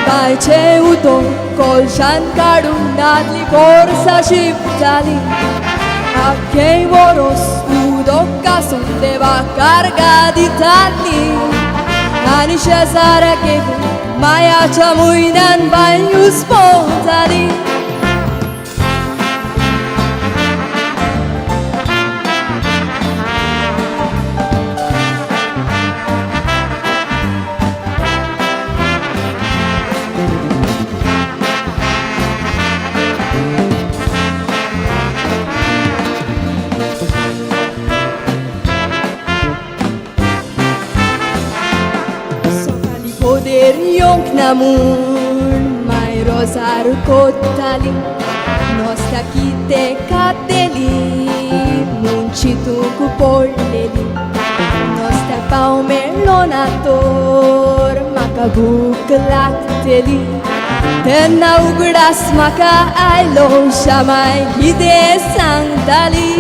बांयचें उदक कोळशान काडून आदली बोर्सां शिंपताली आख्खें वरोस उदक आसून देवाक कार्गां दिताली आनी शेजाऱ्याक येवन मायाच्या म्हयन्यान बांय उसपोवताली. सकाळीं पोदेर येवंक ना म्हूण माय रोजार कोत्ताली नोस्ता कितें खातेली म्हूण चिंतूंक पडलेली नोस्त्या पाव मेळ्ळो ना तर म्हाका भूक लागतली तेन्ना उगडास म्हाका आयलो श्यामाय कितें सांगताली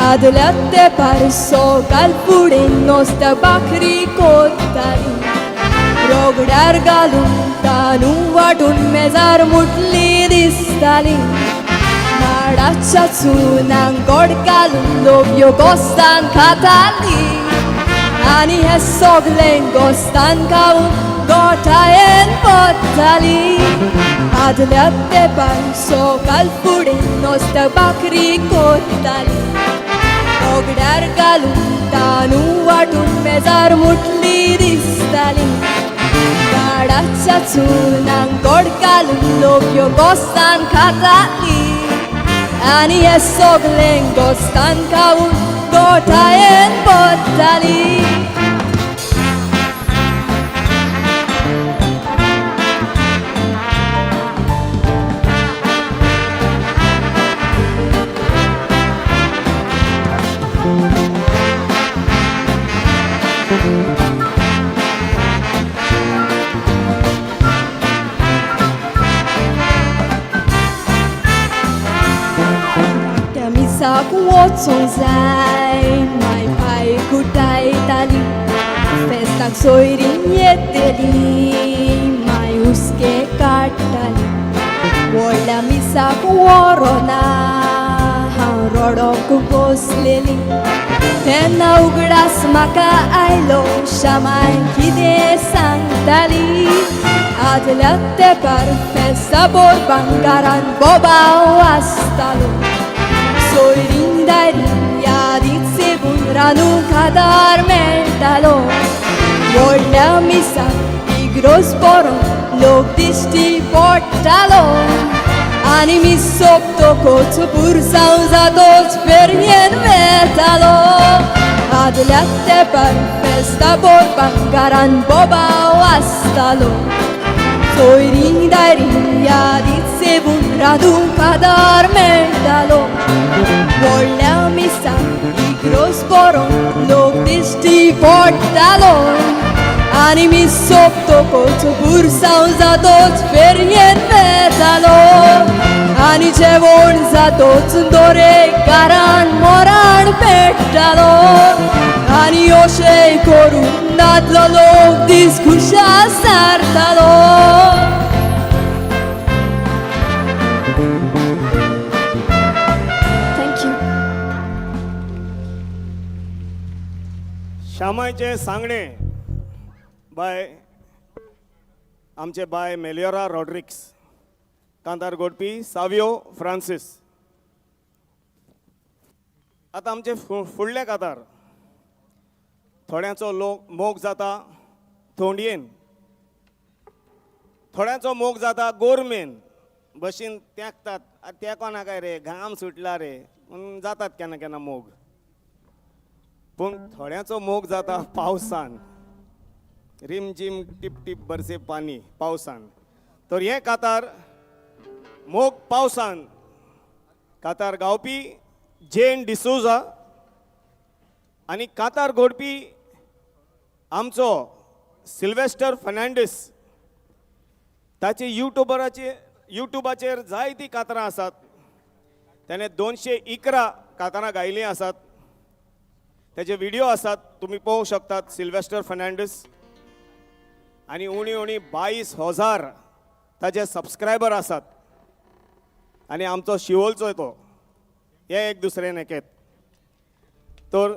आदल्या तेंपार सकाळ फुडें नोस्त्या भाकरी कोत्ताली रोगड्यार घालून तांदूळ वांटून मेजार मुटली दिसताली माडाच्या चुनाक गोड घालून लोबयो गोस्तान खाताली आनी हें सगलें गोस्तान खावन गोठायेन वताली आदल्या तेंपार सकाळ फुडें नोस्त्या भाकरी कोत्ताली रोगड्यार घालून तांदूळ वांटून मेजार मुटली दिसताली माडाच्या चुनाक गोड घालून लोबयो गोस्तान खाताली आनी हें सगलें गोस्तान खावन गोठायेन वताली. त्या मिसाक वचोंक जाय माय पांय कुटायताली फेस्ताक सोयरीं येतली माय हुस्के काडटाली व्हडल्या मिसाक व्हरोना हांव रडोंक बसलेली तेन्ना उगडास म्हाका आयलो श्यामाय कितें सांगताली आदल्या तेंपार फेस्ता बोरपांक घरान बोबाव आसतालो सोयरीं दायरीं यादीत सेवून रांदूंक आदार मेळटालो व्हडल्या मिसाक इग्रोज बरो लोक दिश्टी पडटालो आनी मीस सोंपतकच पुरसांव जातोच फेरयेन वेतालो आदल्या तेंपार फेस्ता बोरपाक घरान बोबाव आसतालो सोयरीं दायरीं यादीत सेवून रांदूंक आदार मेळटालो व्हडल्या मिसाक इग्रोज बरो लोक दिश्टी पडटालो आनी मीस सोंपतकच पुरसांव जातोच फेरयेन वेतालो आनी जेवण जातोच दरेक घरान मोरान पेट्टालो आनी अशें करून दादलो लोक दीस खुशाल सारतालो. Thank you. श्यामायचें सांगणें बाय आमचे बाय मेलियोरा रॉड्रिक्स, कांतार गोडपी सावियो फ्रांसीस. आतां आमचे फुडले कातार थोड्यांचो लोक मोग जाता थोंडयेन, थोड्यांचो मोग जाता गोरमेन, बशीन तेंकतात, तेंको नाका रे, घाम सुटला रे म्हणून जातात केन्ना केन्ना मोग. पूण थोड्यांचो मोग जाता पावसान, रिमझीम टिप टिप बरसे पानी पावसान. तर हें कातार मोग पावसान कातार गावपी जेन डिसोजा आनी कातार घोडपी आमचो सिल्वेस्टर फर्नांडीस. ताचे युट्यूबाचेर जायतीं कातरां आसात. ताणें 211 कातरां गायलीं आसात. ताचे व्हिडियो आसात, तुमी पळोवंक शकतात. सिल्वेस्टर फर्नांडीस आनी उणी उणी 22,000 ताचे सबस्क्रायबर आसात. आनी आमचो शिवोलचो तो हे एक दुसरे नेकेत. तर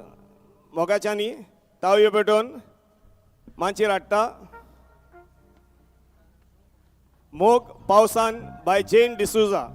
मोगाच्यांनी तावयो पेटोवन मांचेर हाडटा मोग पावसान बाय जेन डिसोजा.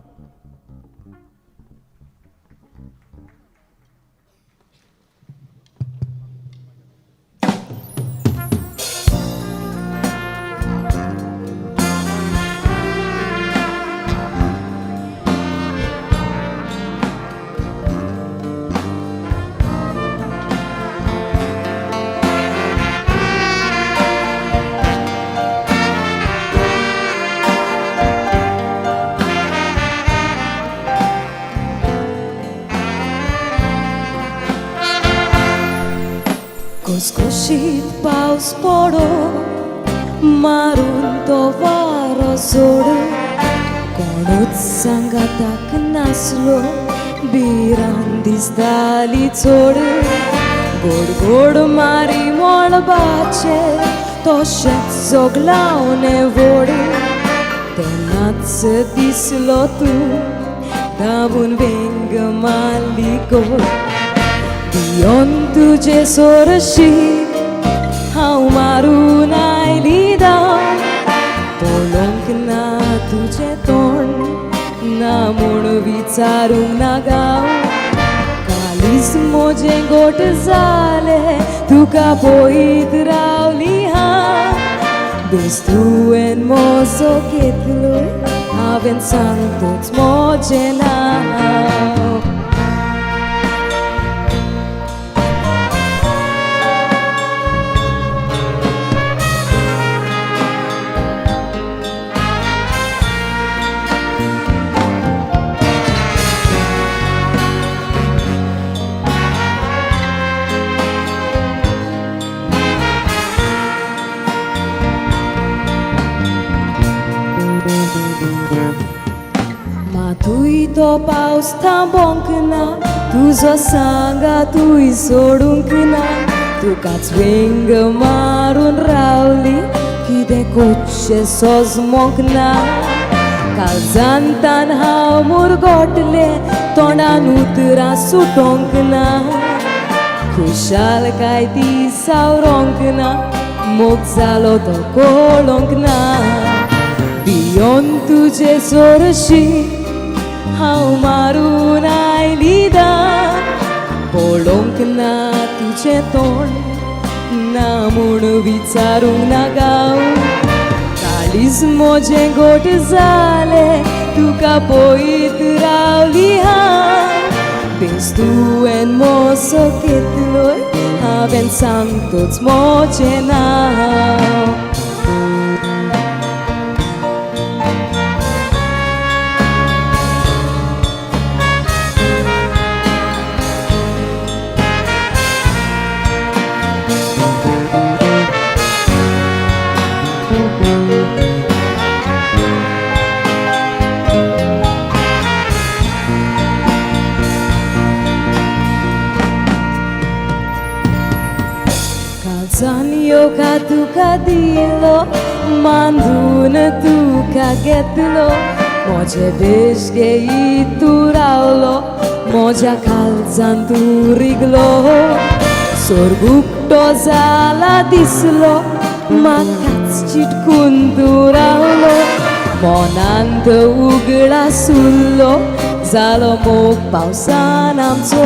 खुशीत पावस पडो मारून तो वारो सोड, कोणूच सांगाताक नासलो भिरांत दिसताली चड. गोड गोड मारी मळबाचे तशेंच जोगलावणे व्हड, तेन्नाच दिसलो तूं धांवून वेंग मारली गोड. भियोन तुजे सोरशी हांव मारून आयली धांव, पळोवंक ना तुजें तोंड ना म्हूण विचारूंक ना गांव. कालीज म्हजें गोट जालें तुका पळयत रावली हांव, बेस तुवें म्हजो घेतलो हांवें सांगतोच म्हजें नांव. मातूय तो पावस थांबोंक ना, तुजो सांगातूय सोडूंक ना, तुकाच वेंग मारून रावली कितें कोचशें सोजमोंक ना. काळजांतान हांव मुरगोटलें तोंडान उतरां सुटोंक ना, खुशालकाय ती सावरोंक ना, मोग जालो तो कळोंक ना. भियोन तुजे सोरशी हांव मारून आयली दां, पळोवंक ना तुजें तोंड ना म्हूण विचारूंक ना गांव. काळीज म्हजें गोट जालें तुका पळयत रावली हांव, बेस तुवें म्हजो घेतलोय हांवें सांगतोच म्हजें नांव. योगा तुका दिलो मांदून तुका घेतलो, म्हजे बेश घेई तूं रावलो म्हज्या काळजान तूं रिगलो. सोर्गुकटो जाला दिसलो म्हाकाच चिटकून तूं रावलो, मनांत उगडास उरलो जालो मोग पावसान आमचो.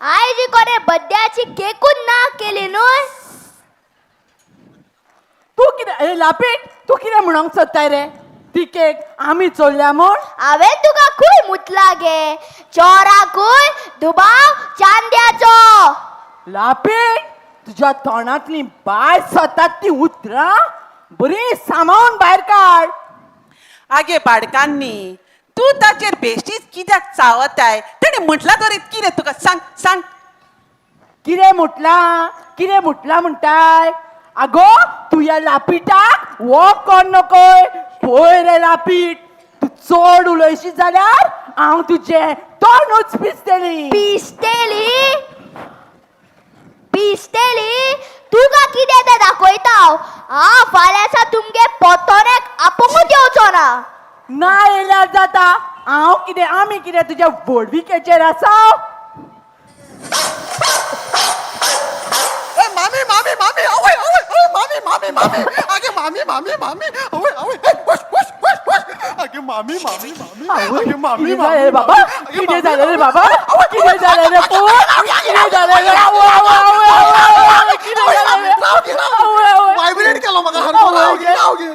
आयज कोणे बड्ड्याची केकूच ना केली न्हय. तूं कितें ए लापीट, तूं कितें म्हणोंक सोदताय रे? ती केक आमी चोरल्या म्हूण? हांवें तुका खूंय मुतला गे? चोराकूय दुबाव चांद्याचो. लापीट, तुज्या तोंडांतली भायर सरतात ती उतरां बरी सांबाळून भायर काड. आगे बाडकान्नी, तूं ताचेर बेश्टीच कित्याक चावताय? तेणें म्हटलां तरी कितें तुका? सांग सांग. कितें म्हटलां? कितें म्हटलां म्हणटाय? आगो तूं ह्या लापिटाक वोग कोण नकोय. पळय रे लापीट, तूं चड उलयशी जाल्यार हांव तुजें तोंडूच पिसतली. पिसतली पिसतली? तुका कितें तें दाखयता हांव. हांव फाल्यांसा तुमगे पोतोण्याक आपोवंकूच येवचो ना. ना येयल्यार जाता. हांव कितें, आमी कितें तुज्या व्हडविकेचेर आसा? मामी मामी मामी आवय आवय आवय मामी मामी मामी आगे मामी मामी मामी आवय आवय बस बस बस बस आगे मामी मामी मामी आगे मामी कितें जालें रे बाबा? कितें जालें रे बाबा? कितें जालें रे पूत? कितें जालें रे? आवय आवय आवय आवय आवय कितें जालें रे? आवय आवय व्हायब्रेट केलो म्हाका सारको. राव गे राव गे.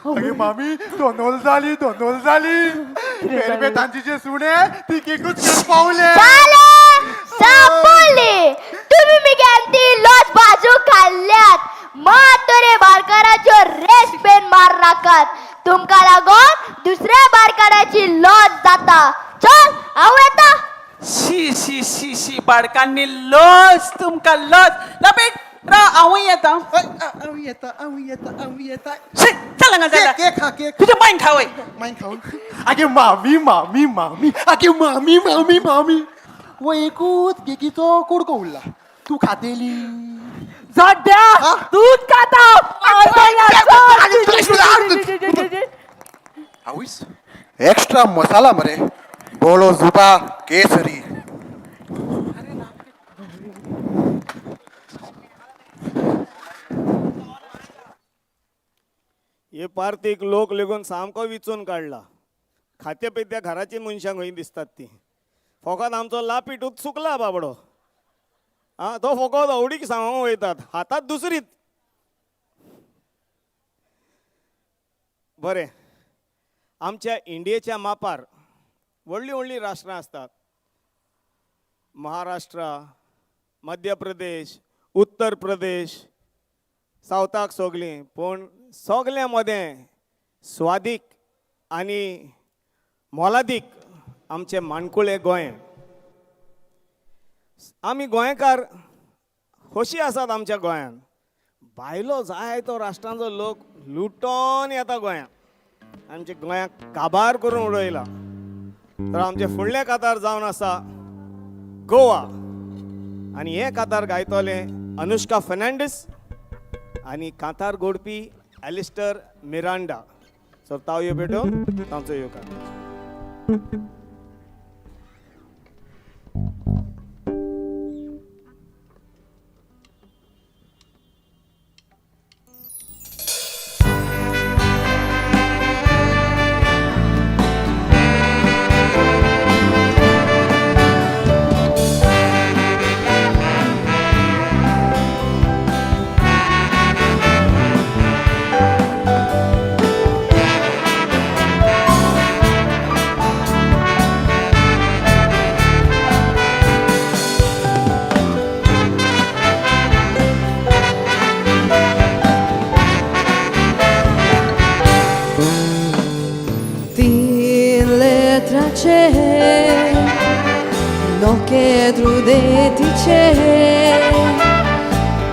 अगे मामी दोनोल जाली दोनोल जाली. पेरबेतांची जे सुणे ती केकूच घेवन पावले. सापडली तुमी मिग्यान ती लॉज बाजू खाल्ल्यात. मात तरी बारकाराच्यो रेस पेन मार नाकात. तुमकां लागून दुसऱ्या बारकाराची लॉज जाता. चल हांव येता. शी शी शी शी बाडकान्नी, लज तुमकां लज. लापीट राव, हांवूय येता. हांव येता हांव येता हांव येता. शी चल हांगा चल. केक खा केक. तुज्या मायन खावय. मायन खावय. आगे मामी मामी मामी आगे मामी मामी मामी वो एकूच केकीचो कुडको उरला, तूं खातेली? जड्ड्या तूंच खाता. आवयस एक्स्ट्रा मसाला मरे. बोलो जुबा केसरी. हे पार्तीक लोक लेगून सामको विचून काडला. खात्या पेत्या घराची मनशां खंय दिसतात ती. फोकात आमचो लापीटूच चुकला बाबडो. आं तो फोकोत आवडीक सांगूंक वयतात, हातात दुसरीत. बरें, आमच्या इंडियेच्या मापार व्हडलीं व्हडलीं राष्ट्रां आसतात. महाराष्ट्र, मध्य प्रदेश, उत्तर प्रदेश, सावथाक सगलीं. पूण सगल्यां मदें स्वादीक आनी मोलादीक आमचें माणकुळें गोंय. आमी गोंयकार खोशी आसात आमच्या गोंयान. भायलो जाय तो राष्ट्रांचो लोक लुटोन येता गोंयांत, आमच्या गोंयाक काबार करून उडयला. तर आमचें फुडलें कातार जावन आसा गोवा. आनी हें कातार गायतलें अनुष्का फर्नांडीस आनी कांतार गोडपी एलिस्टर मिरांडा. सो तावयो पेटोवन तांचो येवकार.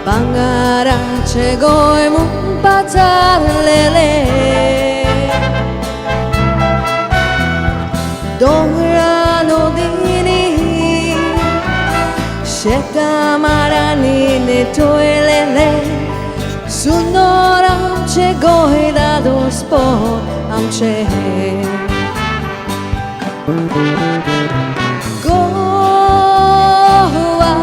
Bangarache goy mun patarlele Dongra nodini Sheta marani ne toilele Sunor amche goy da dos po amche Goa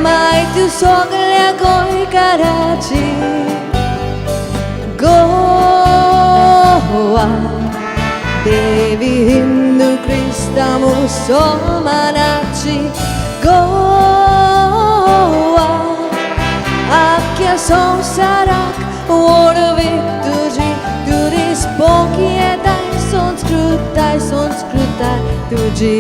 mai tu soglia गोंयकाराची गोवा देवी हिंदू क्रिस्तांवाची festa मुसलमानाची गोवा आख्या संवसाराक व्हडवीक तुजी ट्युरिस्ट भोंवक येताय संस्कृताय संस्कृताय तुजी.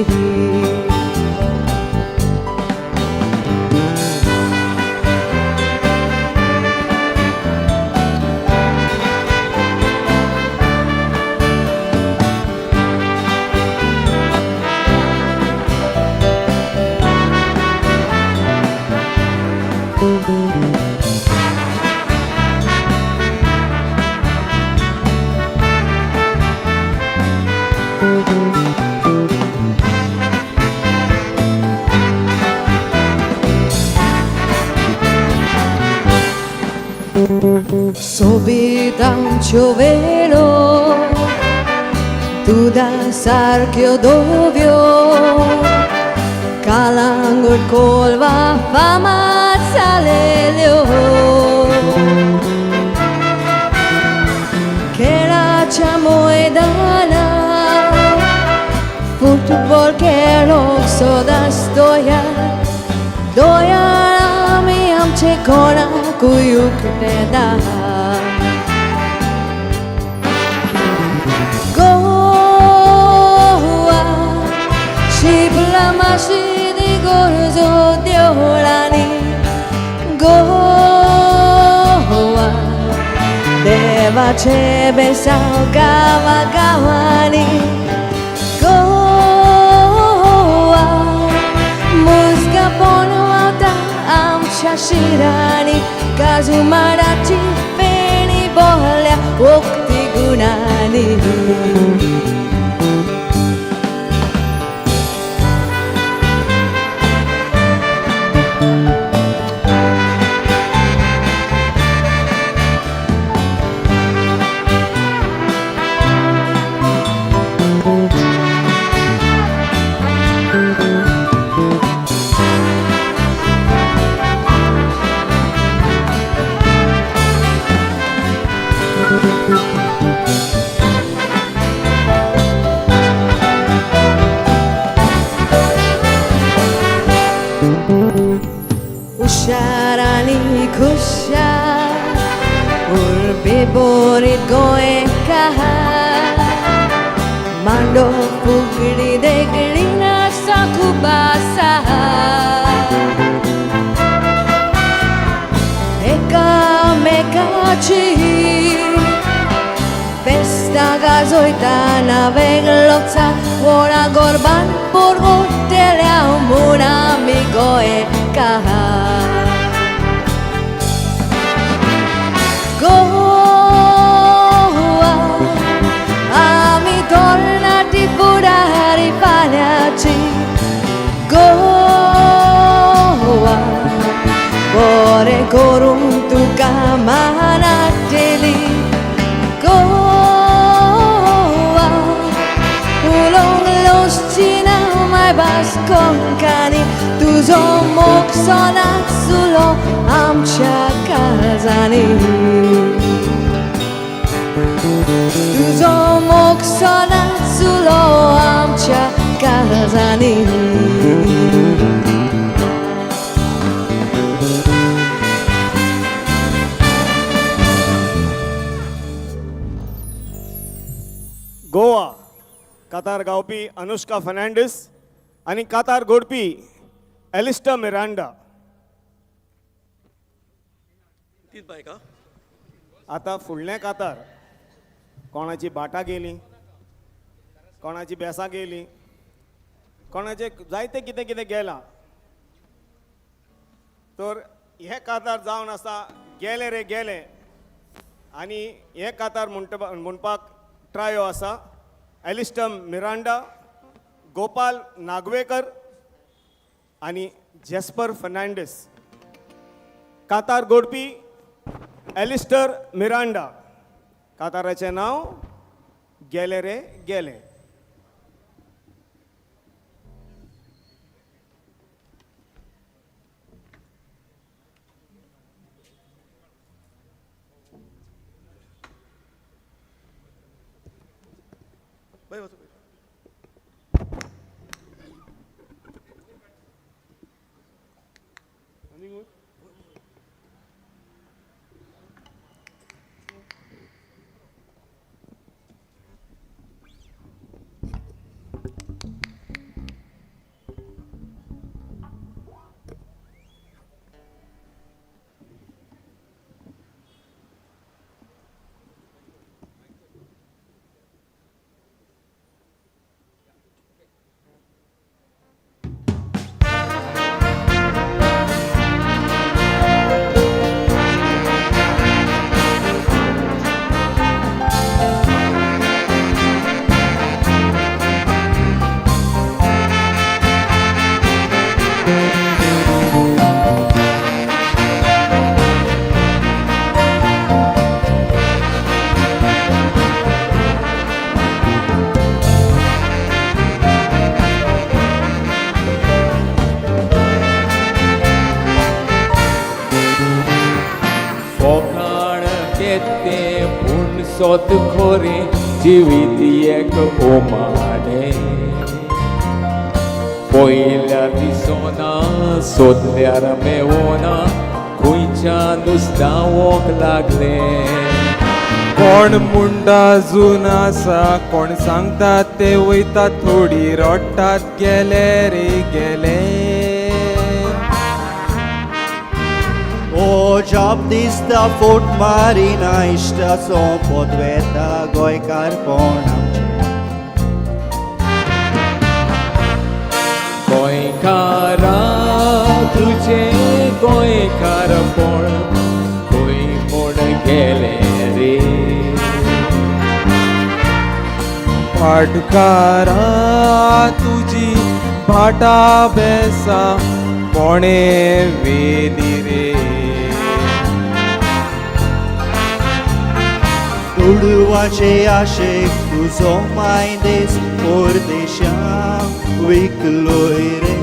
सोबीत आमच्यो वेळो दुदा सारक्यो धव्यो कालांगूट कोलवा फामाद जालेल्यो खेळाच्या मैदानार फुटबॉल खेळोंक सदांच तयार दोयाळ आमी आमचे कोणाकूय उकते दार. गोवा शिबला माशिदी गरजो देवळांनी गोवा देवाचे बेसांव गांवा गांवांनी गोवा मुजगापण व्हांवता आमच्या शिरांनी काजू माडाची फेणी भरल्या वखदी गुणांनी. हुशार आनी खुशाल उर्बे बोरीत गोंयकार मांडो फुगडी देखणी नाचा खूब आसा एकामेकाची फेस्तां गाजयतना वेगळोच व्हडा गोरबान पोरगोटेल्या म्हूण आमी गोंयकार. गोवा आमी तरणाटी फुडारी फाल्यांची गोवा बरें करूंक तुका मानाटेली गोवा उलोवंक लोसची ना मायभास कोंकणी तुजो मोग सदांच उलो आमच्या काळजांनी तुजो मोग सदांच उलो आमच्या काळजांनी. गोवा कातार गावपी अनुष्का फर्नांडीस आनी कातार घोडपी एलिस्टा मिरांडा. आतां फुडलें कातार कोणाची बाटा गेली, कोणाची बेसां गेली, कोणाचे जायते कितें कितें गेलां. तर हें कातार जावन आसा गेले रे गेले आनी हें कातार म्हणपाक ट्रायो आसा एलिस्टम मिरांडा, गोपाल नागवेकर आनी जेस्पर फर्नांडीस. कातार गोडपी एलिस्टर मिरांडा. काताराचें नांव गेले रे गेले. बाय. सोत खोरें जिवीत एक उमाणें पयल्या दिसोना सोदल्यार मेवोना खंयच्या नुस्तावोंक लागले. कोण मुंडा जून आसा कोण सांगता ते वयता थोडी रडटात गेले रे गेले. ओ जॉब दिसता फोट मारिना इश्टा सोंपत वेता गोंयकारपण आमचें. गोंयकारा तुजें गोंयकारपण खंय म्हूण गेलें रे. भाटकारा तुजी भाटा बेसा कोणे वेली रे. दुडवाचे आशेक तुजो मायदेस परदेशां विकलोय रे.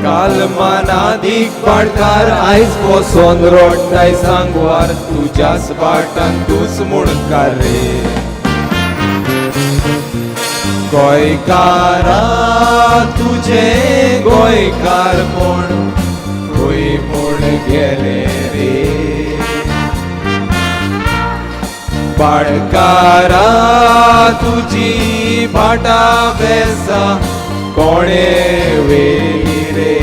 काल मानादीक भाटकार आयज बसोन रोडटाय सांगवार तुज्याच भाटान तूच मुणकार रे. गोंयकारा तुजें गोंयकारपण खंय म्हूण गेलें रे. भाटकारा तुजी भाटा बेसा कोणे वेली रे.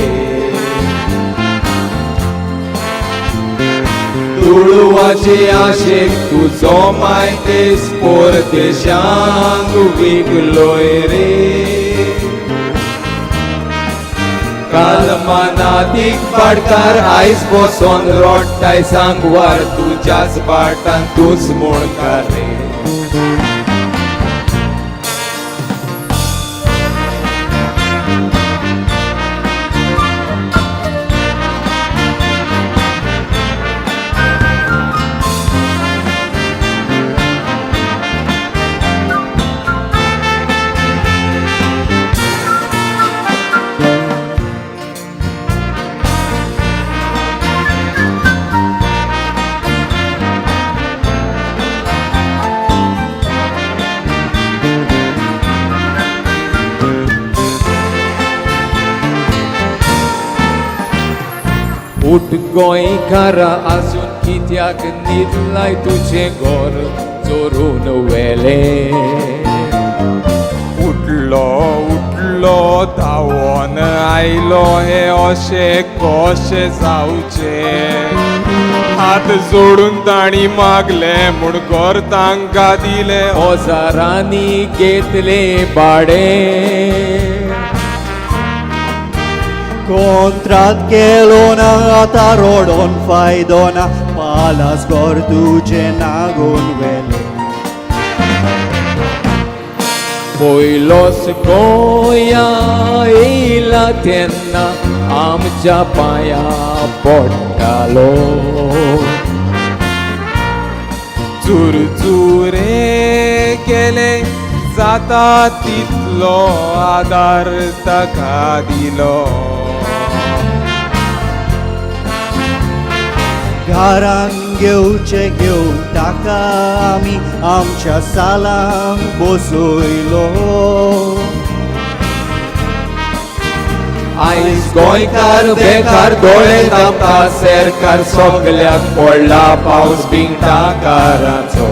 दुडवाचे आशेक तुजो मायदेस परदेशांक विकलोय रे. काल मानादीक भाटकार आयज बसोन रोडटाय सांगवार तुज्याच भाटान तूच मुणकार रे. उठ गोंयकारा आजून कित्याक न्हिदलाय तुजें घर चोरून व्हेलें. उठलो उठलो धांवोन आयलो हे अशें कशें जावचें. हात जोडून तांणी मागलें म्हूण घर तांकां दिलें. हजारांनी घेतलें भाडें. कोंत्रात केलो ना आतां रोडोन फायदो ना पालास घर तुजें नागून वेलें. पयलोच गोंया येयला तेन्ना आमच्या पांया पडटालो. चुरचुरे केले जाता तितलो आदार ताका दिलो. घरान घेवचें घेवन ताका आमी आमच्या सालांक बसयलो. आयज गोंयकार बेकार दोळे धांपता सरकार सगल्याक पडला पावस बिंगटाकाराचो.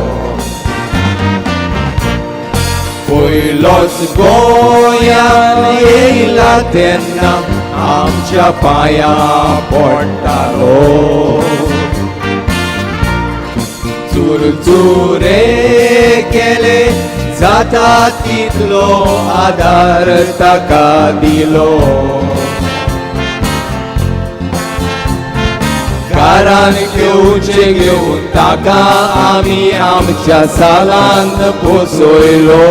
पयलोच गोंयान येयला तेन्ना आमच्या पांया पडटालो. चुरचुरे केले जाता तितलो आदार ताका दिलो. घरान घेवचें घेवन ताका आमी आमच्या सालान बसयलो.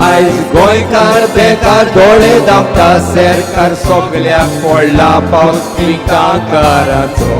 आयज गोंयकार बेकार दोळे धांपता सरकार सगल्याक पडला पावस पिकाकाराचो.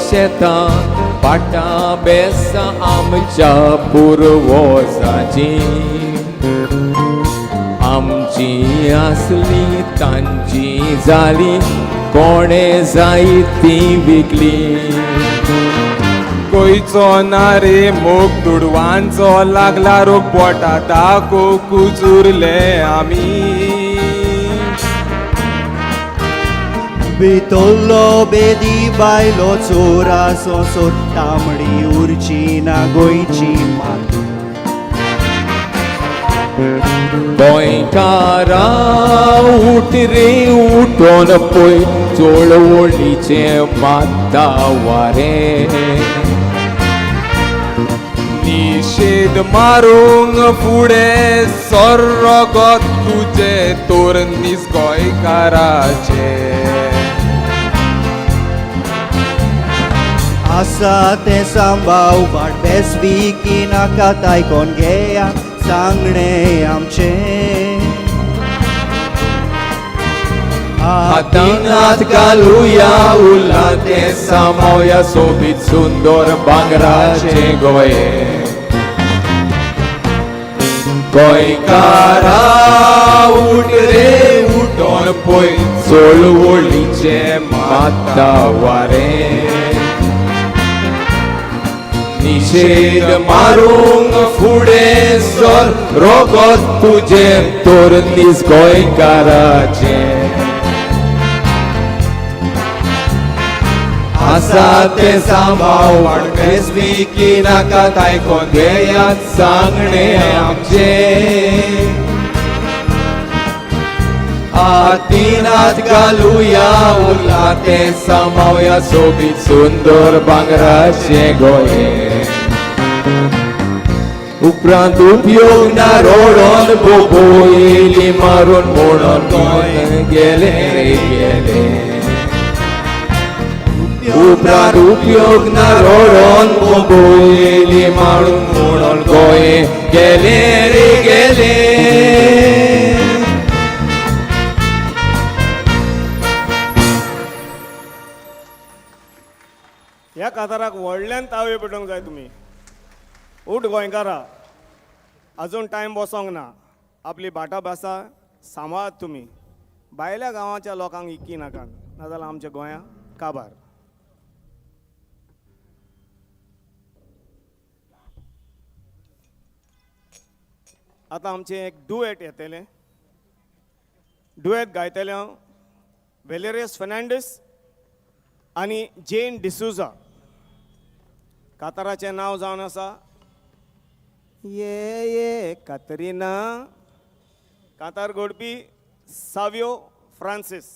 शेतां पाटां बेसां आमच्या पुर्वजांची आमची आसली तांची जाली कोणे जाय ती विकली. गोंयचो ना रे मोग दुडवांचो लागला रोग बोटा दाखोवंकूच उरले आमी. भितरलो बेदी बायलो चोरा सोंसो तांबडी उरची ना गोंयची माती. गोंयकारा उठ रे उठोन पळय चळवळीचें मात्ता वारें. निशेद मारूंक फुडें सर रगत तुजें तोर नीस गोंयकाराचें. आसा तें सांबाव बाट बेस विकी नाका आयकोन घेया सांगणें आमचें. हातान हात घालुया उरलां तें सांबाळया सोबीत सुंदर भांगराचें गोंयें. गोंयकारा उठ रे उठोन पळय चळवळीचें मात्ता वारें. निशेद मारूंक फुडें सर रगत तुजें तोर नीस गोंयकाराचें. आसा तें सांबाळ बेस विकी नाका आयकोन घेयात सांगणें आमचें. हातीन हात घालुया उरलां तें सांबाळया सोबीत सुंदर भांगराचें गोंयें. उपरांत उपयोग ना रोडोन बोबो येयली मारून म्हणून गोंय गेलें रे गेलें. उपरांत उपयोग ना रोडोन बोबो येयली मारून म्हणून गोंय गेलें रे गेलें. ह्या काताराक व्हडल्यान तावे पेटोवंक जाय तुमी. उठ गोंयकारा, अजून टायम बसोंक ना. आपली भाटा भासा सांबाळात तुमी. भायल्या गांवाच्या लोकांक इकी नाकात, नाजाल्यार आमच्या गोंया काबार. आतां आमचें एक डुएट येतलें. डुएट गायतलें हांव वेलेरियस फर्नांडीस आनी जेन डिसूजा. काताराचें नांव जावन आसा ये ये कातरिना. कातार घोडपी सावियो फ्रांसीस.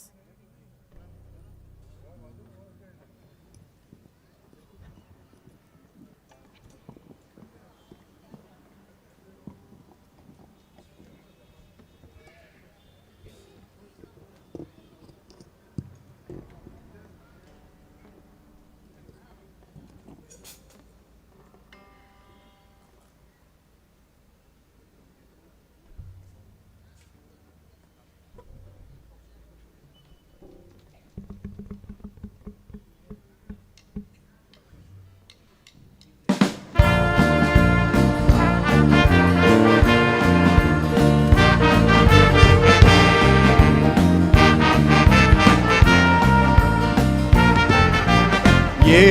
ये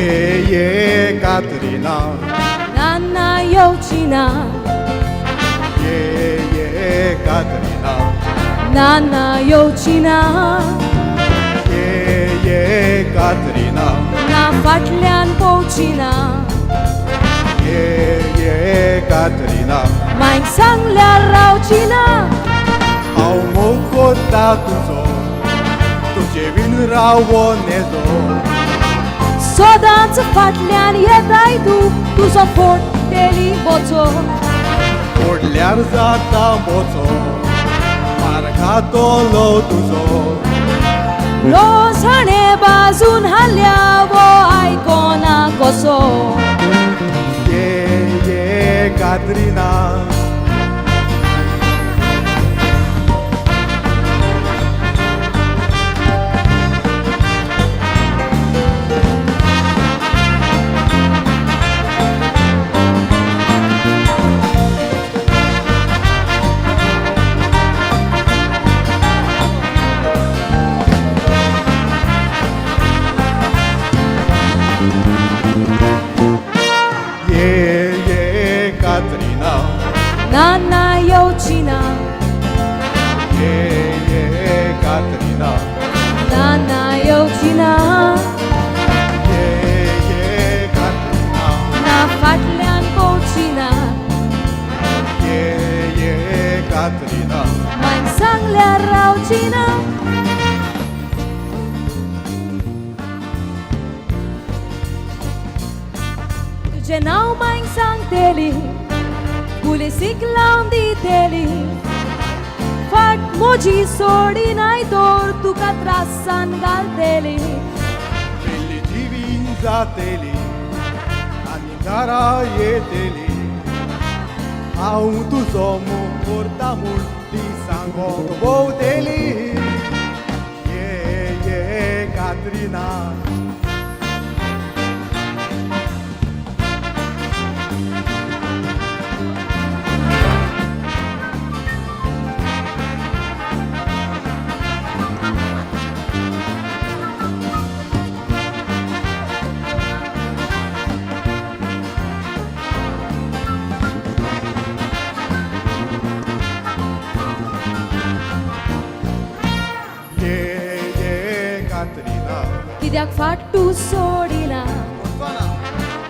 ये कातरिना नाना येवची ना. ये ये कातरिना नाना येवची ना. ये ये कातरिना ना फाटल्यान पोवची ना. ये ये कातरिना मायक सांगल्यार रावची ना. हांव मोग कोत्ता तुजो तुजे बीन रावो नेजो. सदांच फाटल्यान येताय तूं तुजो फोट तेली बोचो. फोडल्यार जाता बोचो मार खातलो तुजो. लोज हाणें बाजून हाडल्या वो आयकोना कसो. ये ये कातरिना कात्रिना. ना ना येवची ना. ये ये कात्रिना. ना ना येवची ना. ये ये कात्रिना. ना फाटल्यान पोवची ना. ये ये कात्रिना. मांय सांगल्यार रावची ना. तुजें नांव मांयक सांगतली, पुलिसीक लावन दितली. फाट म्हजी सोडिनाय तर तुका त्रासान घालतली. मेल्ली जिवी जातली आनी घरा येतली. हांव तुजो मोग करता म्हूण ती सांगोंक भोंवतली. ये ये कात्रिना. ये ये कात्रिना. कित्याक फाट तूं सोडिना.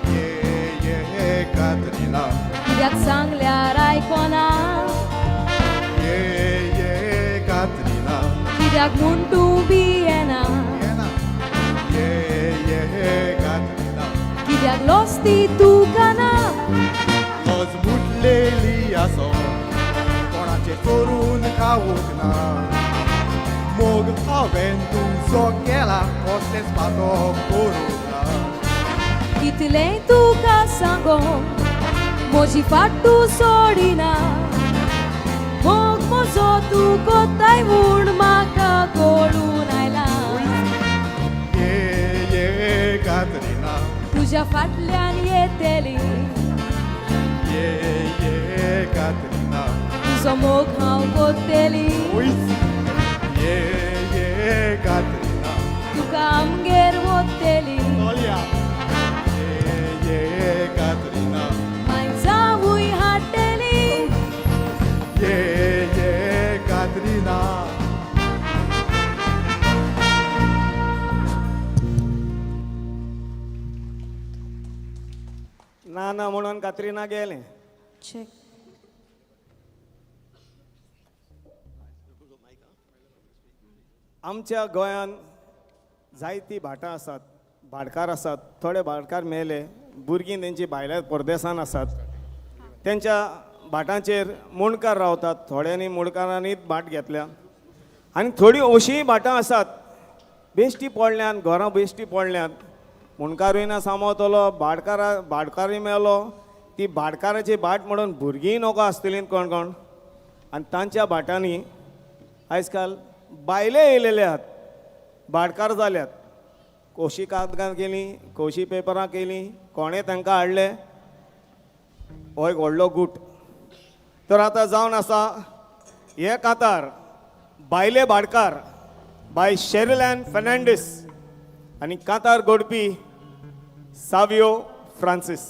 ये ये कात्रिना. कित्याक सांगल्यार आयकोना. ये ये कात्रिना. कित्याक म्हूण तूं भियेना. ये ये कात्रिना. कित्याक लोस्ती तुका ना. लज मुटलेली आसो कोणाचें चोरून खावूंक ना. मोग हांवें तुजो केला कसलेंच पातक करूंक ना. कितलें तुका सांगो म्हजी फाट तूं सोडिना. मोग म्हजो तूं कोत्ताय म्हूण म्हाका कळून आयला. ये ये कात्रिना. तुज्या फाटल्यान येतली. ये ये कात्रिना. तुजो मोग हांव कोत्तली. ये ये कात्रिना. तुका आमगेर वतली. ये ये कात्रिना. मांय जावूय हाडटली. ये ये कात्रिना. ना ना म्हणून कात्रिना गेलें. चेक. आमच्या गोंयांत जायतीं भाटां आसात, भाटकार आसात. थोडे भाटकार मेले, भुरगीं तेंची भायल्या परदेसान आसात. तेंच्या भाटांचेर मुंडकार रावतात. थोड्यांनी मुंडकारांनीच भाट घेतल्या आनी थोडीं अशींय भाटां आसात बेश्टी पडल्यांत, घरां बेश्टी पडल्यांत. मुंडकारूय ना सांबाळतलो, भाटकारूय मेलो. ती भाटकाराची भाट म्हणून भुरगींय नको आसतलीं कोण कोण. आनी तांच्या भाटांनी आयज काल बायले येयलेले आहात, भाटकार जाल्यात. कोशी कागदां केलीं, कोशी पेपरां केलीं, कोणें तांकां हाडले हो एक व्हडलो गूट. तर आतां जावन आसा हे कातार बायले भाटकार बाय शेरिलॅन फेर्नांडीस आनी कातार घोडपी सावियो फ्रांसीस.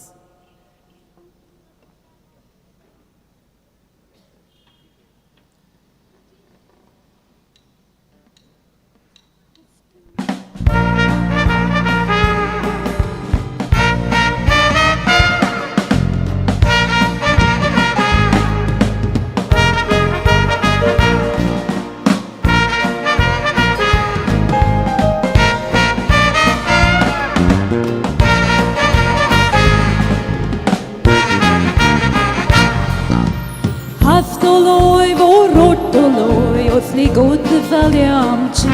हासतलोय वो रोडटलोय असली गोत जाल्या आमची.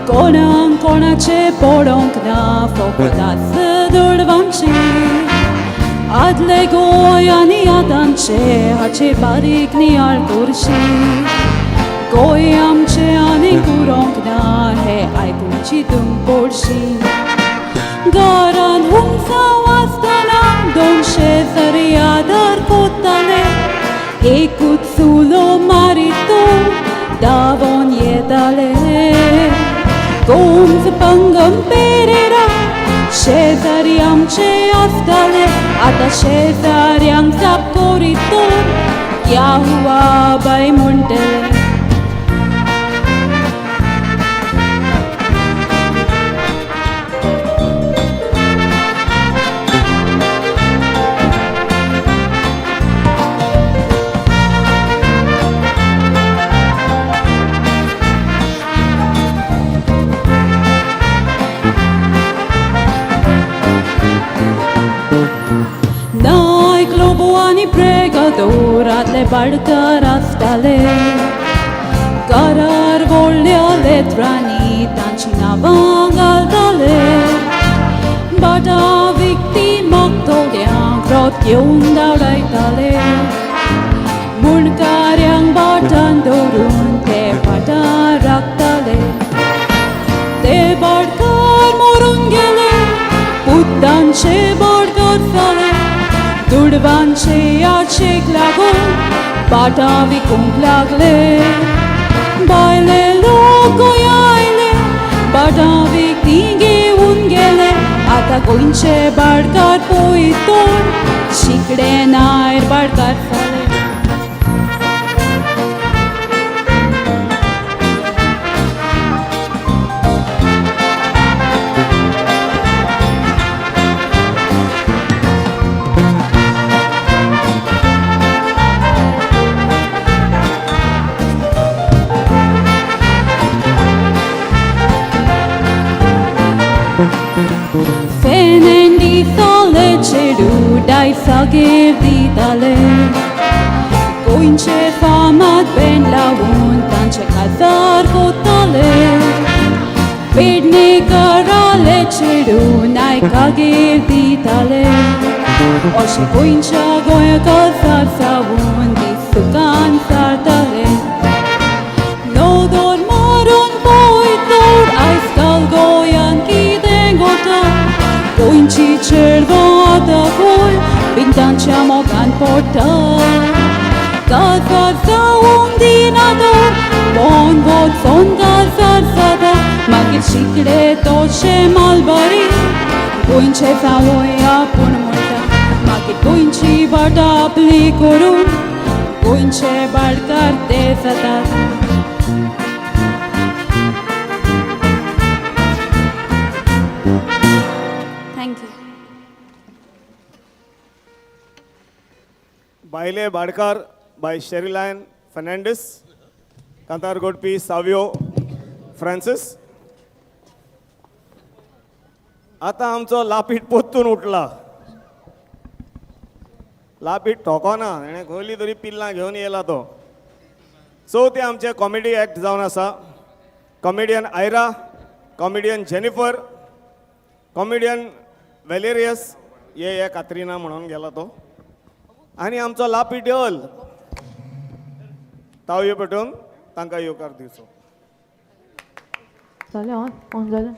कोणाक कोणाचे पडोंक ना फकत आस दुडवांची. आदले गोंय आनी आतांचे हाचे बारीक नियाळ करशी. गोंय आमचें आनी उरोंक ना हें आयकून चिंतूंक पडशी. घरान हुमसांव आसतना दोन शेजारी आदार कोत्ताले. एकूच चुलो मारीत तूं धांवोन येताले. गोंज पंगम पेरेरा शेजारी आमचे आसताले आतां शेजाऱ्यांक जाप करीत तर क्या हुआ बाय म्हणटले. Pregadoratले बाडकार आसताले करार व्हडल्या लेत्रांनी तांची नांवां घालताले. बाटा विकती मोगतोड्यांक रोत घेवन धांवडायताले. मुंडकाऱ्यांक बाटान दवरून ते बाटां राखताले. ते बाडकार मरून गेले, पुतांचे बाडकार जाले. दुडवांचे आशेक लागून बाटां विकूंक लागले. बायले लोक गोंया आयले, बाटां विकती घेवन गेले. आतां गोंयचे बाडकार पळयत तर शिकडे नायर बाडकार जाले. Fenenditale चेडूं डायसागेर दिताले. गोंयचे फामाद बँड लावन तांचे काजार कोताले. पेडणेकराले चेडूं नायकागेर दिताले. अशें गोंयच्या गोंया काजार जावन दीस सुखान सारताले. नदर मारून पळयत तर आयज काल गोंयांत कितें घडटा. गोंयची चेडवां आतां खंय बिंदांच्या मोगान पडटा. काजार जावंक दिना तर पोन वचोन काजार जाता. मागीर शिकडे तशे मालबारी गोंयचे जावंय आपूण म्हणटा. मागीर गोंयची वाटा आपली करून गोंयचे बाडकार ते जातात. बायले बाडकार बाय शेरीलायन फर्नांडीस, कांतार गोडपी सावियो फ्रांसीस. आतां आमचो लापीट पोत्तून उठला. लापीट ठोकोना, हेणें खंयली तरी पिल्लां घेवन येयला तो. चवथे आमचे कॉमेडी एक्ट जावन आसा. Comedian Ira, comedian Jennifer, comedian Valerius ये हे कात्रिना म्हणून गेला तो. आनी आमचो लापी डेवल तावयो पेटोवन तांकां येवकार दिवचो. जालें ऑन ऑन जालें.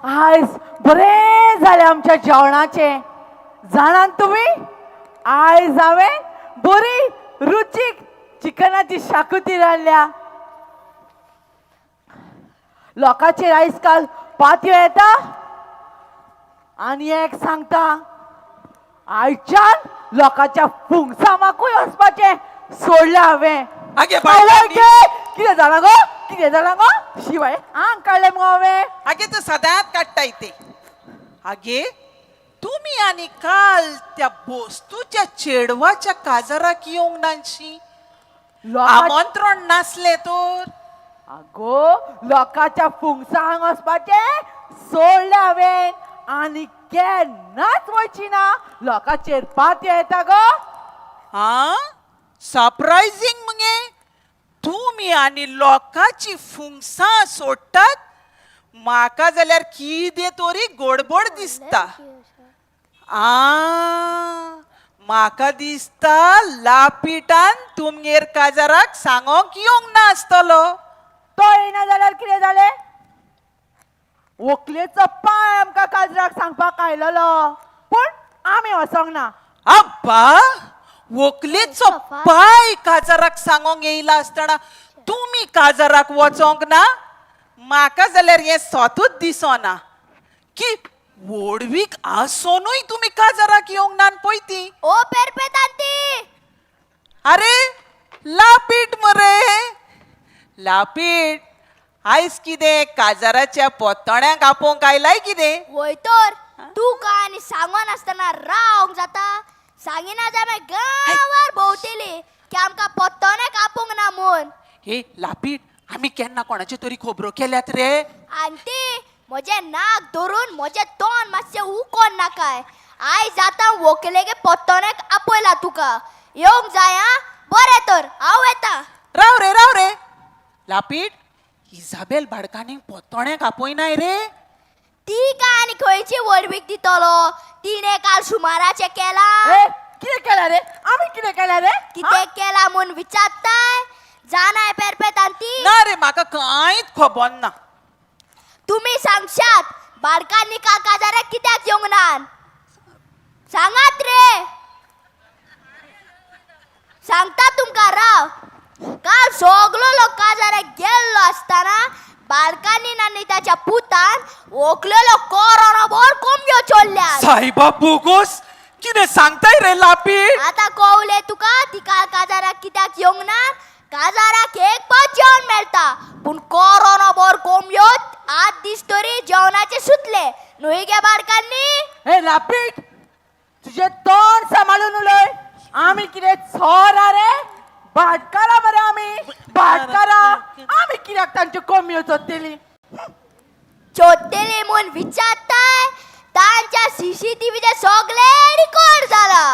आयज बरें जालें आमच्या जेवणाचें. जाणात तुमी, आयज हांवें बरी रुचीक चिकनाची शाकुती रांदल्या. लोकांचेर आयज काल पातयो येता आनी एक सांगता, आयच्यान लोकांच्या फुंगसामाकूय वचपाचें सोडलें हांवें. कितें जालां गो, कितें जालां गो, शिवाय आंग काडलें मुगो हांवें. आगे तूं सदांच काडटाय ते. आगे तुमी आनी काल त्या बोस्तूच्या चेडवाच्या काजाराक येवंक नाशी, आमंत्रण नासलें तर. आगो लोकांच्या फुंगसांक वचपाचें सोडलें हांवें आनी केन्नाच वयची ना. लोकांचेर पातयो येता गो. आं, सरप्रायझींग मगे. तुमी आनी लोकांची फुंगसां सोडटात. म्हाका जाल्यार कितें तरी गडबड दिसता. आ, म्हाका दिसता लापिटान तुमगेर काजाराक सांगोंक येवंक ना आसतलो. तो येना जाल्यार कितें जालें? व्हंकलेचो पांय आमकां काजराक सांगपाक आयलेलो, पूण आमी वचोंक ना. अब्बा, व्हंकलेचो पाय काजाराक सांगोंक येयला आसतना तुमी काजाराक वचोंक ना? म्हाका जाल्यार हें सोतूच दिसना की व्हडवीक आसोनूय तुमी काजाराक येवंक ना पळय ती. ओ पेरपेतांती. अरे लापीट मरे, लापीट, आयज कितें काजाराच्या पोतोण्यांक आपोवंक आयलाय कितें? वय तर, तूं काय आनी सांगोन आसतना रावंक जाता? सांगिना जाल्यार गांवार भोंवतली की आमकां पोत्तोण्याक आपोवंक ना म्हूण. हे लापीट, आमी केन्ना कोणाच्यो तरी खबरो केल्यात रे? आंटी, म्हजें नाक धरून म्हजें तोंड मातशें उकोन नाकाय. आयज आतां व्हंकलेगे पोत्तोण्याक आपयला तुका, येवंक जाय आं. बरें तर, हांव येता. राव रे, राव रे लापीट, इजाबेल भाडकान्नीक पोत्तोण्याक आपयनाय रे? ती काय आनी खंयची व्हडवीक दितलो? तिणें काल सुमाराचें केलां. कितें केलां रे? आमी कितें केलां रे? कितें केलां म्हूण विचारताय? जाणाय पेरपेतान ती? ना रे, म्हाका कांयच खबर ना. तुमी सांगशात बाळकांनी काल काजाराक कित्याक येवंक ना? सांगात रे. सांगता तुमकां राव. काल सगलो लोक काजाराक गेल्लो आसतना बाळकांनी आनी ताच्या पुतान व्हंकलेलो कोरोनाभर कोंबयो चोरल्यात. सायबा बोगोस, कितें सांगताय रे लापीट? आतां कवलें तुका ती काल काजाराक कित्याक येवंक ना? काजाराक एक पावट जेवण मेळटा, पूण कोरोनाभर कोंबयो 8 दीस तरी जेवणाचे सुतले न्हय गे बाळकांनी? हे लापीट, तुजें तोंड सांबाळून उलय. आमी कितें चोरा रे? भाटकारा मरे आमी, भाटकारा. आमी कित्याक तांच्यो कोंबयो चोरतली? चोरतली म्हूण विचारताय? तांच्या सीसीटीव्हीचे सगळे रिकॉर्ड जाला.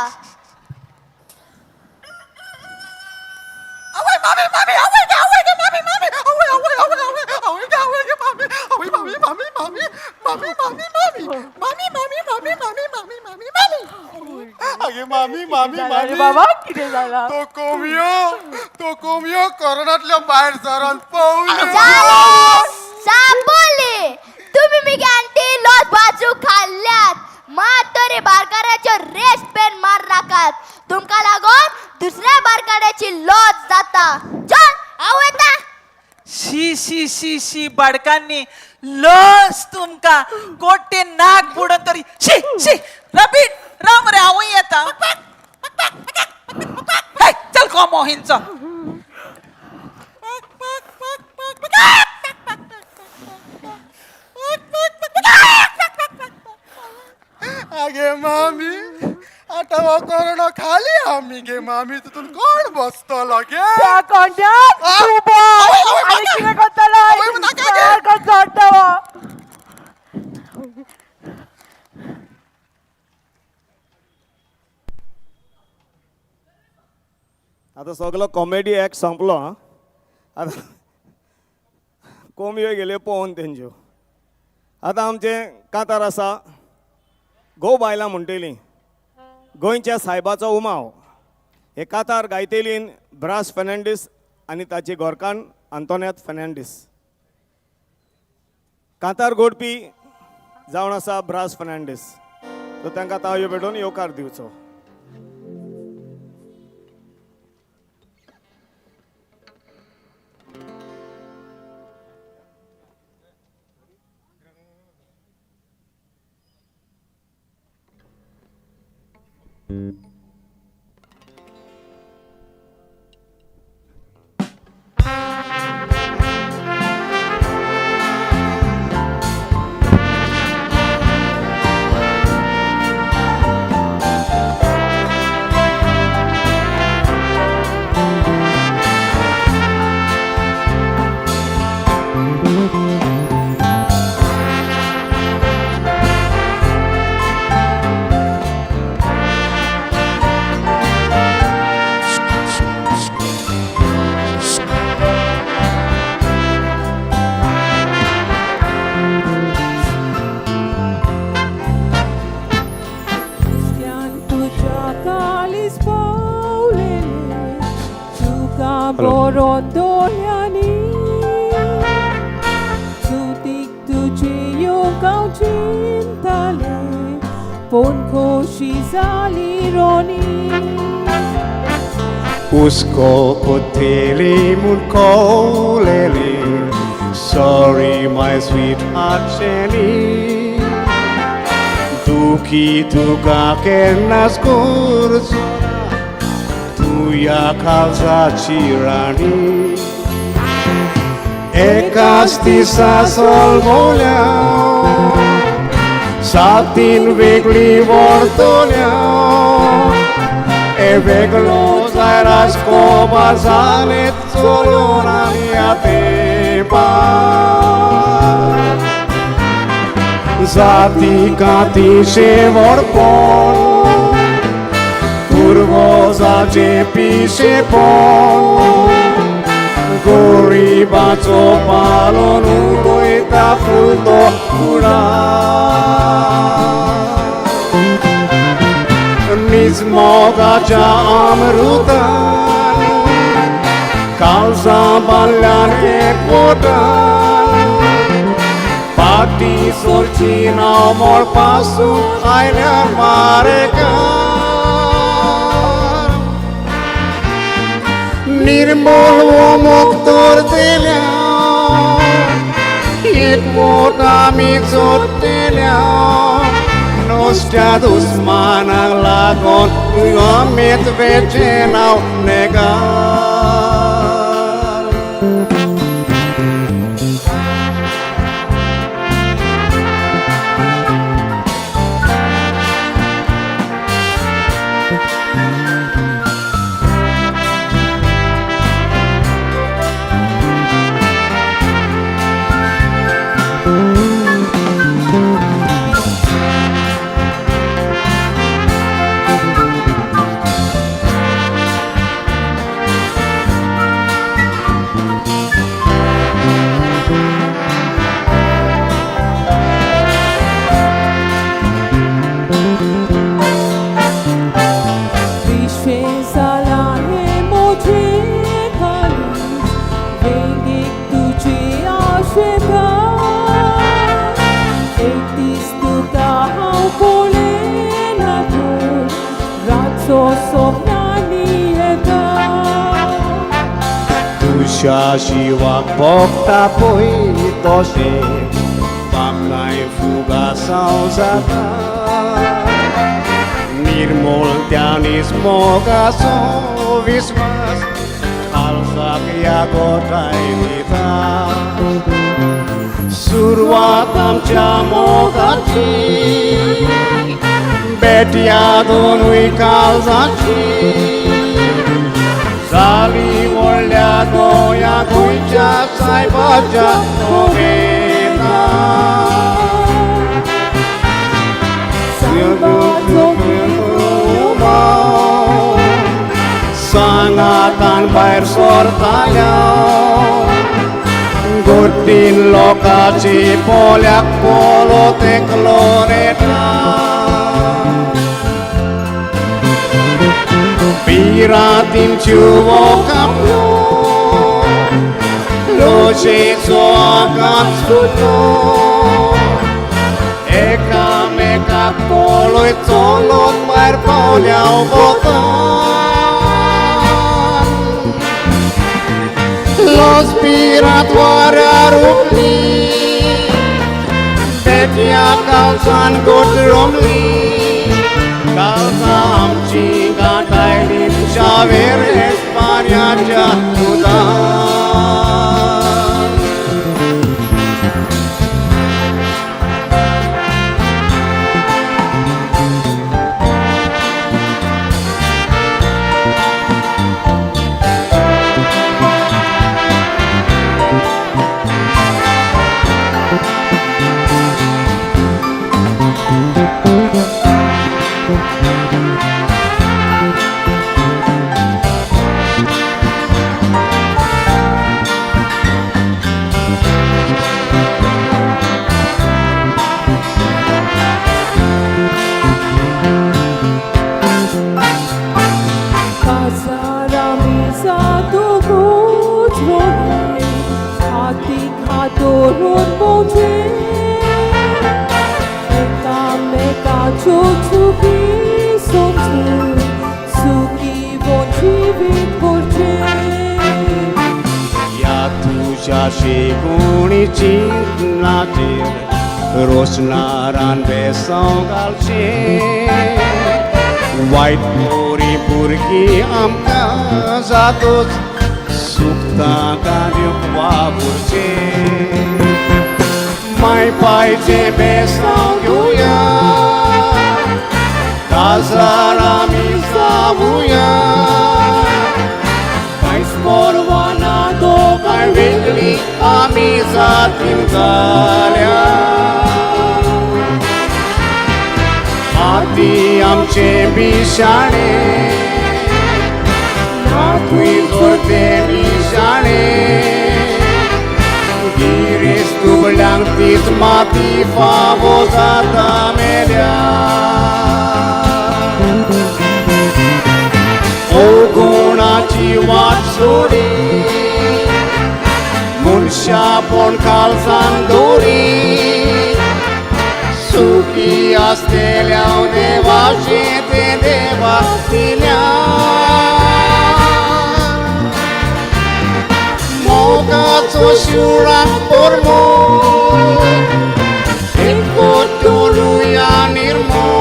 आवय मामी मामी, आवय गे, आवय गे, मामी मामी, आवय आवय आवय आवय आवय गे, आवय गे, मामी, आवय मामी मामी मामी मामी मामी मामी मामी मामी मामी मामी मामी मामी मामी. आगे मामी मामी मामी, बाबा कितें जाला? तो कोंबयो, तो कोंबयो कोरोनांतल्या भायर सरोन पळोवले. सापडली तुमी मिगे आंटी लोट बाजू खाल्ल्यात. मात तरी बारकाराच्यो रेस पेन मार नाकात, तुमकां लागून दुसऱ्या बारकाराची लॉस जाता. चल हांव येता. शी शी शी शी बाडकांनी, लस तुमकां कोटे नाक बुडोवन तरी. शी शी रबीट, राव मरे, हांवूय येता. चल कोमो हिंचो. आगे मामी, आतां हो कोरोना खाली आमी गे मामी, तितून कोण बसतलो गे? त्या कोंड्याक तूं बस. आनी कितें करतलो? सारको चडटा हो. आतां सगलो कॉमेडी एक्ट सोंपलो. आं, आतां कोंबयो गेल्यो पळोवन तेंच्यो. आतां आमचें कांतार आसा घोव बायलां म्हणटलीं गोंयच्या सायबाचो उमाव. हे कांतार गायतेलीन ब्रास फेर्नांडीस आनी ताची गोरकान आंतोनेत फेर्नांडीस. कांतार गोडपी जावन आसा ब्रास फेर्नांडीस. सो तांकां ताळयो पेटोवन येवकार दिवचो. Pon ko कशी जाली रोनी. Usko koteli mun kouleli. Sorry my sweetheart Jenny. Duki tuka kenas kurso Tuya kalzachi rani. Ekas disa solmolia Satin vegli vortolia E veglo zairas kobazanet solorania tepa. Zati kati shevorpon Purvozache pishepon Goribacho palon udoita fulto pura. Nizmogacha amrutan Kalza balyan ekvotan Pati sorchi naw mor pasu aylar marekar. Nirmal ও মুক্তর দিলা एक मोठा मी जोडतेल्या नुसत्या दुस्मानाक लागून अमित वेचे नांव नेगार. तुज्या शिवाक भोगता पळय तशें म्हाकाय फुगासांव जाता. निर्मोल त्या निस्मोगाचो विस्वास काळजाक ह्या गोठाय दिता. सुरवात आमच्या मोगाची बेटया दोनूय काळजाची जाली व्हडल्या गोंया गोंयच्या सायबाच्या उमेदान. सांगातान भायर सरताल्या गोटीन लोकांची पोल्याक पोलो तेंकलो रेटा. पिरातीन चिवो कापलो लोशेचो आकांत सुटलो एकामेकाक पळय चलत भायर पावल्या वतान. लॉस पिरात वाऱ्यार हुपली पेटया काळजान गोट रोमली. काळजां आमची गांठायली शावेर एस्पान्याच्या दुदान. आमच्या शिकोणी चिंतनाचेर रोसणारान बेसांव घालचें वायट पोरी भुरगीं आमकां जातूच सुकता काडूंक वावुरचें माय पायचें बेसांव घेवया काजार आमी जावया कांयच पर्वा ना दोगांय वेगळी आमी जातीन जाल्या माती आमचें बिशाणें नातूय जोडतें बिशाणें गिरेस्त दुबळ्यांक तीच माती फावो जाता मेल्या अवगुणाची वाट सोडी मनशापण काळजान दवरी सुखी आसतल्या देवाचें तें देवा दिल्या मोगाचो शिवराक परमळ एकूच दवरुया निर्मळ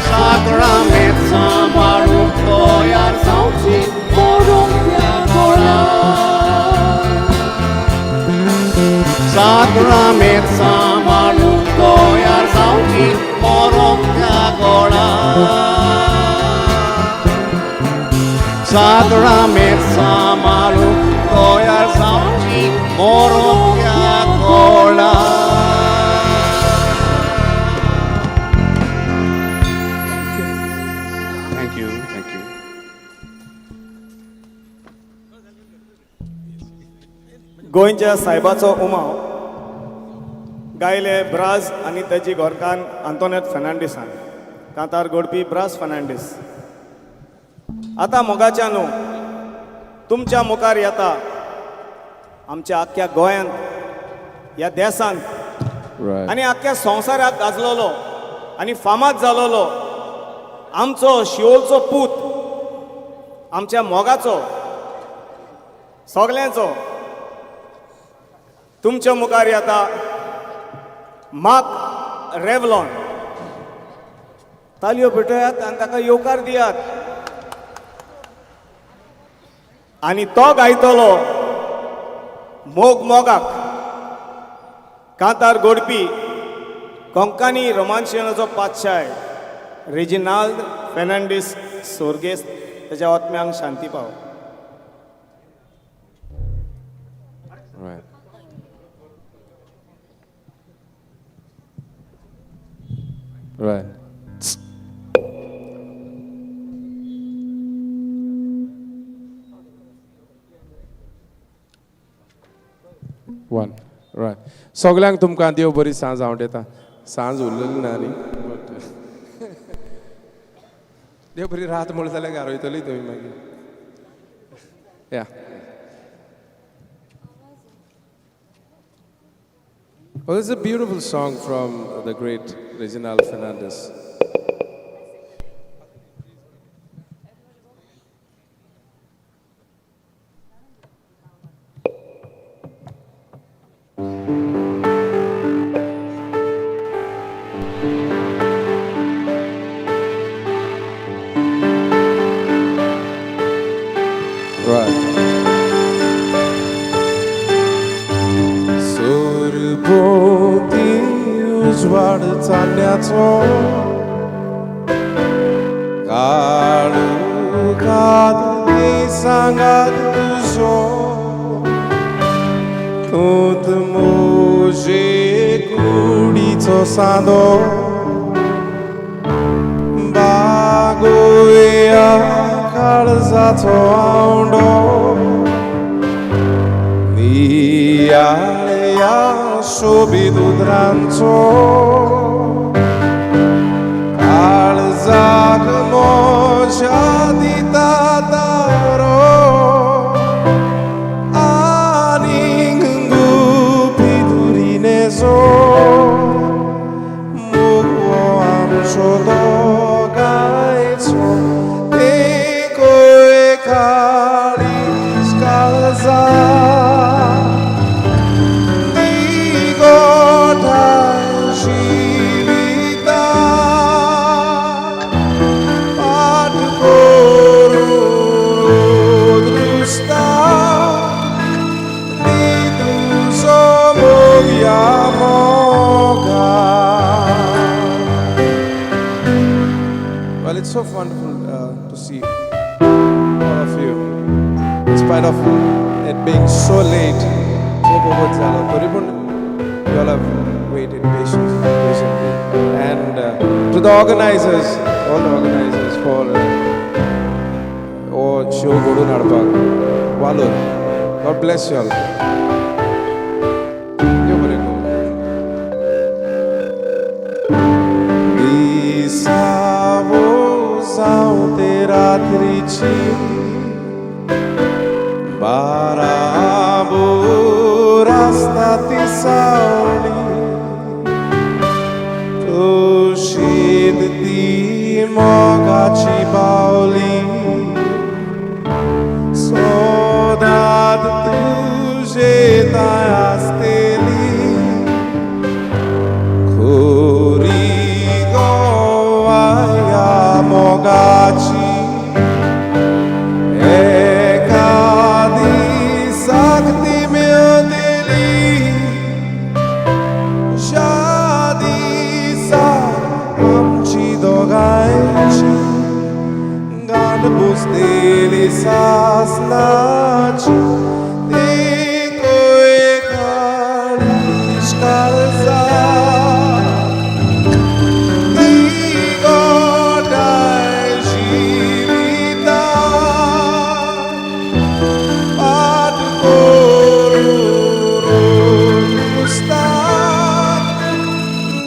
साकरामेंत सांबाळूंक तयार जावची मरूंक त्या गोळाक साकरामेंत सांबाळूंक तयार जावची मरूंक त्या गोळाक साकरामेंत सांबाळूंक तयार जावची मरूंक त्या गोळाक. Thank you, thank you. गोंयच्या सायबाचो उमाव गायले ब्राज आनी ताची घरकान्न आंतोनेत फेर्नांडीसान कांतार गोडपी ब्राज फेर्नांडीस. आतां मोगाच्या न्हू तुमच्या मुखार येता आमच्या आख्ख्या गोंयांत ह्या देशांत आनी आख्ख्या संवसाराक गाजलोलो आनी फामाद जालोलो आमचो शिवोलचो पूत आमच्या मोगाचो सगल्यांचो तुमच्या मुखार येता मार्क रेवलॉन. तालयो पेटयात आनी ताका येवकार दियात आनी तो गायतलो मोग मोगाक कांतार गोडपी कोंकणी रोमांशियनाचो पातशाय रेजिनाल्द फेर्नांडीस सोर्गेस्त ताच्या आत्म्यांक शांती पाव. Right. Right. One. Right. सगळ्यांक तुमकां देव बरी सांज आवडटा. सांज उरलेली ना न्ही बट देव बरी रात म्हळ्यार जाल्यार गारयतली तुमी मागीर. या. Well, this is a beautiful song from the great Reginald Fernandez. Right. सरभोंवती उजवाड चान्न्याचो काळोखांत सांगात तुजो तूंत म्हजे कुडीचो सांदो बागोया काळजाचो आवंडो नियाळया सोबीत उतरांचो काळजाक म्हज्या दिता तारो आनीक गुपीत उरिनेचो मोग हो आमचो दोगांयचो तेंको काळीज काळजा. of it being so late, खूब वगत जालो तरी पूण you all have waited patiently. And to the organizers, all the organizers for हो शो घडोवन हाडपाक वालोर. God bless you all. देव बरें करूं. दिसावो जावं ते रात्रीची बाराबोर आसता ती सावळी तशीत ती मोगाची बावली सोदात तुजे ताय आसतली खोरी गोवा ह्या मोगाची एका दिसाक ती मेवतली ज्या दिसा आमची दोगांयची गांठ बसतली सासनाची देखूय काळीज काळजाक ती गोडाय जिविता पाट करून पुस्ताक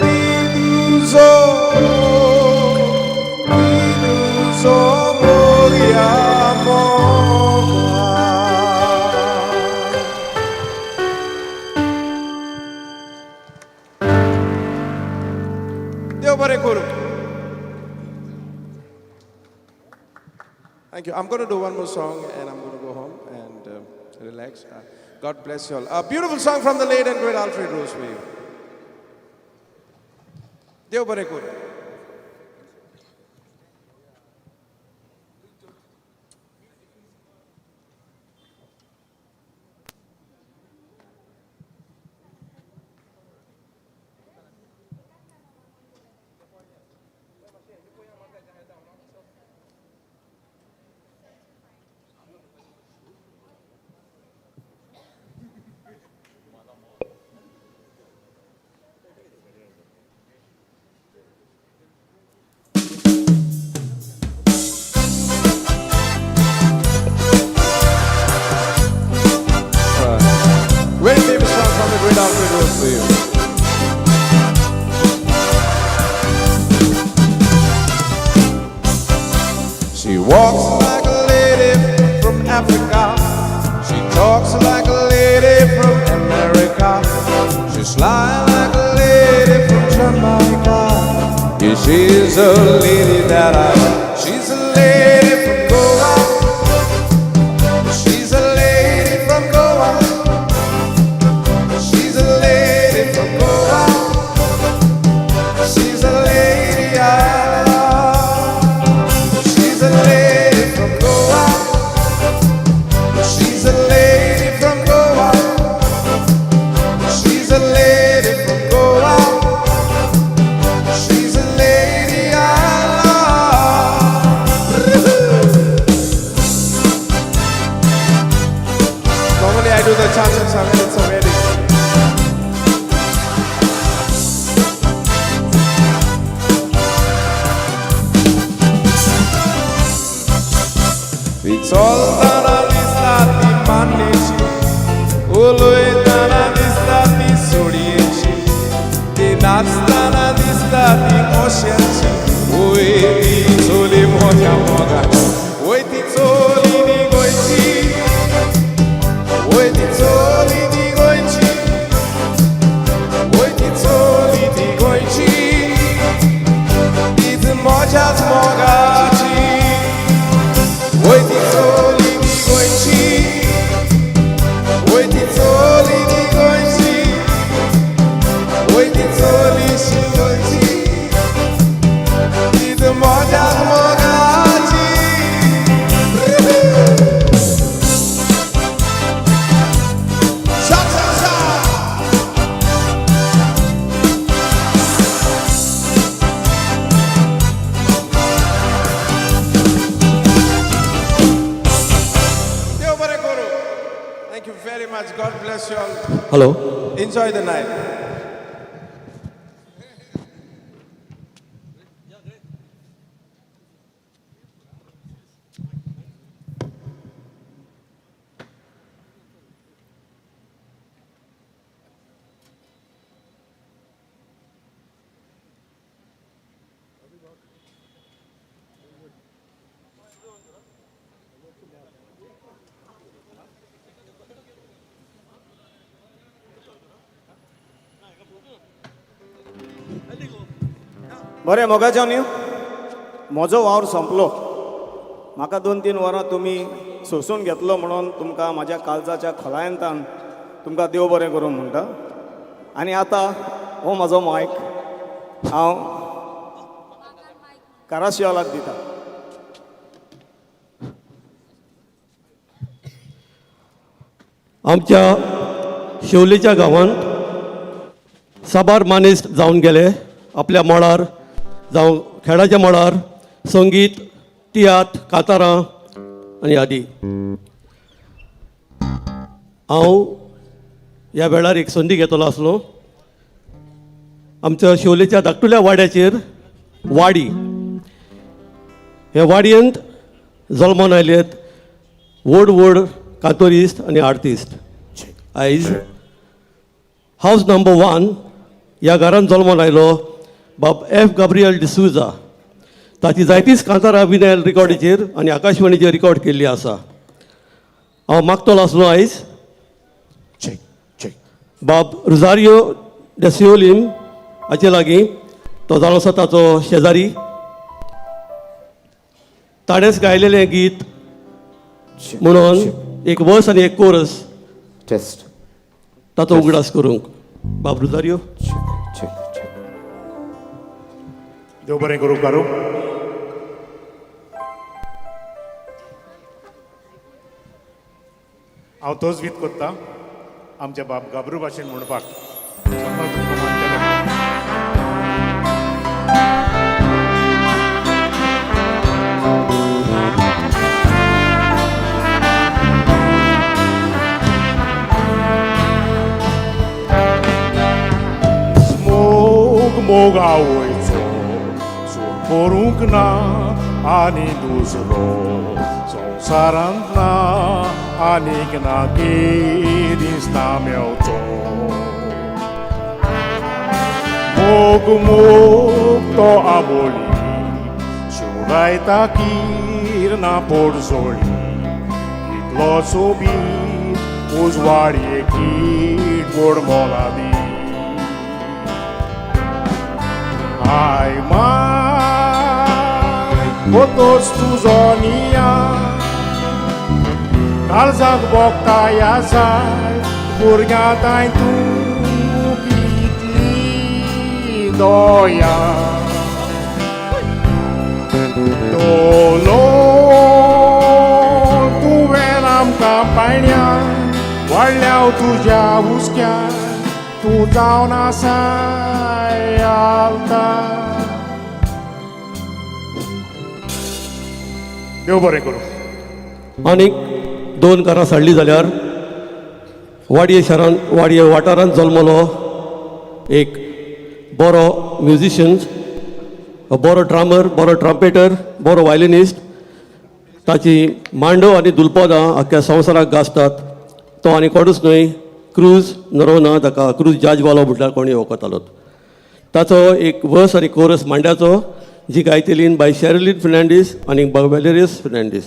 दी तुजो दी तुजो मोगया मोगा. देव बरें करूं. Thank you. I'm going to do one more song and I'm going to go home and relax. God bless you all. A beautiful song from the late and great Alfred Rose for you. देव बरें करूं. Very famous song from the great Alfred Rose for you. She walks like a lady from Africa. She talks like a lady from America. She's sly like a lady from Jamaica. Yeah, she's a lady that I. She's a lady from Goa. She's a lady from Goa. She's a lady from Goa. She's a lady I love. She's a lady from Goa. She's a lady from Goa. She's a lady from Goa. She's a lady I love. Normally I do the cha-cha cha when it's a wedding. ती चलतना दिसता ती मान्नेची, उलयतना दिसता ती सोडयेची, ती नाचतना दिसता ती ओश्याची. वय ती चोली म्हज्या मोगाची, वय ती चोली ती गोंयची, वय ती चोली ती गोंयची, वय ती चोली ती गोंयची, तीच म्हज्याच मोगाची. वय ती चोली ती गोंयची, वय ती चोली ती गोंयची, वय ती चोली शी गोंयची, तीच म्हज्याच मोगाची. Thank you very much. God bless you all. Hello. Enjoy the night. बरें मोगाच्यानी, म्हजो वावर सोंपलो. म्हाका 2-3 वरां तुमी सोंसून घेतलो म्हणून तुमकां म्हाज्या काळजाच्या खोलायेंतान तुमकां देव बरें करूं म्हणटा. आनी आतां हो म्हजो मायक हांव काराशियोलाक दिता. आमच्या शिवलेच्या गांवांत साबार मानेस्त जावन गेले आपल्या मळार, जावं खेळाच्या मळार, संगीत, तियात्र, कातारां आनी आदी. हांव ह्या वेळार एक संदी घेतलो आसलो. आमच्या शिवलेच्या धाकटुल्या वाड्याचेर वाडी, हे वाडयेंत जल्मोन आयलेत व्हड व्हड कातोरिस्ट आनी आर्टिस्ट. आयज हावज नंबर 1 ह्या घरान जल्मोन आयलो बाब एफ गाब्रियल डिसूजा. ताची जायतीच कांतारां विनयल रिकॉर्डीचेर आनी आकाशवाणीचेर रिकॉर्ड केल्ली आसा. हांव मागतलो आसलो आयज बाब रुजारियो डेसियोलीम हाचे लागीं, तो जालो आसा ताचो शेजारी, ताणेंच गायलेलें गीत म्हणून एक वर्स आनी एक कोरस टेस्ट ताचो उगडास करूंक. बाब रुजारियो. देव बरें करूं कारू. हांव तोच वीत कोत्ता आमच्या बाब गाबरू भाशेन म्हणपाक. मोग मोग आवयचो चोर करूंक ना आनी दुसरो संवसारांत ना आनीक ना की दिसना मेवचो. मोग मोग तो आबोली शिवरायता किरणां पोरजोळी, इतलो सोबीत उजवाड कीट गोड मोलादी. I my होतोच तुजो निया काळजाक भोगता ह्या जाय भुरग्यां तांय तूं कितली दया. डोलो तुवें आमकां पायण्यान वाडल्या तुज्या हुस्क्यान तूं जावन आसाय आलता. देव बरें करूं. आनीक 2 घरां साडली जाल्यार वाडये शारांत, वाडये वाठारांत जल्मलो एक बरो म्युजिशियन, बरो ड्रामर, बरो ट्रम्पेटर, बरो वायलिनिस्ट. ताची मांडो आनी दुलपोदां आख्ख्या संवसाराक गाजतात. तो आनी कोणूच न्हय, क्रूज नरोना, ताका क्रूज जाजवालो म्हटल्यार कोणूय वळखतालो. ताचो एक वर्स आनी कोरस मांड्याचो जी गायतली बाय शेरलीन फेर्नांडीस आनी बाय वेलेरियस फेर्नांडीस.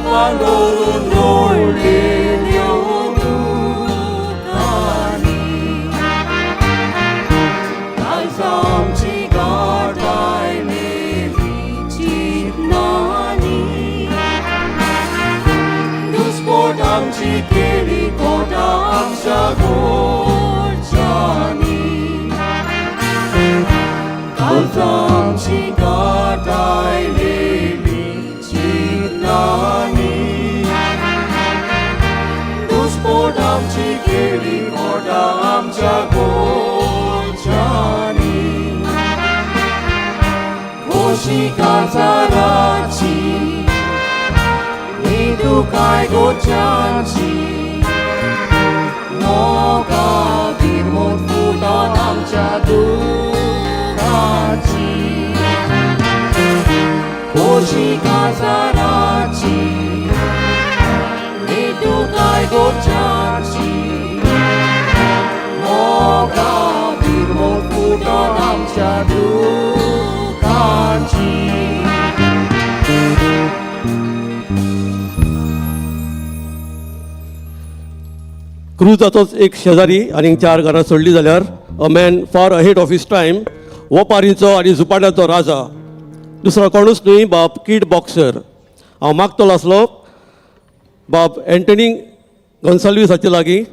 Pandorun आमची गाठायलेली चिंतनांनी दुस्पोट आमची केली कोटा आमच्या गोंयच्यांनी खोशी काजाराची ही दुकाय गोंयच्यांची मोगा दिरमोत फुटोन आमच्या दुखाची खोशी काजाराची ही दुकाय गोंयच्यांची मोगा दिरमोत फुटोन आमच्या दुखाची. क्रुजाचोच एक शेजारी आनी चार घरां सोडली जाल्यार a man far ahead of his time, वोपारींचो आनी झुपाट्याचो राजा, दुसरो कोणूच न्हय बाब किड बॉक्सर. हांव मागतलो आसलो बाब एंटनी गोन्साल्वीस हाचे लागीं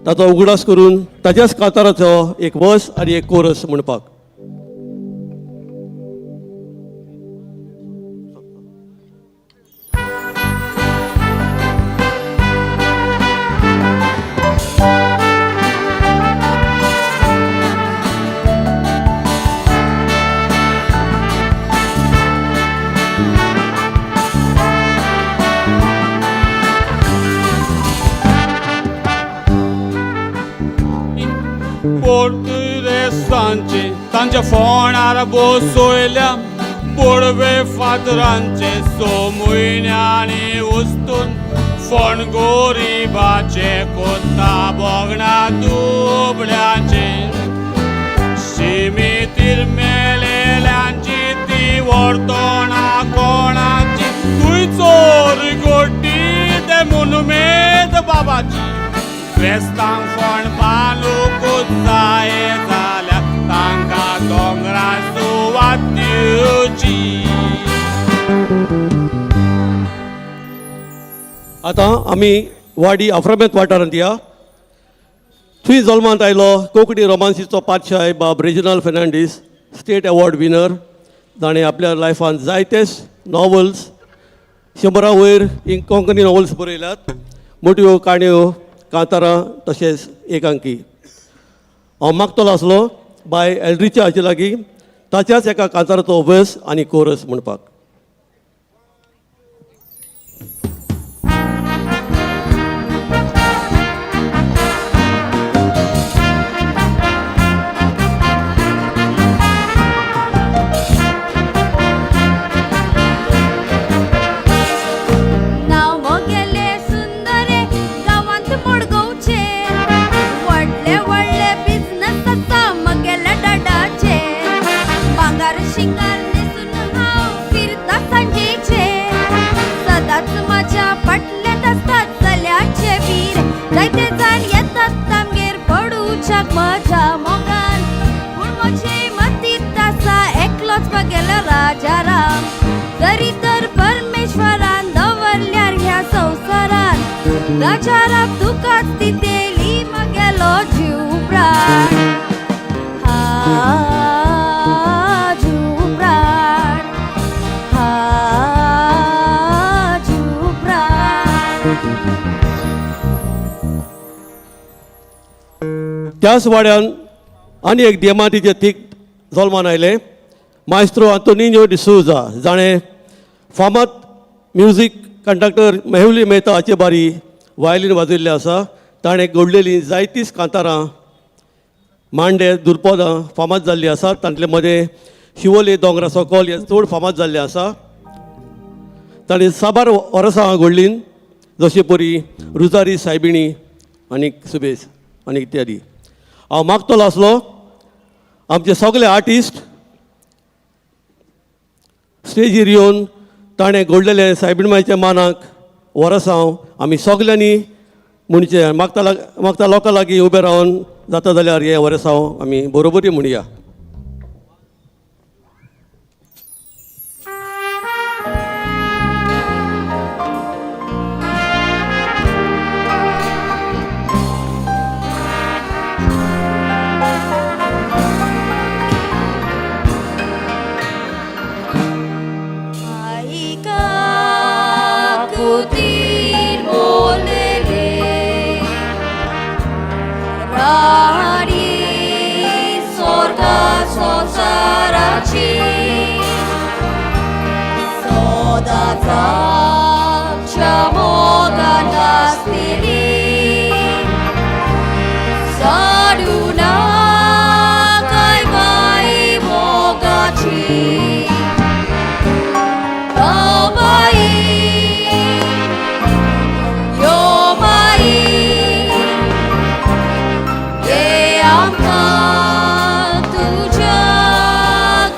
ताचो उगडास करून ताच्याच काताराचो एक वर्स आनी एक कोरस म्हणपाक. पोर्तुगेजांचे तांच्या फोंडार बसयल्या बोडवे फातरांचे सो म्हयन्यांनी उस्तून फोंड गोरिबाचे कोता बोगणा दुबळ्यांचे शिमितीर मेलेल्यांची ती वर्तोणा कोणाची तुय चोर गोटी ते मुनुमेद बाबाची क्रेस्तांव फोंड पालूकूच जाय जाल्यार तांकां दोंगरा सुवात दिवची. आतां आमी वाडी आफ्रामेत वाठारांत या. थंय जल्मांत आयलो कोंकणी रोमांसीचो पातशाय बाब Reginald Fernandes, state award winner, ताणें आपल्या लायफान जायतेच नॉवल्स, 100 वयर कोंकणी नॉवल्स बरयल्यात, मोट्यो काणयो, कांतारां तशेंच एकांकी. हांव मागतलो आसलो बाय एल्ड्रिच्या हाचे लागीं ताच्याच एका कांताराचो वर्स आनी कोरस म्हणपाक. नांव म्हगेलें सुंदरे गांवांत मडगांवचें, व्हडले व्हडले बिजनस आसा म्हगेल्या डाडाचे, भांगर शिंगार न्हेसून हांव फिरता सांजेचें, सदांच म्हज्या फाटल्यान आसतात चल्याचे वीर, जायते जाण येतात आमगेर पडूच्याक म्हज्या मोगान, पूण म्हजे मतींत आसा एकलोच म्हगेलो राजा राम, तरी तर परमेश्वरान दवरल्यार ह्या संवसारान, राजा राम तुकाच दितेली म्हगेलो जीव प्राण, हा जीव प्राण, हा जीव प्राण. त्याच वाड्यान आनी एक दियमांतीचें तीक जल्मान आयलें, मायस्त्रो आंतोनिनो डिसोजा, जाणें फामाद म्युजीक कंडक्टर मेहुली मेहता हाचे बारी वायलीन वाजयल्लें आसा. ताणें घडलेलीं जायतींच कांतारां, मांडे, दुर्पदां फामाद जाल्लीं आसात. तांतले मदें शिवोले दोंगरा सकल हें चड फामाद जाल्लें आसा. ताणें साबार वर्सां घडलीं, जशें परी रुजारी सायबिणी आनी सुबेज आनी इत्यादी. हांव मागतलो आसलो आमचे सगळे आर्टिस्ट स्टेजीर येवन ताणें घडलेलें सायबीण मायच्या मानाक वरसांव आमी सगल्यांनी म्हणचें. मागता लोकां लागीं उबें रावन जाता जाल्यार हें वरसांव आमी बरोबरी म्हणया. आनी स्वर्गा संवसाराची सदांच आमच्या मोगान आसतली साडू नाकाय बाई मोगाची बाई यो माई ये आमकां तुज्या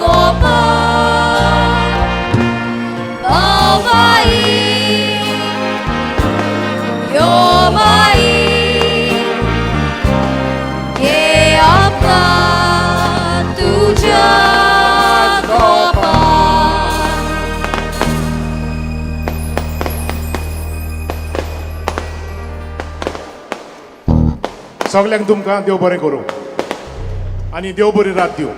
गोपाक बाई यो माई ये आमकां तुज्या गोपाक. सगल्यांक तुमकां देव बरें करूं आनी देव बरी रात दिवं.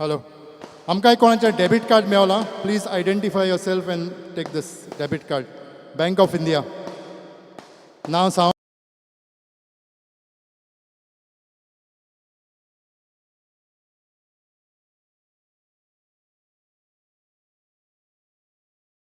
हॅलो, आमकां कोणाचें डेबीट कार्ड मेवलां. Please identify yourself and take this debit card. Bank of India. नांव सांग.